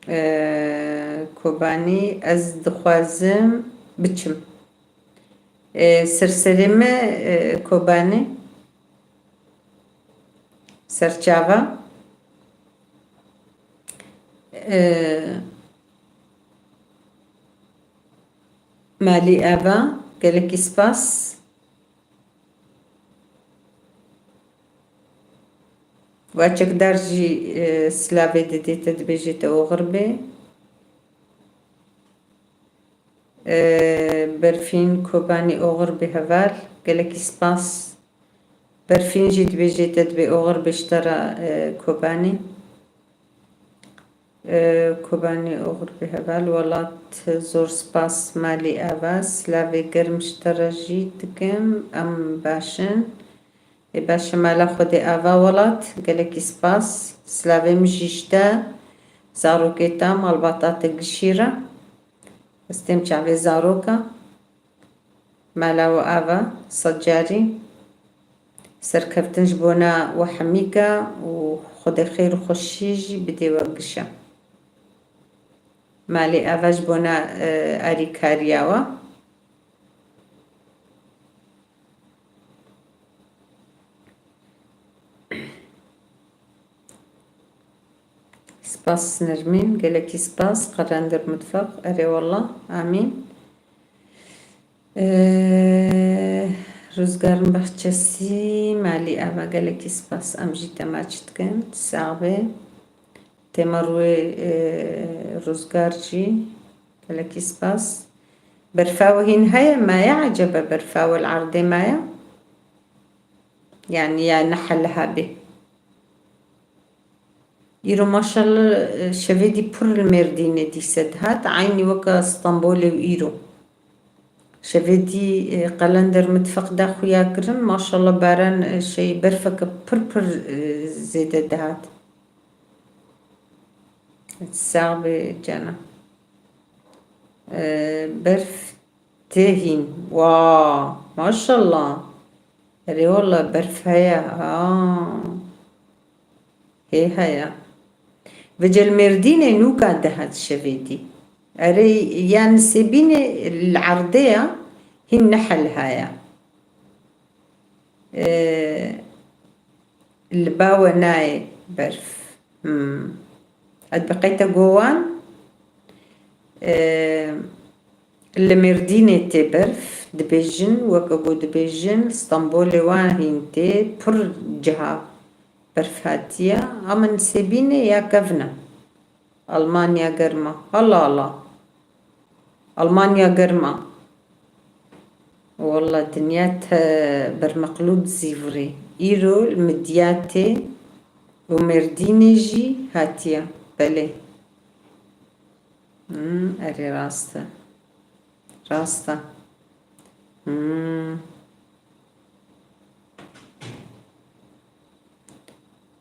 Ee, Kobanî, ez dixwazim biçim. Ee, serserê me, e, Kobanî. Serçava. Ee, Malî Eva, gelekî spas. Wa çekdar jî, e, silavê didê te, dibêjê te oxir bê. E, Berfîn Kobanî oxir bê heval. Gelekî spas. Berfîn jî dibêjê te dibê oxir bê ji te re, e, Kobanî. E, Kobanî oxir bê heval welat, zor spas Malî Eva, silavê germ ji te re jî dikim, em baş in. Ê baş e mala Xwedê Eva welat, gelekî spas. Silavê min jî ji te, zarokê te, malbata te gişî re. Ez têm çavê zaroka. Mala we ava, sed carî serkeftin ji bona we hemîka û Xwedê xêr û xweşî jî bidê we gişa. Malê ava ji bona, e, alîkariya we. Spas Nermîn, gelekî spas. Qelender Mutfaq, erê wallah, amîn. Ee, Ruzgar'ın Bahçesi, Malî ava, gelekî spas. Em jî te maç dikin, sax be. Tema rûyê, e, Ruzgar jî, gelekî spas. Berfa we hîn heye, maye ecebe berfa we li erdê maye? Yanî ya neheliha bê. Îro maşallah, e, şevê dî pir li Mêrdînê dîse dihat, eynî weke Stenbolê û îro. Şevê dî, e, Qelender Mitfeq da xuya kirin, maşallah baran, e, şey, berfeke pir pir, e, zêde dihat. Sax be cana. E, berf tê hîn. Wa, maşallah. Erê wala berf heye. Ha. Hê heye. Vêca li Mêrdînê nûka dihat şevê dî. Erê, ya Nisêbînê li erdê ya, hîn neheliha ya. Ee, li ba we nayê berf. Hmm. Ez bi qey te gowan? Ee, li Mêrdînê tê berf, dibêjin, weke ku dibêjin, li Stenbolê wan hîn tê, pir ciha berf hatiye. Ama Nisêbînê ya kevn e. Almanya germ a. Allah Allah. Almanya germ a. Wallah dinya te bermeqlûb zîvirî. Îro li Midyatê û Mêrdînê jî hatiye. Belê. Hmm, erê rast e. Rast e. Hmm.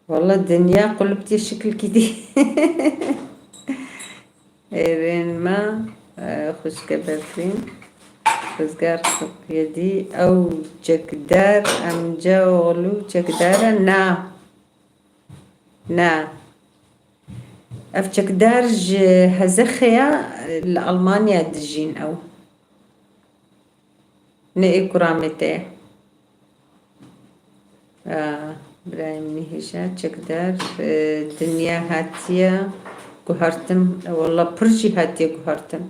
Wala dinya quliptiye şikilkî dî. Êrên me, e, xwişke Berfîn. Rizgar Qirqiyedî, ew çekdar, emca oğlu çekdar e? Na. Na. Ev çekdar ji Hezexê ya, li Almanya dijîn ew. Ne ê kuramê te ye. Aa, birayê min hêja çekdar, e, dinya hatiye guhertin. E, walla pir jî hatiye guhertin.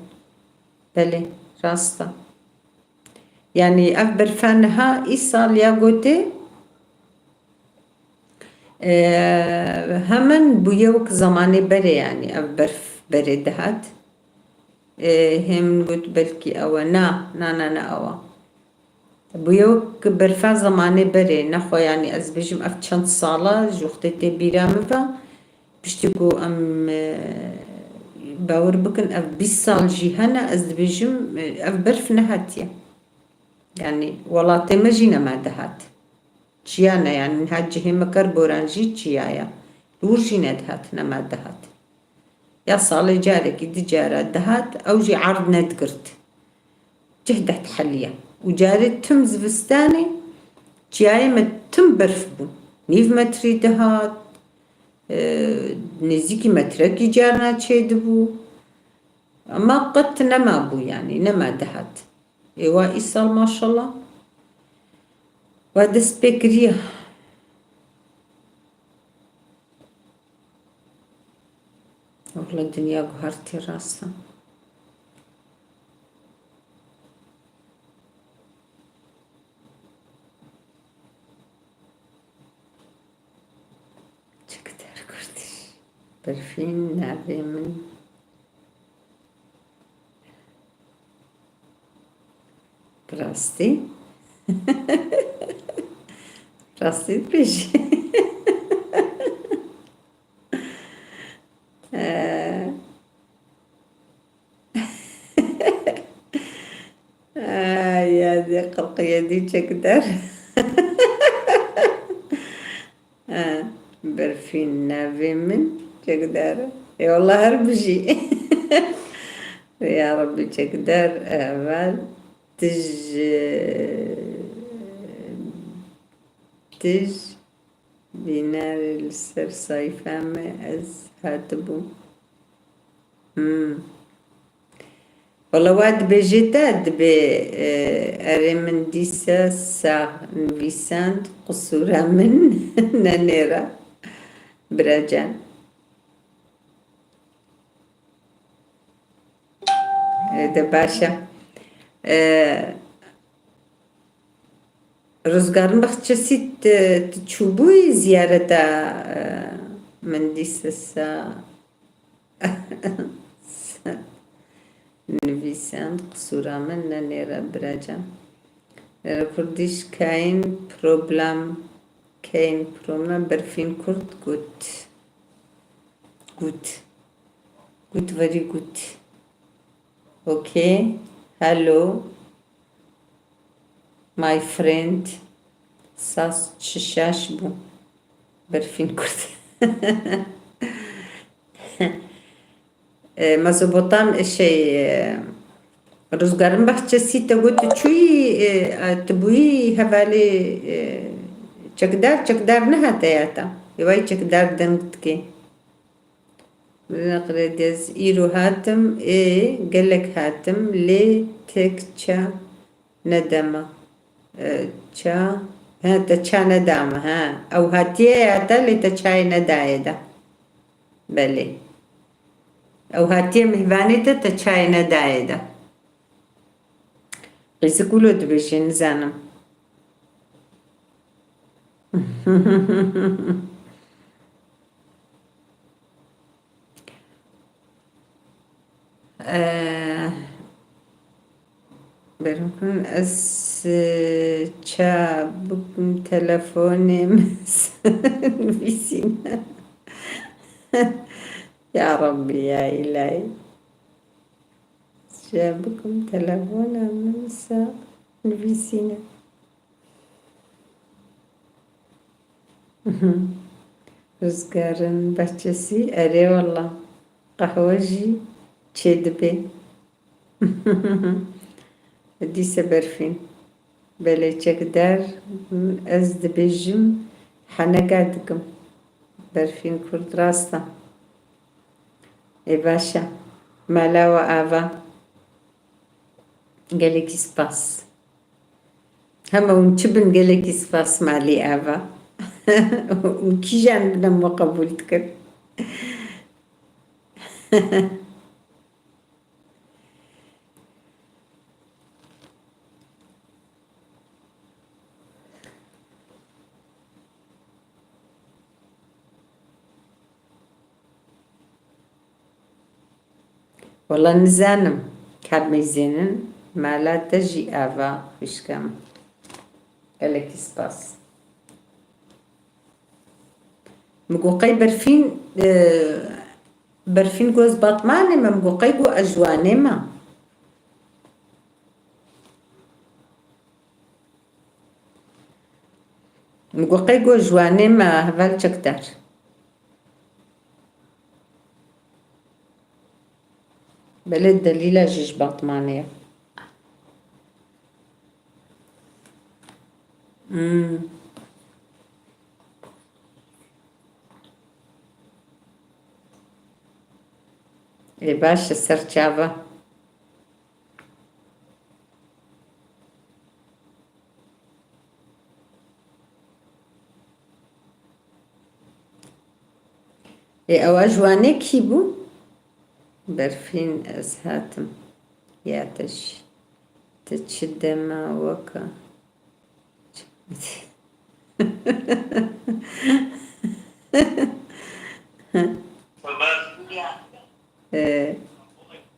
Belê, rast e. Yanî ev berfa niha îsal ya gotê, e, hemen bûye wek zemanê berê, yanî ev berf berê dihat. E, hê min got belkî ew e. Na, na, na, na ew e. Bûye wek berfa zemanê berê, nexwe, yanî ez bêjim ev çend sala ji wextê tê bîra min ve, piştî ku em, e, bawer bikin, ev bîst sal jî hene, ez dibêjim, e, ev berf nehatiye. Yanî welatê me jî nema dihat. Çiya ne, yanî niha cihê me Kerboran jî çiya ye. Li wir jî nedihat, nema dihat. Ya salê carekî, di cara dihat, ew jî erd nedigirt. Cih diheliye. Û carê tim zivistanê çiyayê me tim berf bû. Nîv metrî dihat, e, nêzîkî metrekî carna çêdibû. Ema qet nema bû, yanî nema dihat. Êwa îsal maşallah. Wa dest pê kiriye. Wexla dinya guhertî rast e. Çik der kurdiş. Berfîn navê min. Bi rastî. Rastî dibêjî. Ee. Ay, ya dê qirqiye dî çekder. Ha, Berfîn navê min çekdar e. Ê wallah her bijî. Ya Rabbî çekdar, e, heval tij, e, tij bînerê li ser sayfa me ez hatibûm. Hmm. Wala wa dibêje te dibê, e, erê min dîsa sax nivîsand, qisûra min nenêra. Biracan. E, de baş e. E, Rizgarin Baxçesî, tu, tu çûbûyî ziyareta, e, min dîsa sa-, Nivîsand, qisûra min nenêre biracan. Li Kurdîş kein problem, kein problem, Berfîn Kurd got. Good. Good, very good. Okay. Hello. My friend, sas çi şaş bû. Berfîn Kurd. E, Mezopotam, e, şey, e, Ruzgarin Bahçesi te got tu çûyî, e, e, tu bûyî hevalê, e, çekdar, çekdar nehate ya te. Ê wayî çekdar deng dikê. Rêdiyez, îro hatim, ê, gelek hatim, lê tek ça nedema. E, ça, he, te ça nedama, he. Ew hatiye ya te, lê te çayê nedayê de. Belê. Ew hatiye mihvanê te, te çayê nedayê de. Qîzik wilo dibêje, nizanim. Eh, Berhukun ez, eh, ça bikim telefonê min nivîsîne. Ya Rabbî, ya Îlahî. Ça bikim telefona min sa nivîsîne. Rizgarin Bahçesi, erê wala. Qehwe jî çêdibe. Dîse Berfîn. Belê çekdar, ez dibêjim, heneka dikim. Berfîn Kurd rast e. Ê baş e. Mala we ava. Gelekî spas. Hema hûn çi bin, gelekî spas malî ava. Hûn kîjan bin em we qebûl dikin. Wala nizanim, ka mêzênin, mala te jî ava xwişka min. Gelekî spas. Min got qey berfîn, e, berfîn got ez Batmanê me, min got qey got ez ji Wanê me. Min got qey got ji Wanê me heval çekdar. Belê Delîla jî ji Batmanê ye. Hmm. Ê baş e, ser çava. Ê ewa ji Wanê kî bû? Berfîn, ez hatim. Ya te jî. Ti çi dema weka? Ee,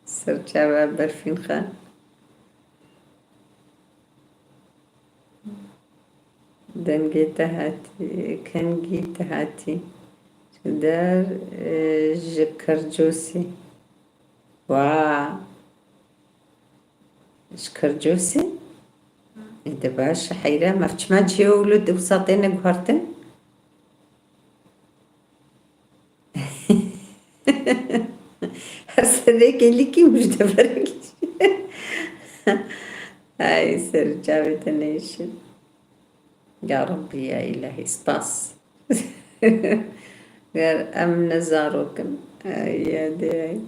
serçava Berfîn Xan. Dengê te hatî, kengî te hatî. Der, e, ji Kercosê. Wa. Ji Kercosê? Ê de baş, heyra, me çima cihê wilo di wisa têne guhertin? Her serê kêlîkî mujdeverekî. Ay, ser çavê te neyşin. Ya Rabbî, ya Îlahî, spas. Ger em ne zarok in. Ay, ya dê, ay.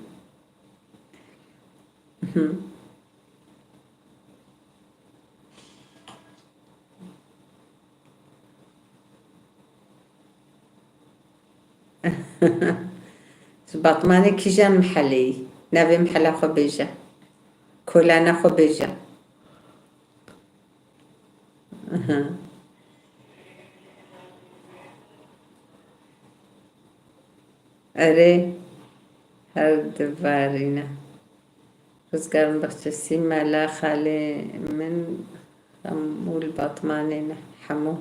Ji Batmanê kîjan mihelê yî? Navê mihela xwe bêje. Kolana xwe bêje. Aha. Erê, her divarîne. Rizgar Baxçesî, mala xalê min Xemû li Batmanê ne. Hemû.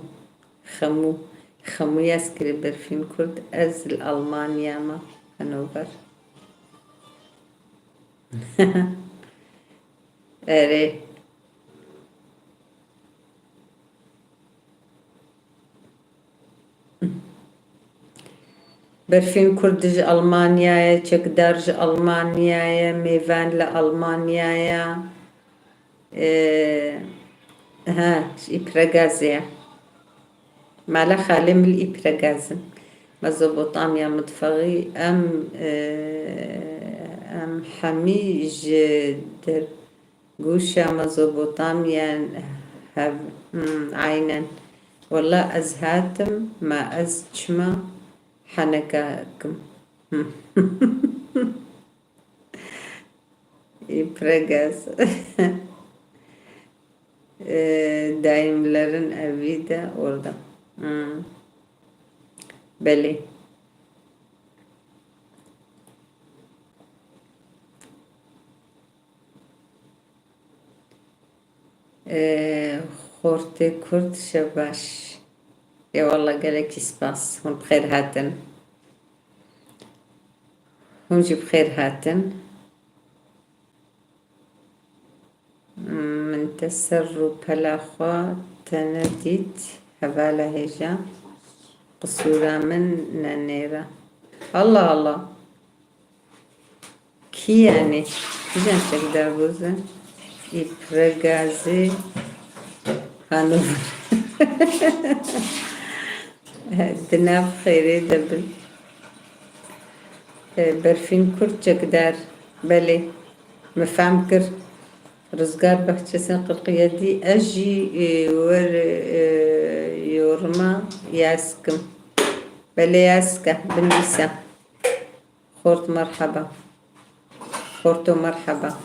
Xemû. Xemû yaz kirê Berfîn Kurd. Ez li Almanya me. Hanover. Erê. Berfîn Kurd ji Almanyayê, çekdar ji Almanyayê, mêvan li Almanyayê. Ee, ha, ji Îpregazê ye. Mala xalê min li Îpregaz in. Mezopotamya mutfexî em, ee, em hemî ji der Gûşa Mezopotamya hev, hmm, aynen. Wela ez hatim, ma ez çima heneka kim? Îpregaz. Ee, dayimlerin evi de orada. Hmm. Belê. Ee, xortê Kurd şev baş. Ê walla gelekî spas. Hûn bi xêr hatin. Hûn jî bi xêr hatin. Min te ser rûpela xwe te nedît. Hevala hêja. Qisûra min ne nêra. Allah Allah. Kî yanî? Kîjan çekdar boz e? Îpregazê Hanover. Di nav xêrê de bin. E, Berfîn Kurd çekdar. Belê. Me fehm kir. Rizgar Behçesin Qirqiyedî. Ez jî, e, wer, e, yoruma yaz kim. Belê yaz ke. Binivîse. Xort merheba. Xorto merheba.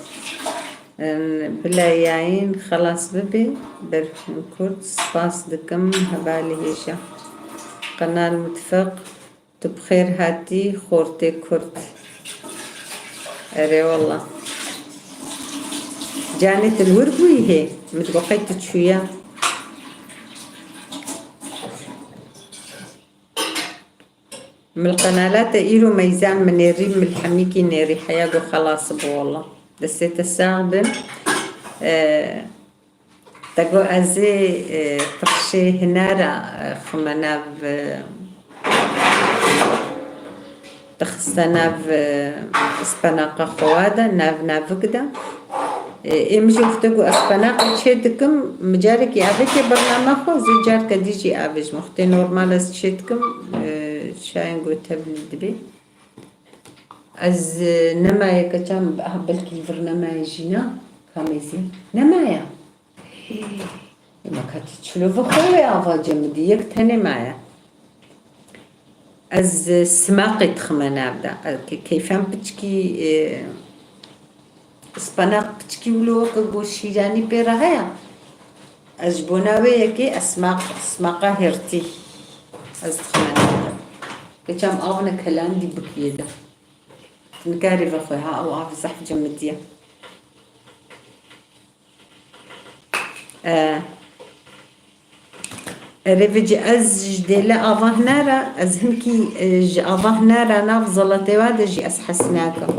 Bila yayîn xelas bibe, Berfîn Kurd, spas dikim, hevalê hêja. Qenal Mutfeq, tu bi xêr hatî, xortê Kurd. Erê wela. Canê tu li wir bûyî hê? Min digot qey tu çûye. Mil qenala te îro meyzan min nêrî, mil hemîkî nêrî, heya go xelas bi wala. Destê te sax bin. E, te go ez ê, e, tirşê hinara, e, xime nav, e, dixiste nav, e, spenaqa xwe de, nav navik de. E, ê min jî wextê ku ez spenaqa çê dikim, min carekî avêtê bernama xwe, zê careke dî jî avêjim. Wextê normal ez çê dikim, e, şayên ku tevlî dibê. Ez, e, nemaye keçan, ah, belkî vir nemaye jî na, kamê zî. Nemaye. Ema katî çilo ve xwe wê ava cemidî, yek tenê maye. Ez, e, simaqê dixime nav de. E, ke-, keyfan piçkî, e, spanaq piçkî wilo weke go şîranî pê re heye. Ez ji bona wê yekê ez simaq, simaqa hêrtî ez dixime nav de. Keçan av ne kelandî bikiyê de. Nikarî vexwe ha, ew av zehf cemidî ye. E, erê vêcî ez ji dêle ava hinara, ez hinkî, e, ji ava hinara nav zelatê wa de jî ez hes nakim.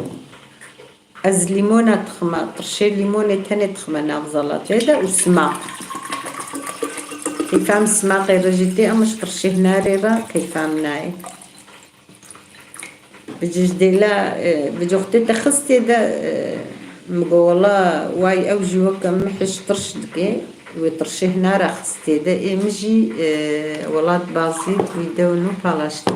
Ez lîmona dixime, tirşê lîmonê tenê dixime nav zelatê de û simaq. Keyfa min simaqê re jî tê, ama ji tirşê hinarê re keyfa min nayê. Bi cijdêla, e, bi coxtê te xistê de, e, min got, wela way ew jî weke min hiş tirş dike, wê tirşê hinara xistê de. Ê min jî, e, Welat Bazît wî dew nû palaştî.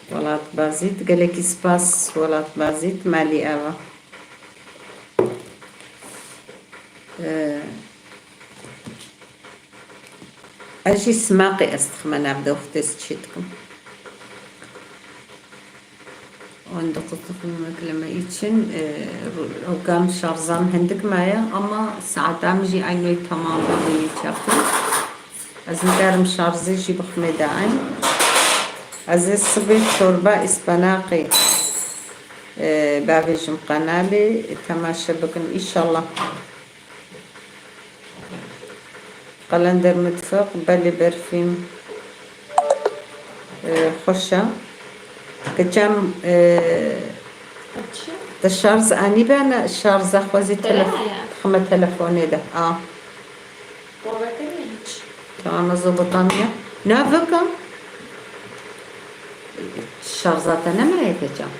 Welat Bazît, gelekî spas Welat Bazît, malî ava. E, Ez jî simaqê ez dixime nav de wextê ez çê dikim. Hûn diqizixin mekleme için, e, ru-, ew kam şarjam hindik maye, ama saeta min jî eynoy tamam bibî çaxî. Ez nikarim şarjê jî biximê de eyn. Ez ê sibê çorba îspenaqê, e, bavêjim qenalê, temaşe bikin înşallah. Qelender Mutfak, belê berfîn, e, xweş e. Keçem, e, te şarj anî bene, şarja xwe zî telef-, Bele ya. Dixime telefonê de. A. Bavê te ne hiç. Tamam, Mezopotamya. Ne veke? Şarja te nemaye keçan?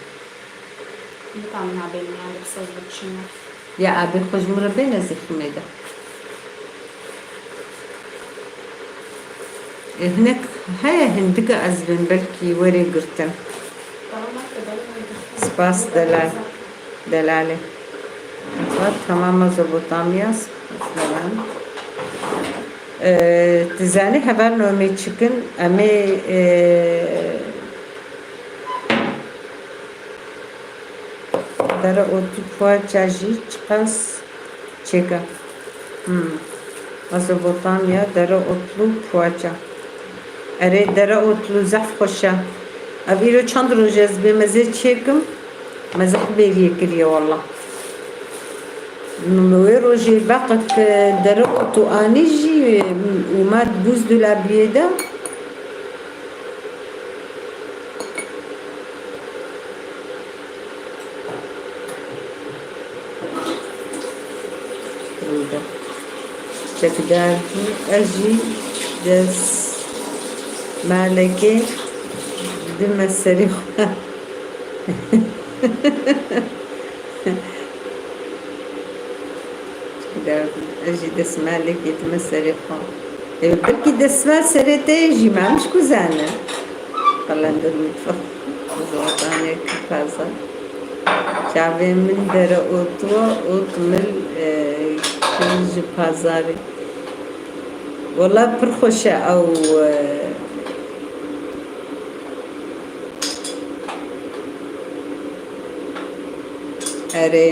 Nitam nabên nabê saz bikişim. Ya abê xwe ji min re bêne zî ximê de. E, hinek heye hindika ez bên belkî werê girtin. Tamam, te bana girtin. Spas delal. Delalê. Vat tamam Mezopotamya, spas delal. E, tu zanî heval nomê çikin, em ê, e, dereotî poğaça jî çiqas çêke. Hmm. Mezopotamya, dereotlu poğaça. Erê, dereotlu zehf xweş e. Ev îro çend roj e ez bêm ez ê çêkim. Me zehf bêriyê kiriye wela. Min wê rojê beqek dereot û anî jî û me bûzdulabiyê de. Çekdar bû. Ez jî destmalekê dime serê xwe. Çekdar bû. Ez jî destmalekê dime serê xwe. Ê, belkî destval serê te yê jî me, em ji ku zane? Qelender Mutfak. Zotanê ki taze. Çavê min dereotiye û mil, e, kir ji pazarê. Wela pir xweş e ew, e, erê.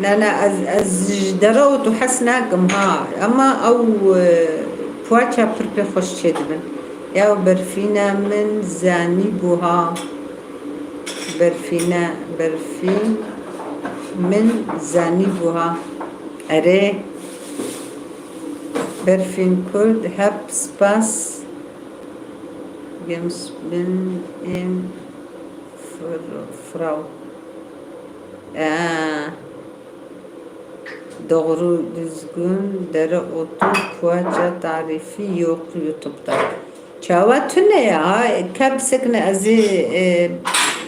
Na, na, ez, ez ji dereotu hez nakim ha. Ema ew, e, poğaça pir pê xweş çêdibin. Ya berfîna min zanîbû ha. Berfîne, berfîn min zanîbû ha. Erê. Berfîn Kurd, hep spas. Games bin ên fir-, fraw. Ee, doğru düzgün dereotu poğaça tarifi yok YouTube'da. Çawa tune ya? Ka bisekine ez ê, e,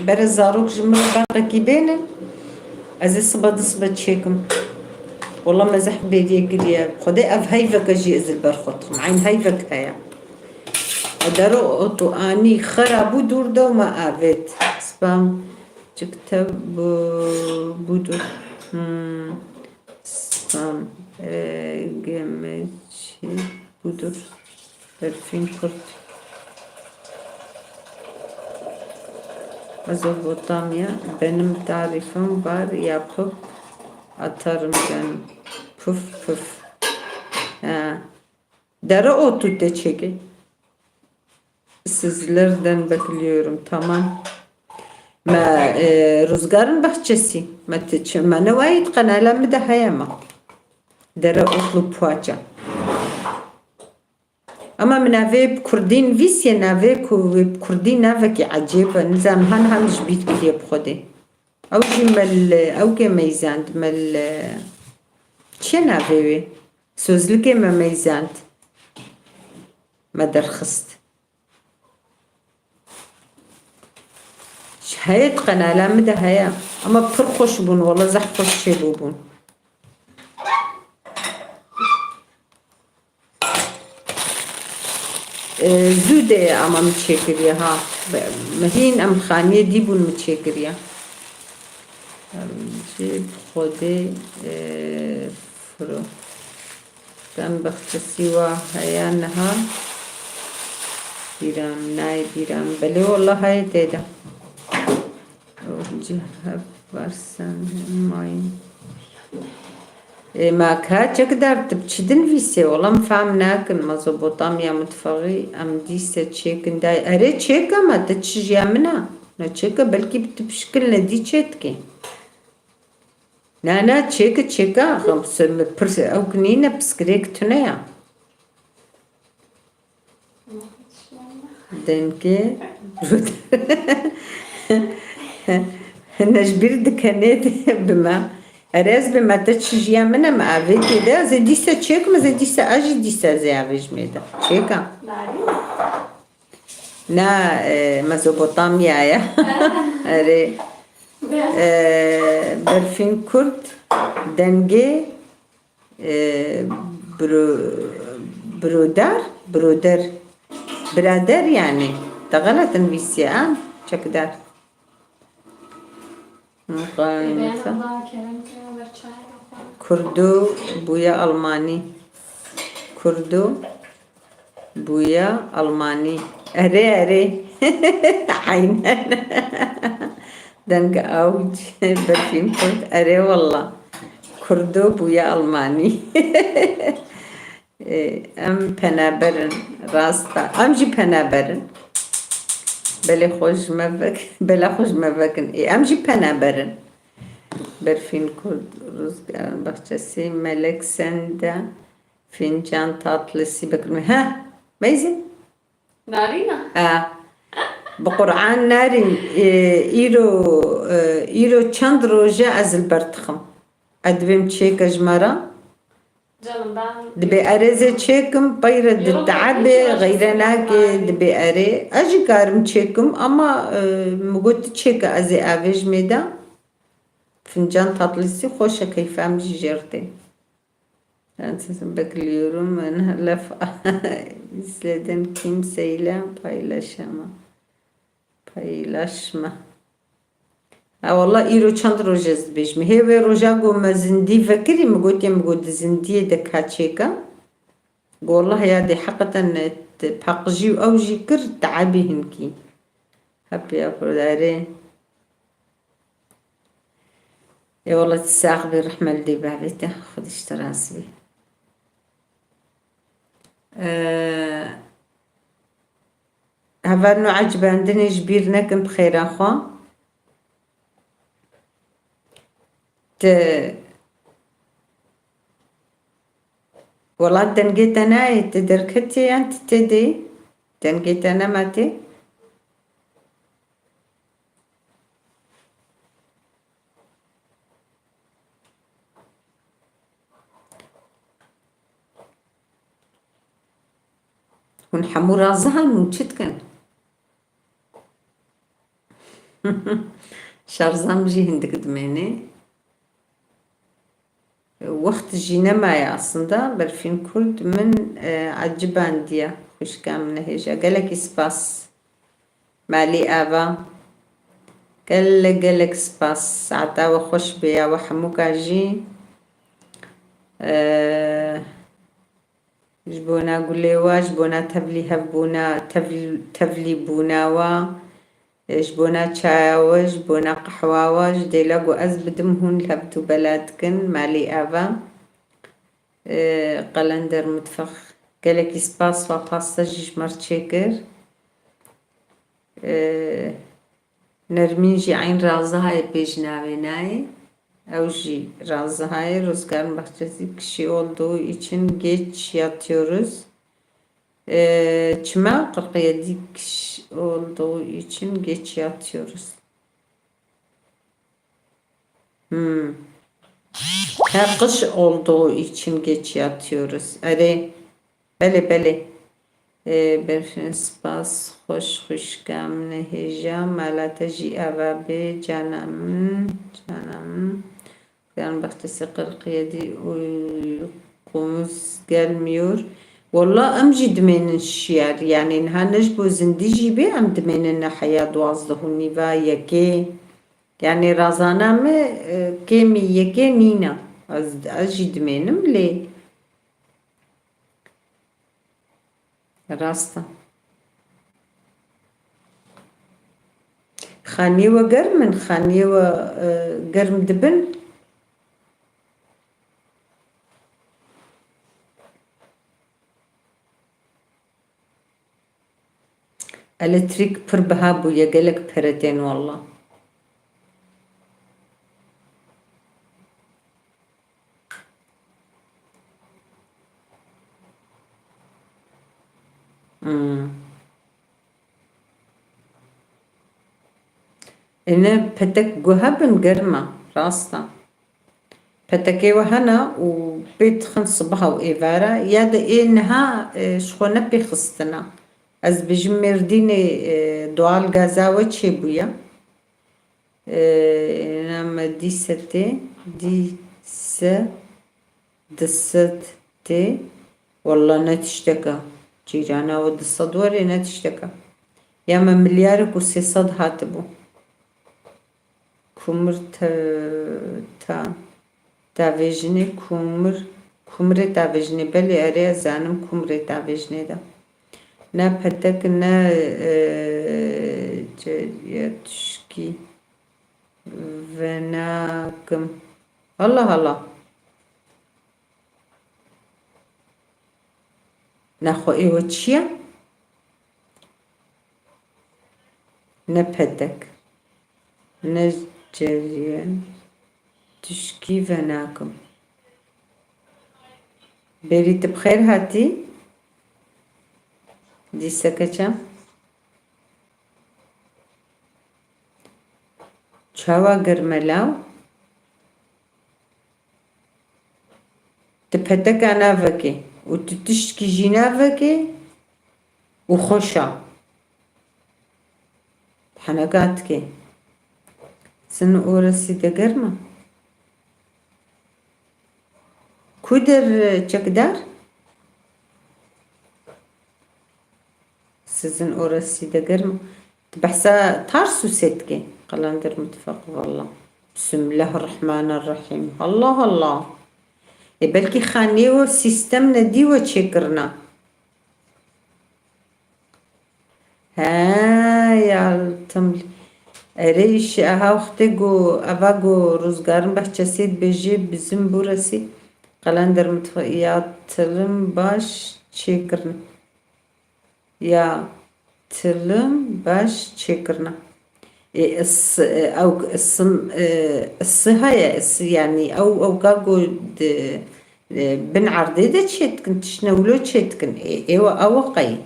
bere zarok ji min re berqekî bênin. Ez ê sibe du sibe çêkim. Wala me zehf bêriye kiriye. Xwedê ev heyveke jî ez li ber xwe dikim. Eyn heyvek heye. Dereotu anî xera bû dûr de û me avêt. Spam. Çik te bu, budur. Hmm. Spam. E, gemeçi budur. Berfin kurt. Mezopotamya, benim tarifim var, yapıp atarım canım. Puf puf. Ha. Dereotu te çêke. Sizlerden bekliyorum. Tamam. Me, e, Rüzgar'ın bahçesi. Me te çi-, me ne wayit kanala mi de heye ma. Dereotlu poğaça. Ama min navê bi kurdî nivîsiye, navê ku wê bi kurdî navekî ecêb e. Nizam han han ji bîr kiriye bi xwedê. Ew jî me li, ew kê meyzand, me li, çi navê wê? Sözlükê me meyzand. Me derxist. Heye di qenala min de heye. Ama pir xweş bûn, wala zehf xweş çêbûbûn. E, zû de ama min çêkiriye ha. Be-, min hîn em xaniyê dî bûn min çêkiriye. Em jî bi xwedê, e, firo. Dem bexçesî wa heye niha. Bîra min nayê bîra min. Belê wela heye tê de. Ew cihê hev varsen mayî. Ê, ma ka çekdar tu bi çi dinivîsê? Wela min fehm nakin. Mezopotamya mutfexî em dîse çêkin day. Erê çêka me, te çijiya min a. Ne çêka, belkî bi tu pişkil ne dî çêdikê. Na, na, çêke, çêke, axim, se-, me pirs-, ew ki nîne, piskirêk tune ya. Dengê ne ji bîr dikenê de bi me. Erê ez bi me te çijiya min e, me avêtê de, ez ê dîse çêkim, ez ê dîse, ez jî dîse ez ê avêjimê de. Çêka. Na, e, Mezopotamya ye. Erê. E, Berfîn Kurd, dengê, e, biro-, birodar, biroder, birader yani. Te xelet nivîsiye, ha? Çekdar. Muqayese. Kurdo bûye Almanî. Kurdo bûye Almanî. Erê, erê. Aynen. Deng awiç Berfîn Kurd. Erê wela. Kurdo bûye Almanî. Ê, em penaber in, rast e. Em jî penaber in. Belê xwe ji me vek-, bela xwe ji me vekin. Ê, em jî penaber in. Berfîn Kurd, Ruzgar Baxçesî, Melek Sende, Fincan Tatlısı, Bekir Mi-, he, Meyzî? Narîna? Ha. Bi Qur'an Narîn, e, îro, e, îro çend roj e ez li ber dixim. Ez divêm çêke ji me re. Canım ben... Dibê erê ez ê çêkim, peyre di teebê, xeyre nake, dibê erê. Ez jî karim çêkim, ama, e, min got tu çêke ez ê avêjimê de. Fincan Tatlısı xweş e, keyfa min jî jê re tê. Ben sizi bekliyorum. Ben laf izledim, kimseyle paylaşamam. Paylaşma. Ha, wela îro çend roj ez dibêjim. Hê wê roja ku me zindî vekirî, min gotiye, min got di zindiyê de ka çêka. Got, wela ya dê heqeten te paqijî û ew jî kir, teebî hinkî. Hep ya kurdarê. Ê wela tu sax bî, rehme li dê bavê te, Xwedê ji te razî bî. Ee, hevalno ecibandinê ji bîr nekin bi xêra xwe. Ti Welat dengê te nayê, tu derketî yan tu tê de yî? Dengê te nema tê? Hûn hemû razihan, hûn çi dikin? Şarja min jî hindik dimêne. Wext jî nemaye aslında. Berfîn Kurd min, e, ecibandiye. Xwişka min hêja. Gelekî spas. Malî Ava. Gelek, gelek spas. Saeta we xweş be ya we hemûka jî. E, Ji bona gulê we, ji bona tevlî hevbûna, tevl-, tevlîbûna we, ji bona çaya we, ji bona qehwa we, ji dêla ku ez bidim hûn li hev du bela dikin, malî Ava. Ee, Qelender Mutfeq, gelekî spas, wa pasta jî ji me re çêkir. Ee, Nermin jî eyn razihayê pêjnavê nayê. Ew jî razihayê. Rozgar Bahçesi, kişi olduğu için geç yatıyoruz. Ee, çima qirqiyedî kişi olduğu için geç yatıyoruz? Hmm. He, kış olduğu için geç yatıyoruz. Erê. Belê, belê. Ee, Berfin, spas, xweş xwişka min e hêja. Mala te jî ava bê, cana min, cana min. Yan Bahçesi kırk yedi, uykumuz gelmiyor. Walla em jî dimênin şiyar. Yani niha ne ji bo zindî jî bê, em dimênin ne heya duwazdeh û nîva yekê. Yani razana me, e, kêmî yekê nîne. Ez, ez jî dimênim lê. Rast e. Xaniyê we germ in? Xaniyê we, e, germ dibin? Elektrîk pir biha bûye, gelek pere tên walla. Hmm. Ê ne petek guhe bin germ e, rast e. Petekê we hene û pê dixin sibeha û êvara, ya de ê niha, e, ji xwe ne pê xistina. Ez dibêjim Mêrdînê, e, doğal gaza we çêbûye. E, êna me dîse tê, dîse, dîse tê. Walla ne tiştek e. Cîrana we dîse werê ne tiştek e. Ya me milyarek û sê sed hatibû. Kumir te-, ta-, tavêjinê, kumir, kumirê tavêjinê, belê erê ez zanim kumirê tavêjinê de. Ne petek, ne, e, ceriye tişkî venakim. Allah Allah. Nexwe ê we çi ye? Ne petek, ne ceriye, tişkî venakim. Berî, tu bi xêr hatî. Dîse keçe. Çawa germ e law? Tu peteka navekê û tu tiştkî jî navekê û xweş e. Heneka dikê. Sizin orası da germ e? Ku der, çekdar? Sizin orası da germ e? Tu behsa Tarsusê dikî? Qelender Mutfak, valla. Bismillahirrahmanirrahim. Allah Allah. E, belkî xanê we sîstem nedî we çêkirina. He, ya tim. Erê, îşê aha wextê ku eva ku Ruzgarin Bahçesê dibêjê bizim burası Qelender Mutfak, ya tilim baş çêkirin. Ya tilim baş çêkirina. Ê, is-, e, ew isim, e, isi heye, isi, yanî ew, ew ka ku di, e, bin erdê de çêdikin, tiştine wilo çêdikin. Ê, ê we ew qey.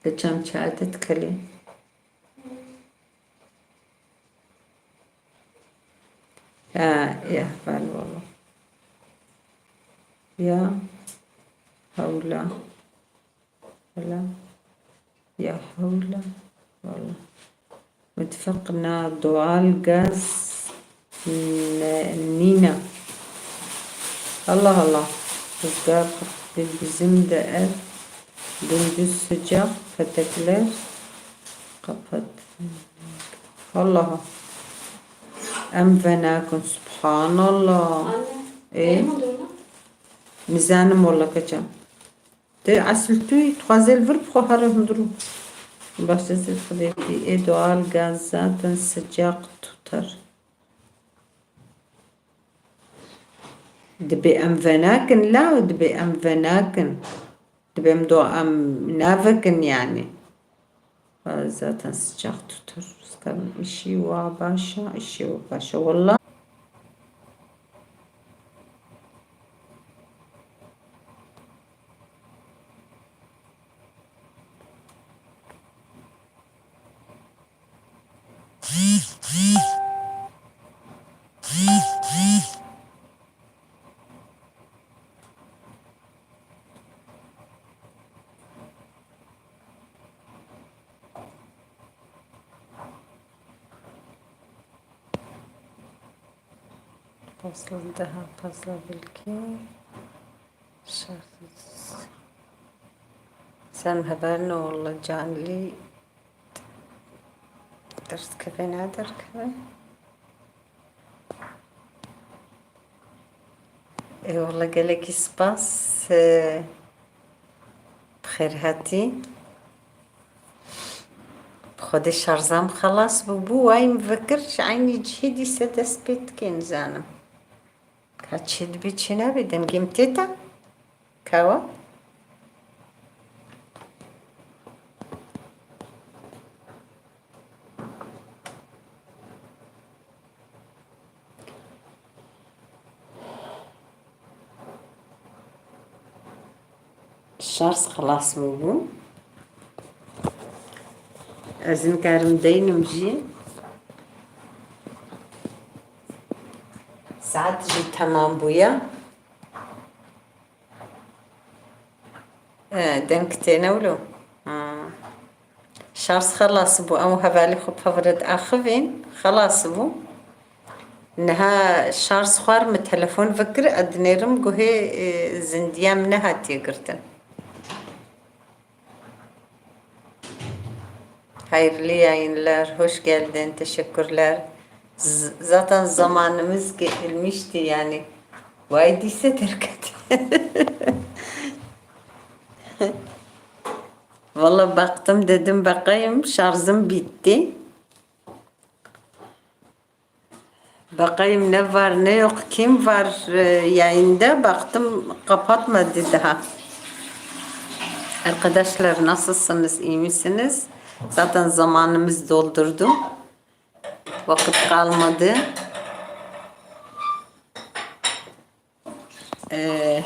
Te çem çaete dikelê. Ha, Wala. Ya hewla. Wala. Mitfeq na doğal gaz ne-, nîne. Allah Allah. Rüzgar, bi-, bizim de ev gündüz sıcak, petekler kapat. Allah. Em venakin, subhanallah. Anne, E? Benim olduğunu. Nizanim wala keçem. Te esil tu dixwaze li vir bixwe here hundir û. Başta ser xwedê tî. Ê doğal gaz zaten sıcak tutar. Dibê em venakin la, dibê em venakin. Dibê em do em navekin yani. Zaten sıcak tutar. Rüzgarın işi wa başa, işi wa başa. Wala. Pasla daha fazla belki. Şartsız. Sen haber ne oldu canlı? Ders keve ne derkeve? Ê wele gelekî spas. E, bi xêr hatî. Bi Xwedê şarjam xelas bû. Bû wayî min vekir ji eynî cihê dîse dest pê dikê nizanim. Ka çi dibê çi nabê dengê min tê te? Kawa? Şarj xelas bûbû. Ez nikarim deynim jî. Saet jî temam bûye. He, deng têne wilo. Ha. Şarj xelas bû. Ew hevalî xwe pevre diaxivîn. Xelas bû. Niha şarj xwar min telefon vekir, ez dinêrim guhê, e, zindiya min nehatiye girtin. Hayırlı yayınlar, hoş geldin, teşekkürler. Z-, zaten zamanımız gelmişti yani. Vay dîse derket. Valla baktım, dedim bakayım, şarjım bitti. Bakayım ne var ne yok, kim var, e, yayında. Baktım kapatmadı daha. Arkadaşlar, nasılsınız, iyi misiniz? Zaten zamanımız doldurdu. Vakit kalmadı. E,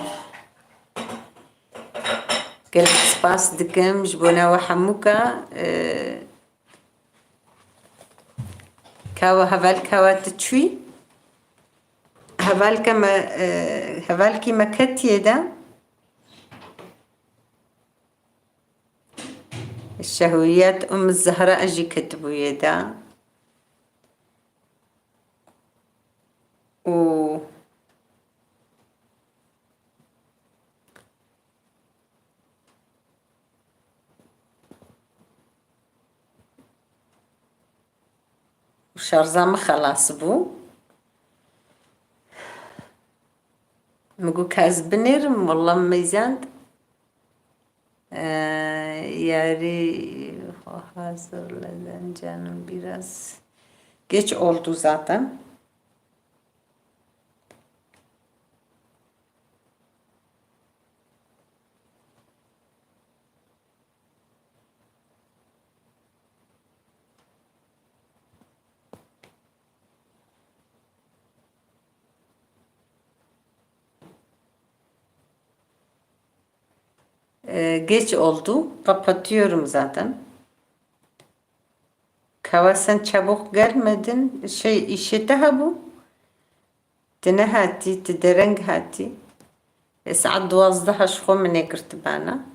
gelek spas dikim ji bo newe hemûka. E, Kawa hevalka we tu çûyî? Hevalka me, e, hevalkî me ketiye de. Şehwiyet Um Zehra jî ketibûye de. Û Şarja min xelas bû. Min got ka ez binêrim, wela min meyzand. Ee, yarî xwe hazir leden canım biraz geç oldu zaten. Ee, geç oldu. Kapatıyorum zaten. Kawa sen çabuk gelmedin. Şey, îşê te hebû. Tu nehatî, tu dereng hatî. E, saet duwazdeh ji xwe min ê girtibana.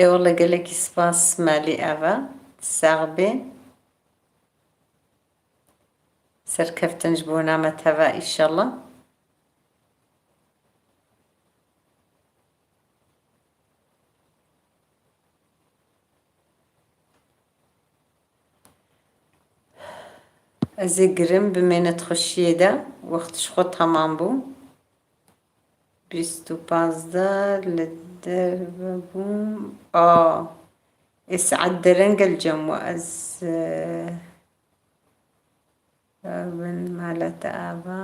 Ê wele gelekî spas malî ava. Sax bê. Serkeftin ji bona me teva înşallah. Ez ê girim bimêne di xweşiyê de. Wext ji xwe temam bû. Bîst û pazdeh li derve bûm. A, ê saet dereng el cem we ez, e, bin mala te ava.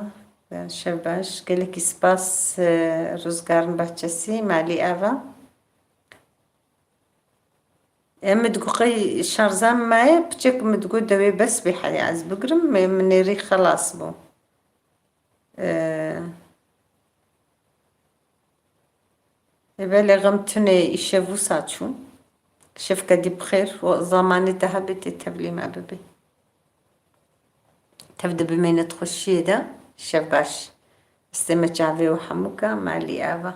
Şev baş. Gelekî spas, e, Rizgarin Bahçesi, malî ava. Em min digot qey şarja min maye, piçek min digot dewê bes bê heya ez bigirim, min nêrî xelas bû. Ee, ê belê xem tune îşev wisa çû. Şevke dî bi xêr, û zamanê te hebe tê tevlî me bibê. Tev de bimêne di xweşiyê de, şev baş. Stê me çavê û hemûka malî ava.